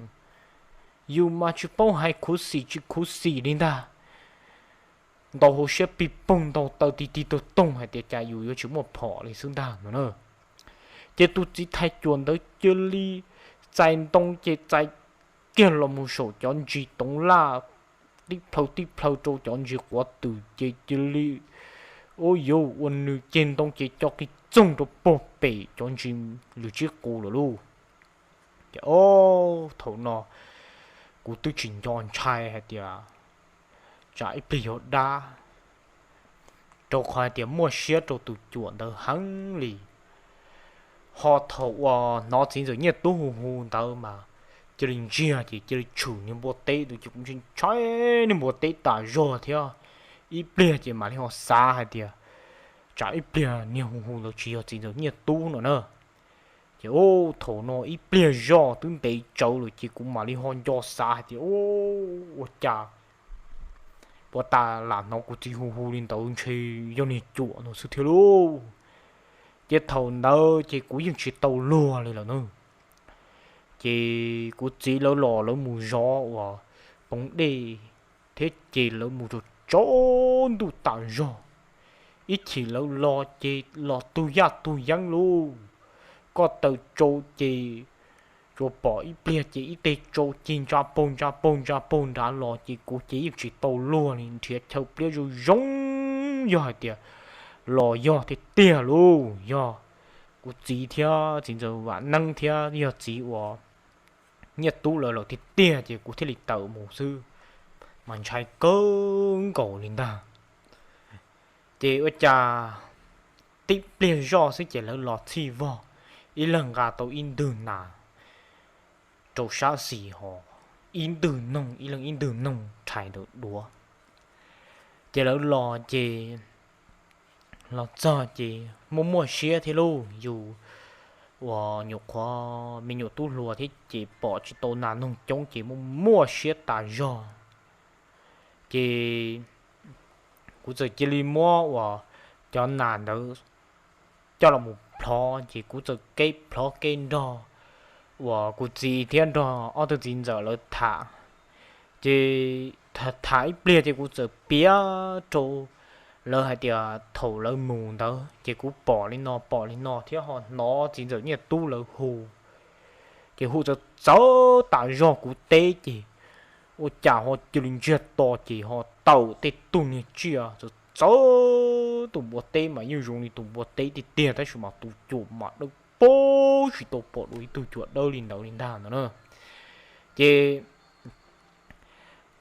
Yus mas tsis paub hais khuv xim tsis khuv xim li ntag. Ntaus hauv siab pig poog ntaus taw ti ti tug toog hais tias cas yus yuav tsis muaj phom li xwb ntag no na. Ces tus txiv thais cuam ntawd cia li txais ntoo ces txais kiag los mus saum cov ntsis toov laj tib plhaw tib plhaw rau cov ntsis quav twm ces cia li, ua yuv ua nws ceg ntoo ces co qis txoog rau puag pem cov ntsis lwm tsib qus lawm lauj. Ces o, thaum no kuv twb tsis nco ntshai hais tias tsam ib pliag yog dab, rau qhov hais tias muaj siab rau tus cuam ntawd heev li. Ho thaum uas hnov txiv ntxawm Nyiaj Tub hu hu ntawd mas cia li ntsiag ces cia li tshwm niag npua teb tus ces kuv ntshai ntshai niag npua teb tas zog thiab. Ib pliag ces mam li ho xav hais tias tsam ib pliag niag hu hu ntawd tsis yog txiv ntxawm Nyiaj Tub no na. Ces o, thaum no ib pliag zoj twb ntev tsawv lawm ces kuv mam li ho nco xav hais tias, ua cas puas tas lam hnov kuv txiv hu hu li ntawd ntshe yog niag cuam no xwb thiab lauj. Ces thaum ntawd ces kuv yeej tsis tau luag li lawm na. Ces kuv txiv lawv los lawv mus zov uas poov dej thiab ces lawv mus rau tsaus ntuj tas zog. Ib chim lawv los ces los tug yaj tug yeeb lauj. Koj taws tsau ces tsuas pom ib pliag ces ib teg tsau cig ntsa paug ntsa paug ntsa paug nrad los ces kuv ces yeej tsis tau luag li, nrhiav chaw pliab zoo zoo, yog hais tias los yog tiag tiag lauj, yog kuv txiv thiab txiv ntxawm Vam Neeb thiab yog txiv uas Nyiaj Tub lawv los tiag tiag ces kuv thiaj li tawm mus xwb, mas ntshai kawg nkaus li ntag. Ces ua cas tib pliag zoj xwb ces lawv los txhij vog, ib leeg nqa tau ib ntwg nas rau sab xis hos, ib ntwg noog, ib leeg ib ntwg noog rhais ntawm duav. Ces lawv los ces los txog ces muaj muaj siab thiab lauj, yus uas nyuam qhuav me nyuam tub hluas thiab ces pom tsis tau nas noog coob ces muaj muaj siab tas zog. Ces kuv txawm cia li muab uas cov nas ntawd coj los mus plhov, ces kuv txawm kev plhov kev nrog uas kuv txiv thiab nrog ob tug txiv ntxawm lawv tham. Ces tham ib pliag ces kuv txawm piav rau lawv hais tias thaum lawv mus ntawd ces kuv pom li no pom li no thiab ho hnov txiv ntxawm Nyiaj Tub lawv hu. Ces hu txawv txawv tas zog kuv teb ces ua cas ho cia li ntsiag to ces ho tawm tej tug niag tsiaj txawv txawv, tus npua teb mas yeej zoo li tus npua teb tiag tiag tab sis mas tus cuam mas dawb paug tsis tau pom dua ib tug cuam dawb li ntawd li ntag no na. Ces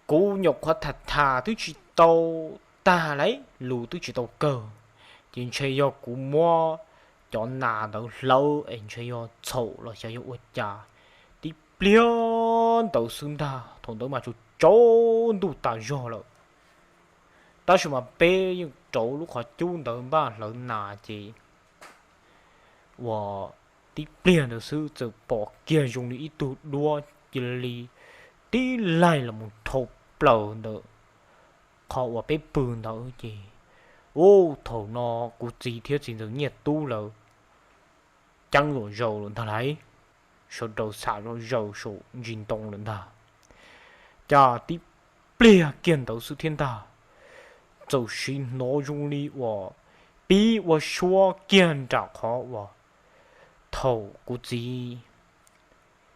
kuv nyuam qhuav tham tham twb tsis tau tag lauj, lus twb tsis tau kawg, ces ntshe yog kuv muab cov nas ntawd hlawv es ntshe yog txhaum los xyov yog ua cas. Tib pliag ntawd xwb ntag, thaum ntawd mas tsaus ntuj tas zog lawm, tab sis mas peb yeej rauv lub qhov cub ntawd npaj hlawv nas ces uas tib pliag ntawd xwb txawm pom kiag zoo li ib tug duab cia li tib laig los mus dhau plaws ntawm qhov uas peb pw ntawd ces, u, thaum no kuv txiv thiab txiv ntxawm Nyiaj Tub lawv ceeb zom zaws lawm ntag lauj, sawv daws xam zom zaws saum ntsis ntoo lawm ntag. Cas tib pliag kiag ntawd xwb thiab ntag, txawm siv hnov zoo li uas pib ua suab kiag nram qhov uas thaum kuv txiv,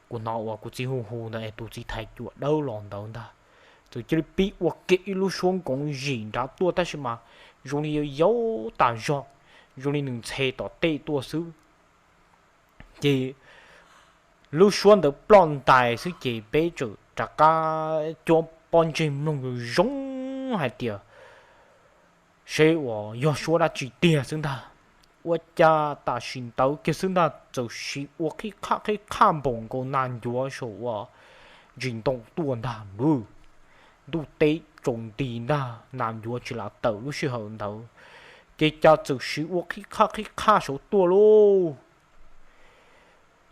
kuv hnov uas kuv txiv hu hu ntawd es tus txiv thais cuam dawb los ntawd ntag. Txawm cia li pib ua kiag ib lub suab nkoov zim nrad tuaj tab sis mas zoo li yau yau tas zog, zoo li nws ntxhe tom tej tuaj xwb. Ces lub suab ntawd ploj ntais xwb ces peb txawm rov qab cuab pob ntseg mloog zoo zoo hais tias seb uas yog suab dab tsi tiag xwb ntag. Ua cas tam sim ntawd kiag xwb ntag txawm sim ua qhib qhaj qhib qhaj npaum nkaus nas ncuav saum uas ntsis ntoo tuaj ntag lauj. Ntuj teb tsaus nti ntag, nas ncuav tsis lam tawm lub sij hawm ntawd, ces cas txawm sim ua qhib qhaj qhib qhaj saud tuaj lauj.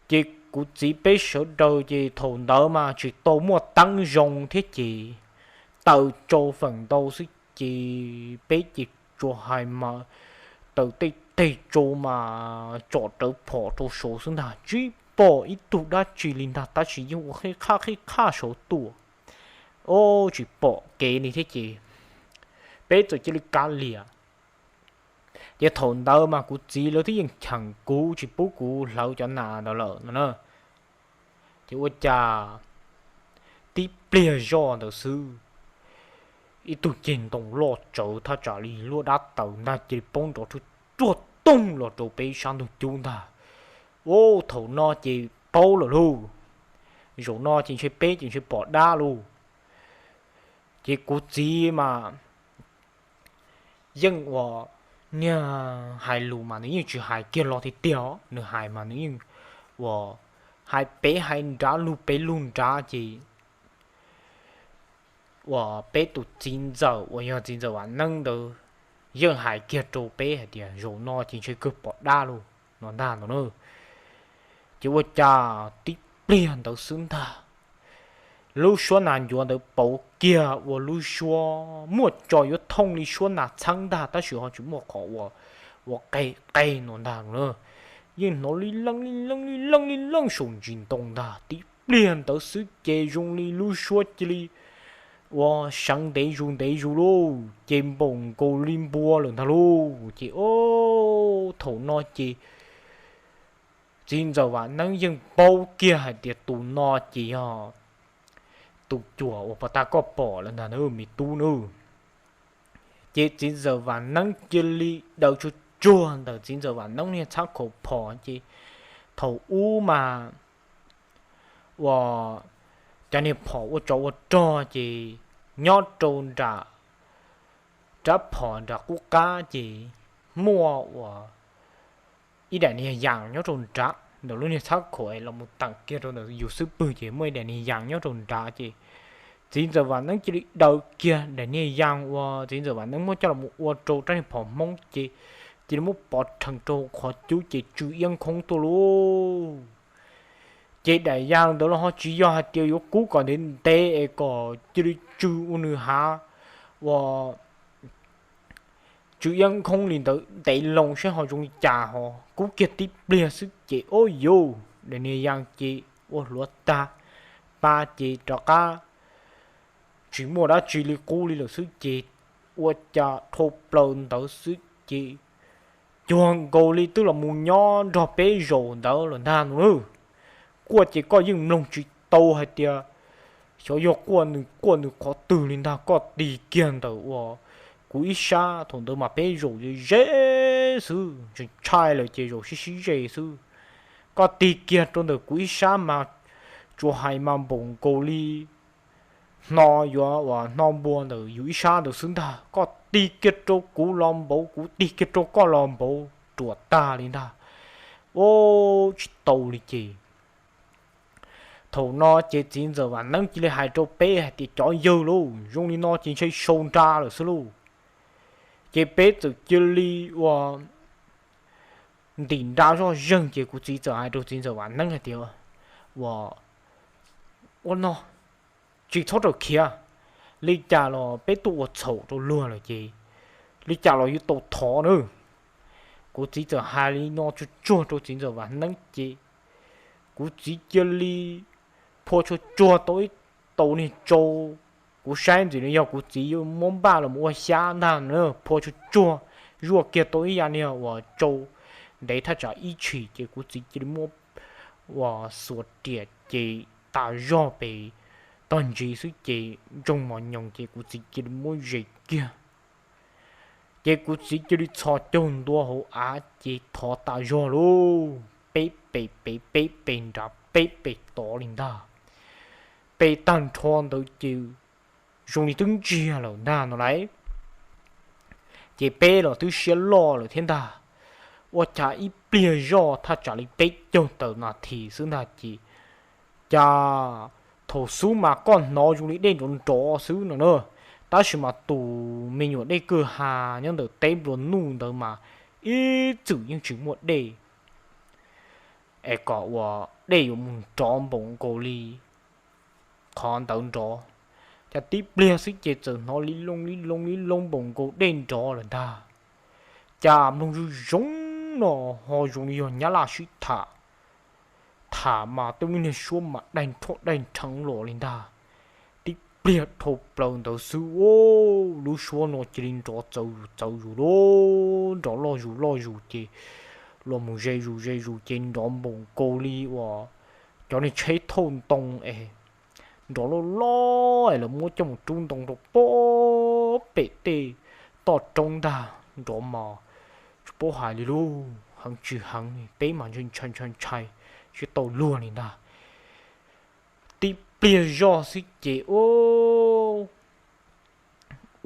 Ces kuv txiv peb sawv daws ces thaum ntawd mas tsis tau muaj teeb zoo thiab ces taws tsau feem ntau xwb ces peb ces tsuas hais mas taws tej teg tsau mas tsom rawv phom rau saud xwb ntag, tsis pom ib tug dab tsi li ntag tab sis yeej ua qhib qhaj qhib qhaj saud tuaj. O, tsis pom kev li thiab ces peb txawm cia li kav liam. Ces thaum ntawd mas kuv txiv lawv twb yeej cheem kuv tsis pub kuv hlawv cov nas ntawd lawm no na. Ces ua cas tib pliag zoj ntawd xwb, ib tug ceg ntoo loj tsawv thaj tsam li luaj dab taws ntag cia li poob nrov tsuag tsuag toog los rau peb sab ntug cub ntag. Ua thaum no ces paub lawm lauj, zaum no ces ntshe peb ces ntshe pom dab lauj. Ces kuv txiv mas yeej ua niag hais lus mas nws yeej tsis hais kiag los tiag tiag, nws hais mas nws yeej ua hais pem hais nrad lug pem lug nrad ces uas peb tus txiv ntxawm uas yog txiv ntxawm Vam Neeb ntawd yeej hais kiag rau peb hais tias zaum no ces ntshe kawg pom dab lauj no ntag ntag na. Ces ua cas tib pliag ntawd xwb ntag, lub suab nas ncuav ntawd pauv kiag ua lub suab muaj tso yuav thooj li suab nas txheeb ntag tab sis ho tsis muaj qhov uas ua qe qe no ntag na. Yeej hnov li leej li leej li leej li leej saum ntsis ntoo ntag, tib pliag ntawd xwb ces zoo li lub suab cia li ua seev ntev zus ntev zus lauj, ces npaum nkaus li npua lawm ntag lauj. Ces o, thaum no ces txiv ntxawm Vam Neeb yeej paub kiag hais tias tus no ces yog tus cuam uas pos tas koj pom lawm ntag na me tub na. Ces txiv ntxawm Vam Neeb cia li daws tsuag tsuag ntawm txiv ntxawm Vam Neeb niag txhab khaum phom ces thaum ub mas uas cov niag phom ua tsov ua rog ces nyob rau nram rab phom nram qub qab ces muaj uas ib daim niag yas nyob rau nrad ntawm lub niag txhab khaum es los mus teem kiag rau ntawm yus xub pwg ces muaj ib daim niag yas nyob rau nrad ces txiv ntxawm Vam Neeb cia li daws kiag daim niag yas uas txiv ntxawm Vam Neeb muab coj los ua rau rab niag phom hmoob ces cia li muab pov rhees rau qhov cub ces tsw iab khoob tuaj lauj. Ces daim yas ntawd los ho tsis yog hais tias yuav kub kom ntev ntev es kom cia li tsw ua nws hav uas tsw iab khoob li ntawd ntev loo seb ho zoo li cas, ho kub kiag tib pliag xwb ces ua yuj, daim niag yas ces ua hluav tag, pa ces rov qab tsis muaj dab tsi li qub li lawm xwb ces ua cas dhau plaws ntawd xwb ces cuag nkaus li twb los mus nyob nrog peb zaum ntawd lawm ntag no na. Quaj ces koj yeej mloog tsis tau hais tias xyov yog quaj nws quaj nws qhov twg li ntag, koj tig kiag ntawm uas kuv ib sab, thaum ntawd mas peb zaum ze ze xwb, ntshai lawm ces zaum sib sib ze xwb. Koj tig kiag rau ntawm kuv ib sab mas tsuas hais mas npaum nkaus li hno yuav uas hno npua ntawm yus ib sab ntawd xwb ntag, koj tig kiag rau kuv los npaum, kuv tig kiag rau koj los npaum, ruam tag li ntag. Ua tsis tau li ces thaum no ces txiv ntxawm Vam Neeb cia li hais rau peb hais tias cov yawg lauj, zoo li no ces ntshe sau nra lawm xwb lauj. Ces peb txawm cia li ua ntim nra zoj zeeg ces kuv txiv txawm hais rau txiv ntxawm Vam Neeb hais tias ua, ua no tsis txhob raws khiav, li cas los peb tuaj ua txhaum rau luag lawm ces li cas los yuav tau thov na. Kuv txiv txawm hais li no tsuag tsuag rau txiv ntxawm Vam Neeb ces kuv txiv cia li phua tsuag tsuag tau ib tau niag tsau. Kuv saib ntxim li yog kuv txiv yuav muab npaj los ua xyab ntag na, phua tsuag tsuag zuaj kiag tau ib yam niag uas tsau ntev thaj tsam ib tshim ces kuv txiv cia li muab uas xuas riam ces tas zog pem tog ntsis xwb ces ntsoog mos nyoos ces kuv txiv cia li muab zes kiag. Ces kuv txiv cia li txhos caug ntua hauv av ces thov tas zog lauj, peb pem peb pem nrad peb pem tod li ntag. Pem tag nrho ntawd ces zoo li twb ntsiag lawm ntag no lauj. Ces peb los twb siab loj lawm thiab ntag. Ua cas ib pliag zoj thaj tsam li peb caug tawm nas this xwb ntag ces cas thaum xub mas koj hnov zoo li dej nrov nrov xwb no na, tab sis mas tus me nyuam dej kwj ha nyob ntawm teb nplua nuj ntawd mas ib txwm yeej tsis muaj dej es kom uas dej yuav mus nrov npaum nkaus li qhov ntawd nrov. Cas tib pliag xwb ces txawm hnov li loo li loo li loo npaum nkaus dej nrov lawm ntag. Cas mloog zoo zoo no ho zoo li yog nyab laj sib tham, tham mas tej lub niag suab mas daig nrho daig nrheev los li ntag. Tib pliag dhau plaws ntawd xwb, lub suab no cia li nrov txawv zus txawv zus lauj, nrov loj zus loj zus ces los mus ze zus ze zus ces nrov npaum nkaus li uas cov niag tsheb thauj ntoo es nrov loj loj es lawv muab coj mus rub ntoo rau pem tej toj roob ntag, nrov mas tsis paub hais li lauj, heev tsis heev peb mas ntshai ntshai ntshai ntshai tsis tau luag li ntag. Tib pliag zoj xwb ces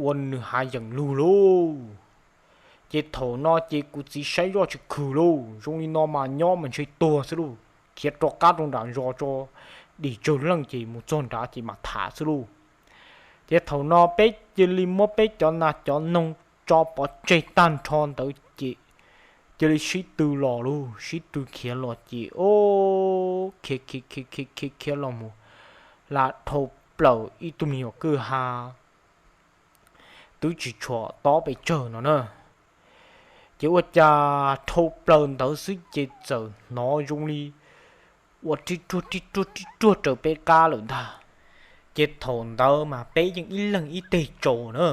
ua nws hav yeem lug lauj. Ces thaum no ces kuv txiv saib zoj tsis khwm lauj, zoo li no mas nyob mas ntshe tuag xwb lauj, khiav rov qab rau nram zos tso, dim tsawg leej ces mus txog nrad ces mam tham xwb lauj. Ces thaum no peb cia li muab peb cov nas cov noog tso pov tseg tag nrho ntawd ces cia li sib tw los lauj, sib tw khiav los ces khiav khiav khiav khiav khiav los mus lam dhau plaws ib tug me nyuam kwj ha twb tsis tshua tob pes tsawg no na. Ces ua cas dhau plaws ntawd xwb ces txawm hnov zoo li ua rib ruag rib ruag rib ruag raws peb qab lawm ntag. Ces thaum ntawd mas peb yeej ib leeg ib teg tsaus na.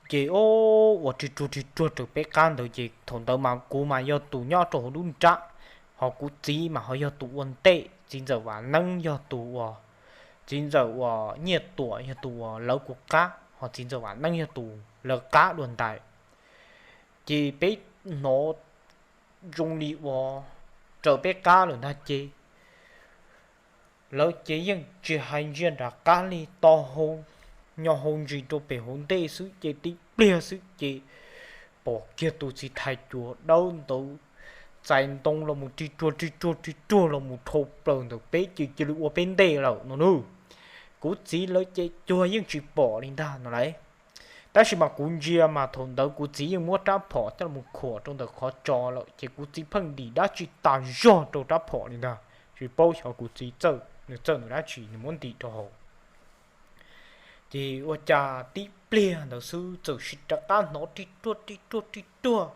Ces ua rib ruag rib ruag raws peb qab ntawd ces thaum ntawd mas kuv mas yog tus nyob rau hauv lub nrab, ho kuv txiv mas ho yog tus ua ntej, txiv ntxawm Vam Neeb yog tus ua, txiv ntxawm uas Nyiaj Tuam yog tus uas lawv kuv qab, ho txiv ntxawm Vam Neeb yog tus lawv qab dua ntais. Ces peb hnov zoo li uas raws peb qab lawm ntag ces lawv ces yeej tsis hais ntsia nram qab li, to hau nyo hau ntsis rau pem hauv ntej xwb ces tib pliag xwb ces pom kiag tus txiv thais cuav dawb ntawd txais ntoo los mus ri ruag ri ruag ri ruag los mus dhau plaws ntawm peb ces cia li ua peb ntej lawm no nawb. Kuv txiv lawv ces cuag yeej tsis pom li ntag no lauj. Tab sis mas kuv ntsia mas thaum ntawd kuv txiv yeej muab rab phom coj los khuam rau ntawm qhov tso lawm, ces kuv txiv pheej ntim dab tsi tas zog rau rab phom li ntag. Tsis paub xyov kuv txiv txawj, nws txawj nws dab tsi nws muab ntim rau hauv. Ces ua cas tib pliag ntawd xwb txawm sim rov qab hnov rij ruaj rij ruaj rij ruaj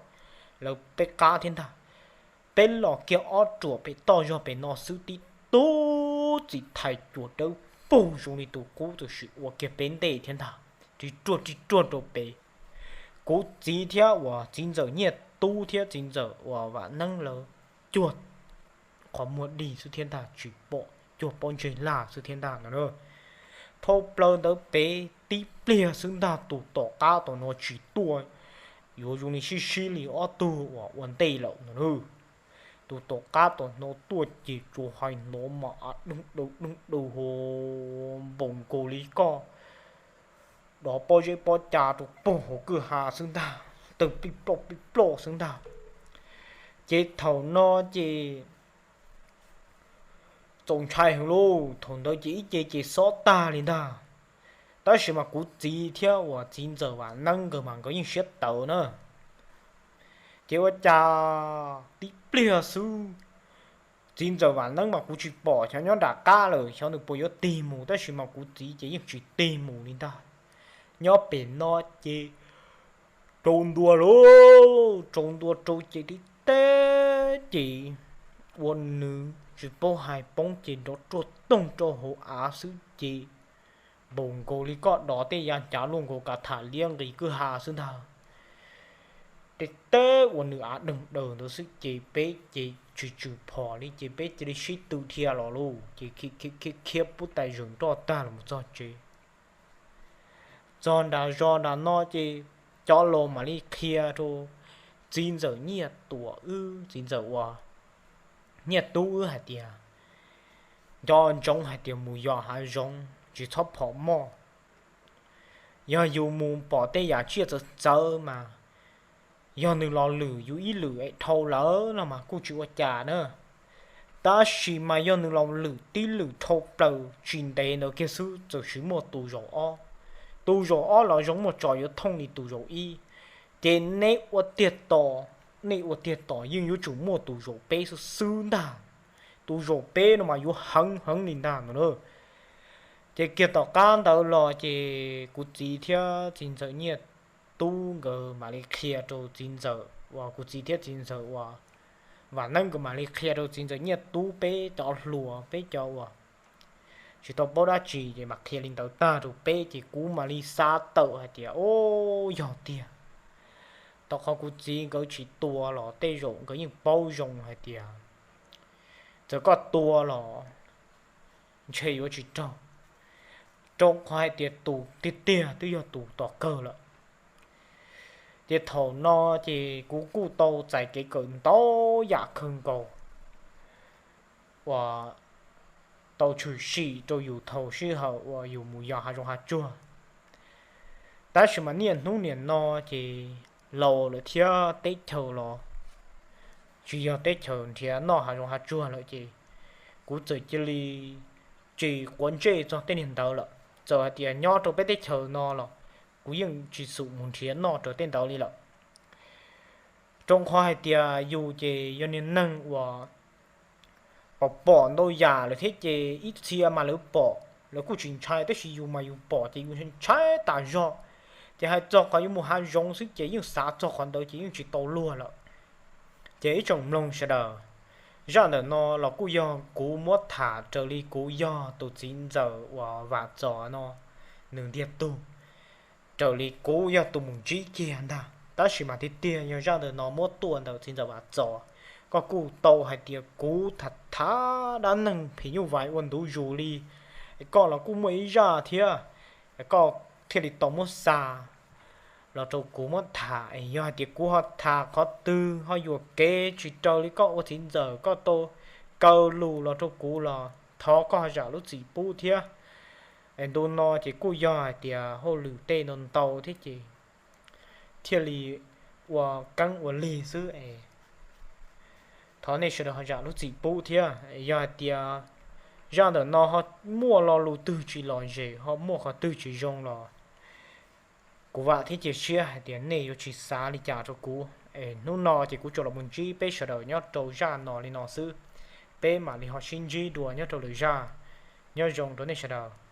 lawv peb qab thiab ntag. Peb los kiag ob ruam pem toj zog pem no xwb tib tug txiv thais cuam dawb paug zoo li tus qub txawm sim ua kiag peb ntej thiab ntag, rij ruaj rij ruaj rau pem. Kuv txiv thiab uas txiv ntxawm Nyiaj Tub thiab txiv ntxawm uas Vam Neeb lawv cuag qhov muag dig xwb thiab ntag, tsis pom cuag pob ntseg laj xwb thiab ntag no na. Dhau plaws ntawd pem tib pliag xwb ntag tus tom qab tom no tsis tuaj, yuav zoo li sib sib li ob tug uas ua ntej lawm no na. Tus tom qab tom no tuaj ces tsuas hais hnov mas a doog dau doog dau ho npaum nkaus li koj dov pob zeb pob cag rau poog hauv kwj ha xwb ntag, tawg plij ploj plij ploj xwb ntag. Ces thaum no ces txaus ntshai heev lauj, thaum ntawd ces ib ce ces xob tag li ntag. Tab sis mas kuv txiv thiab uas txiv ntxawm Vam Neeb nkawd mas nkawd yeej siab tawv na. Ces ua cas tib pliag xwb, txiv ntxawm Vam Neeb mas kuv tsis pom xyov nyob nram qab lawm xyov nws puas yuav tig mus, tab sis mas kuv txiv ces yeej tsis tig mus li ntag. Nyob pem no ces rau ntua lauj, rau ntua rau ces tib teb ces ua nws tsis paub hais poob ces nrov ruaj toog rau hauv av xwb ces npaum nkaus li koj dov tej yav ncav luaj nkaus kav tham liab nqis kwj ha xwb ntag. Tib teb ua nws av doog daws ntawd xwb ces peb ces tsis tswm phom li ces peb cia li sib tw dhia los lauj, ces khiav khiav khiav pub tais zees nroj tag los mus txog tsev. Txog nram zos nram no ces cov laus mam li qhia rau txiv ntxawm Nyiaj Tuam wb, txiv ntxawm uas Nyiaj Tub wb hais tias, nco ntsoov hais tias mus yos hav zoov tsis txhob phom moj. Yog yus mus pom tej yam tsiaj txawv txawv mas yog nws los lwm yus ib lwm es dhau lawm no mas kuj tsis ua cas na. Tab sis mas yog nws los lwm tib lwm dhau plaws tsis ntev ntawd kiag xwb txawm sim muaj tus zaum ob. Tus zaum ob los zoo muaj tso yuav thooj li tus zaum ib. Ces neb ua tiag tos, neb ua tiag tos yeej yuav tsum muaj tus zaum peb xwb xwb ntag. Tus zaum peb no mas yuav heev heev li ntag no na. Ces kiag tom qab ntawd los ces kuv txiv thiab txiv ntxawm Nyiaj Tub nkawd mam li qhia rau txiv ntxawm uas, kuv txiv thiab txiv ntxawm uas Vam Neeb nkawd mam li qhia rau txiv ntxawm Nyiaj Tub peb cov hluas peb cov uas tsis tau paub dab tsi ces mam qhia li ntawd tag rau peb ces kuv mam li xav tawm hais tias o, yog tiag. Tau qhov kuv txiv nkawd tsis tua los tej zaum nkawd yeej paub zoo hais tias txawm koj tua los ntshe yuav tsis raug, rau qhov hais tias tus tiag tiag twb yog tus tom kawg lawm. Ces thaum no ces kuv kuj tau txais kev kawm ntau yam kawg nkaus uas tau tshwm sim rau yus thaum sij hawm uas yus mus yos hav zoov hav tsuag. Tab sis mas niaj hnub niam no ces laus lawm thiab teb chaws los tsis yog teb chaws nrhiav noj hav zoov hav tsuag lawm ces kuv txawm cia li tsis quav ntsej txog tej niag ntawd lawm. Txawm hais tias nyob rau peb teb chaws no los kuv yeej tsis xum mus nrhiav noj rau tej ntawd li lawm. Rau qhov hais tias yus ces yog niag neeg uas pom pom ntau yam lawm thiab ces ib txhia mas lawv pom lawv kuj tsis ntshai, tab sis yus mas yus pom ces yus ntshai tas zog. Ces hais txog qhov yuav mus hav zoov xwb ces yeej xav txog qhov ntawd ces yeej tsis tau luag lawm. Ces ib tsoom mloog sawv daws, zaj ntawm no los kuj yog kuv muab tham raws li kuv yog tus txiv ntxawm uas Vam Txos no nws ntiag tug, raws li kuv yog tus mus ntsib kiag ntag. Tab sis mas tiag tiag yog zaj ntawm no muab tuaj ntawm txiv ntxawm Vam Txos, koj kuj tau hais tias kuv tham tham dab neeg phim nyuj vais ua ntu zus li, koj los kuj muaj ib zaj thiab, koj thiaj li tau muab xa los rau kuv muab tham. Yog hais tias kuv ho tham qhov twg ho yuam kev tsis raws li koj ua txiv ntxawm koj tau kaw lus los rau kuv los thov koj ho zam lub txim pub thiab. Es ntu no ces kuj yog hais tias hauj lwm tej ntau ntau thiab ces thiaj li ua keeb ua lig xwb es thov nej sawv daws ho zam lub txim pub thiab. Yog hais tias zaj ntawm no ho muaj lo lus twg tsis lom zem ho muaj qhov twg tsis zoo los Kuv vam thiab cia siab hais tias nej yuav tsis xav li cas rau kuv. Es hnub no ces kuv tsuas los mus ntsib peb sawv daws nyob rau zaj no li no xwb. Peb mam li ho sib ntsib dua nyob rau lwm zaj. Nyob zoo rau nej sawv daws.